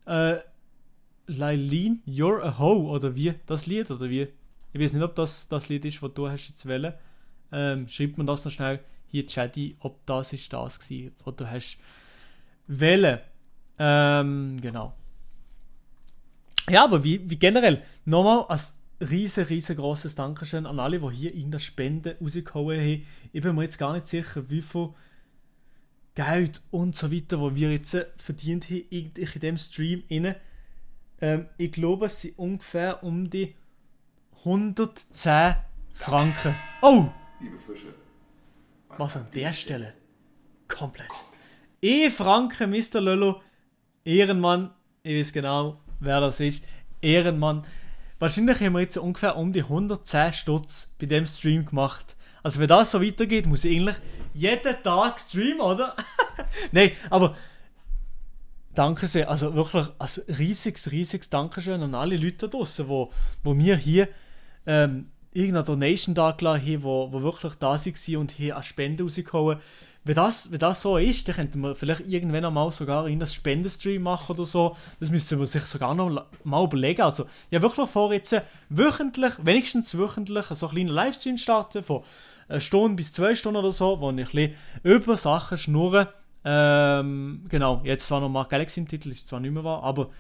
Genau. Lailin, You're a Hoe, oder wie? Das Lied, oder wie? Ich weiß nicht, ob das Lied ist, das du hast jetzt wählen. Schreibt mir das noch schnell hier in den Chat ein, ob das ist das war, was du hast wählen. Genau. Ja, aber wie generell, nochmal ein riesengroßes Dankeschön an alle, die hier in der Spende rausgehauen haben. Ich bin mir jetzt gar nicht sicher, wie viel Geld und so weiter, wo wir jetzt verdient haben in diesem Stream rein. Ich glaube, es sind ungefähr um die 110 Franken. Oh! Liebe Fische. Was an der Stelle? Komplett. 1 Franken, Mr. Lolo. Ehrenmann. Ich weiß genau, wer das ist. Ehrenmann. Wahrscheinlich haben wir jetzt ungefähr um die 110 Stutz bei dem Stream gemacht. Also wenn das so weitergeht, muss ich eigentlich jeden Tag streamen, oder? Nein, aber danke sehr. Also wirklich ein riesiges Dankeschön an alle Leute da draussen, wo mir hier irgendeine Donation da gelassen haben, wo wirklich da waren und hier eine Spende rausgehauen. Wenn das so ist, dann könnten wir vielleicht irgendwann einmal sogar einen Spendenstream machen oder so. Das müsste man sich sogar noch mal überlegen. Also, ich habe wirklich vor, jetzt wenigstens wöchentlich so einen kleinen Livestream starten von 1 Stunde bis 2 Stunden oder so, wo ich ein bisschen über Sachen schnurre. Genau, jetzt zwar noch Mark Galaxy im Titel, ist zwar nicht mehr wahr, aber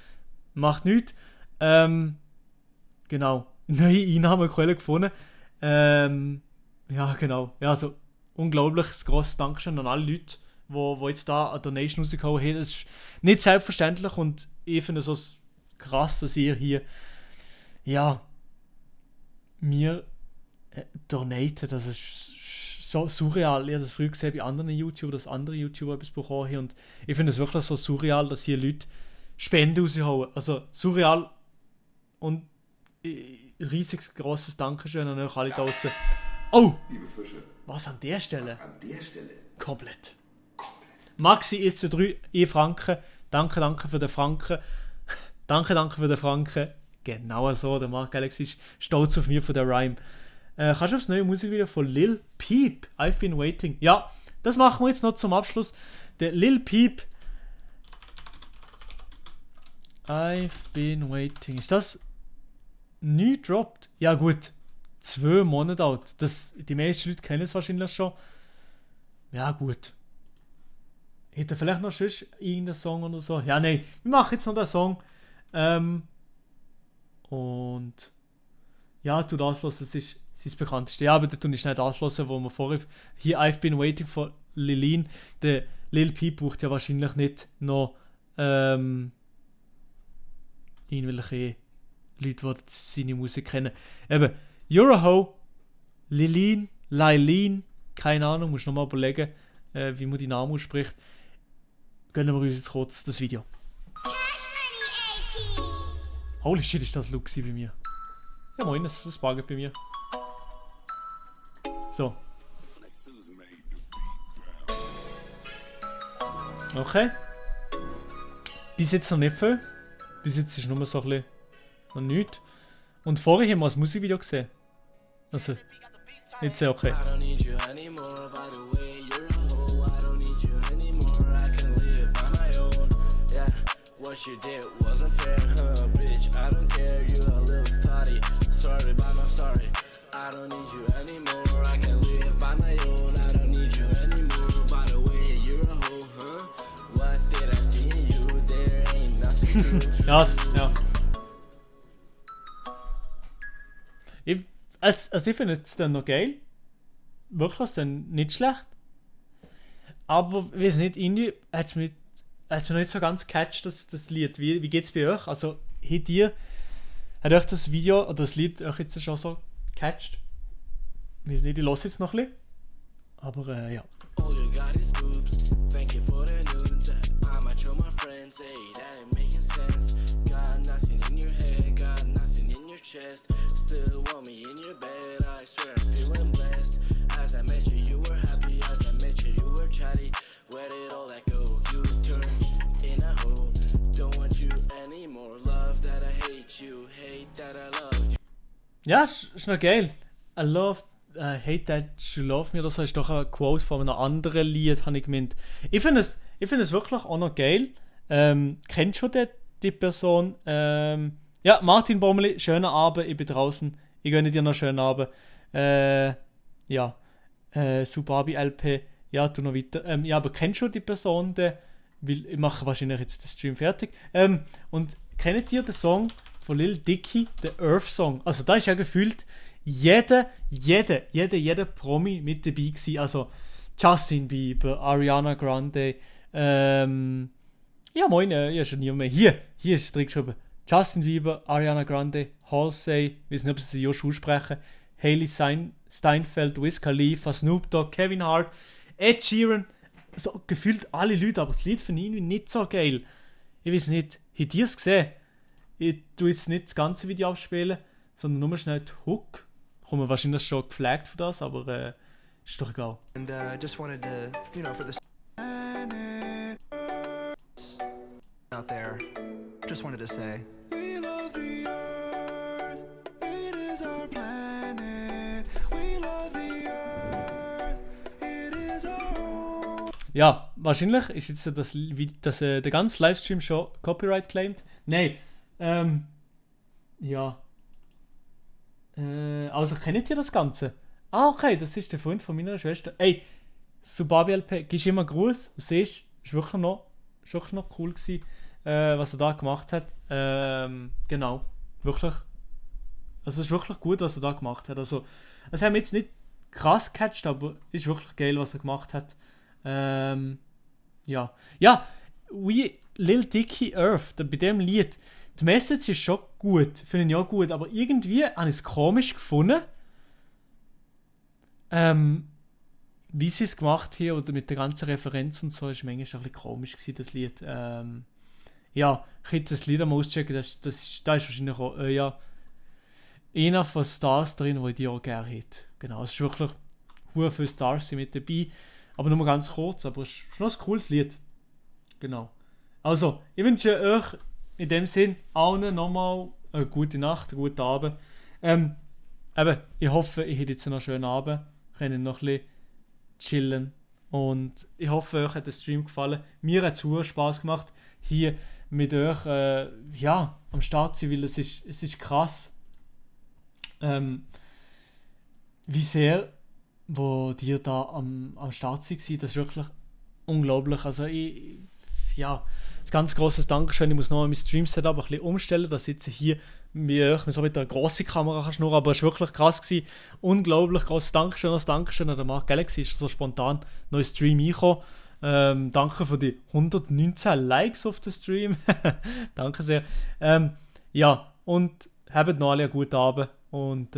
macht nichts. Genau, neue Einnahmequelle gefunden. Ja, genau. Ja, also unglaubliches grosses Dankeschön an alle Leute, die jetzt da eine Donation rausgehauen haben. Das ist nicht selbstverständlich und ich finde es so krass, dass ihr hier ja mir donatet. Das ist so surreal. Ich habe das früher gesehen bei anderen YouTubern, dass andere YouTuber etwas bekommen haben und ich finde es wirklich so surreal, dass hier Leute Spenden raushauen. Also surreal und riesiges, grosses Dankeschön an euch alle da draußen. Oh! Liebe Fische. Was an der Stelle? Was an der Stelle? Komplett. Maxi ist zu 3 Franken. Danke für den Franken. danke für den Franken. Genau so, der Mark Galaxy ist stolz auf mich für den Rhyme. Kannst du aufs neue Musikvideo von Lil Peep, I've Been Waiting? Ja, das machen wir jetzt noch zum Abschluss. Der Lil Peep, I've Been Waiting. Ist das neu gedroppt? Ja gut, 2 Monate alt. Die meisten Leute kennen es wahrscheinlich schon. Ja gut. Hätte vielleicht noch sonst irgendeinen Song oder so? Ja, nein, wir machen jetzt noch den Song. Und ja, du das los, das ist das bekannteste. Ja, aber da tue ich nicht das los, wo wir vorher hier I've Been Waiting for Lilin. Der Lil Peep braucht ja wahrscheinlich nicht noch irgendwelche Leute, die seine Musik kennen. Eben, You're a Hoe, Lilin, keine Ahnung, muss nochmal überlegen, wie man die Namen ausspricht. Gönnen wir uns jetzt kurz das Video. Holy shit, ist das laut bei mir. Ja moin, das buggt bei mir. So. Okay. Bis jetzt noch nicht viel. Bis jetzt ist nur so ein bisschen noch nichts. Und vorher haben wir ein Musikvideo gesehen. Also, jetzt ja okay. What you did wasn't fair, huh, bitch? I don't care, you a little thotty. Sorry, but I'm sorry. I don't need you anymore. I can live by my own. I don't need you anymore. By the way, you're a hoe, huh? What did I see in you? There ain't nothing to ja. Ich finde es dann noch geil. Wirklich, dann nicht schlecht. Aber, ich weiß nicht, irgendwie hat es mich noch nicht so ganz gecatcht, das Lied. Wie geht's bei euch? Also, hat euch das Video oder das Lied euch jetzt schon so gecatcht? Ich weiß nicht, ich höre jetzt noch ein bisschen. Aber, ja. All you got is boobs. Thank you for the noontime. I might show my friends, hey, that ain't making sense. Got nothing in your head, got nothing in your chest. Still want me in your bed, I swear I'm feeling blessed. As I met you, you were happy. As I met you, you were chatty. Where did all that go? You turned me in a hole. Don't want you anymore. Love that I hate you, hate that I loved you. Ja, ist noch geil. Hate that you love me oder so, ist doch ein Quote von einem anderen Lied, habe ich gemeint. Ich finde es wirklich auch noch geil. Kennt schon die Person? Ja, Martin Bommeli, schönen Abend, ich bin draußen. Ich gönne dir noch einen schönen Abend. Ja, Subabi LP, ja, tu noch weiter. Ja, aber kennst schon die Person, weil ich mache wahrscheinlich jetzt den Stream fertig. Und kennt ihr den Song von Lil Dicky, der Earth Song? Also da ist ja gefühlt jeder Promi mit dabei gewesen. Also Justin Bieber, Ariana Grande, ja moin, ich habe schon niemand mehr. Hier ist es drin geschrieben. Justin Bieber, Ariana Grande, Halsey, ich weiß nicht, ob sie Josh aussprechen, Hailey Steinfeld, Wiz Khalifa, Snoop Dogg, Kevin Hart, Ed Sheeran, so gefühlt alle Leute, aber das Lied finde ich irgendwie nicht so geil. Ich weiß nicht, habt ihr es gesehen? Ich tue jetzt nicht das ganze Video abspielen, sondern nur schnell die Hook. Ich komme wahrscheinlich schon geflaggt für das, aber ist doch egal. And just wanted to, for the out there, just wanted to say we love the earth, it is our planet, we love the earth, it is our home. Ja, wahrscheinlich ist jetzt der ganze Livestream schon Copyright claimed. Nein, ja. Also kennt ihr das Ganze? Ah, okay, das ist der Freund von meiner Schwester. Ey, Subabi LP, gibst immer Gruß und siehst, ist wirklich noch cool gewesen, was er da gemacht hat. Genau, wirklich. Also es ist wirklich gut, was er da gemacht hat. Also, es haben jetzt nicht krass gecatcht, aber es ist wirklich geil, was er gemacht hat. Ja, wie Lil Dicky Earth, bei dem Lied, die Message ist schon gut, finde ich auch gut, aber irgendwie habe ich es komisch gefunden, wie sie es gemacht haben oder mit der ganzen Referenz und so, ist manchmal ein bisschen komisch gewesen, das Lied. Ja, ich hätte das Lied mal auschecken, da ist wahrscheinlich auch einer von Stars drin, die ich die auch gerne hätte. Genau, es ist wirklich sehr viele Stars mit dabei, aber nur ganz kurz, aber es ist schon ein cooles Lied. Genau. Also, ich wünsche euch in dem Sinn allen nochmal eine gute Nacht, einen guten Abend. Ich hoffe, ihr habt jetzt noch einen schönen Abend, könnt noch ein bisschen chillen und ich hoffe, euch hat der Stream gefallen. Mir hat es sehr Spaß gemacht, hier mit euch am Start zu sein, weil es ist krass, wie sehr, wo dir da am Start seid, das ist wirklich unglaublich. Also ein ganz grosses Dankeschön. Ich muss noch mein Stream-Setup ein bisschen umstellen. Da sitze ich hier mit euch mit einer grossen Kamera schnurren, aber es war wirklich krass gewesen. Unglaublich grosses Dankeschön. Das Dankeschön an der Mark Galaxy ist so spontan neues Stream eingekommen. Danke für die 119 Likes auf den Stream. Danke sehr. Und habt noch alle einen guten Abend und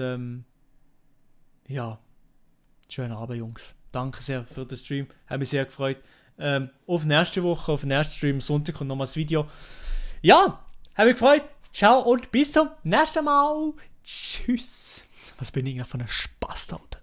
schönen Abend, Jungs. Danke sehr für den Stream. Hat mich sehr gefreut. Auf nächste Woche, auf den nächsten Stream, Sonntag kommt nochmal das Video. Ja, habe mich gefreut. Ciao und bis zum nächsten Mal. Tschüss. Was bin ich eigentlich für ein Spaß, Alter.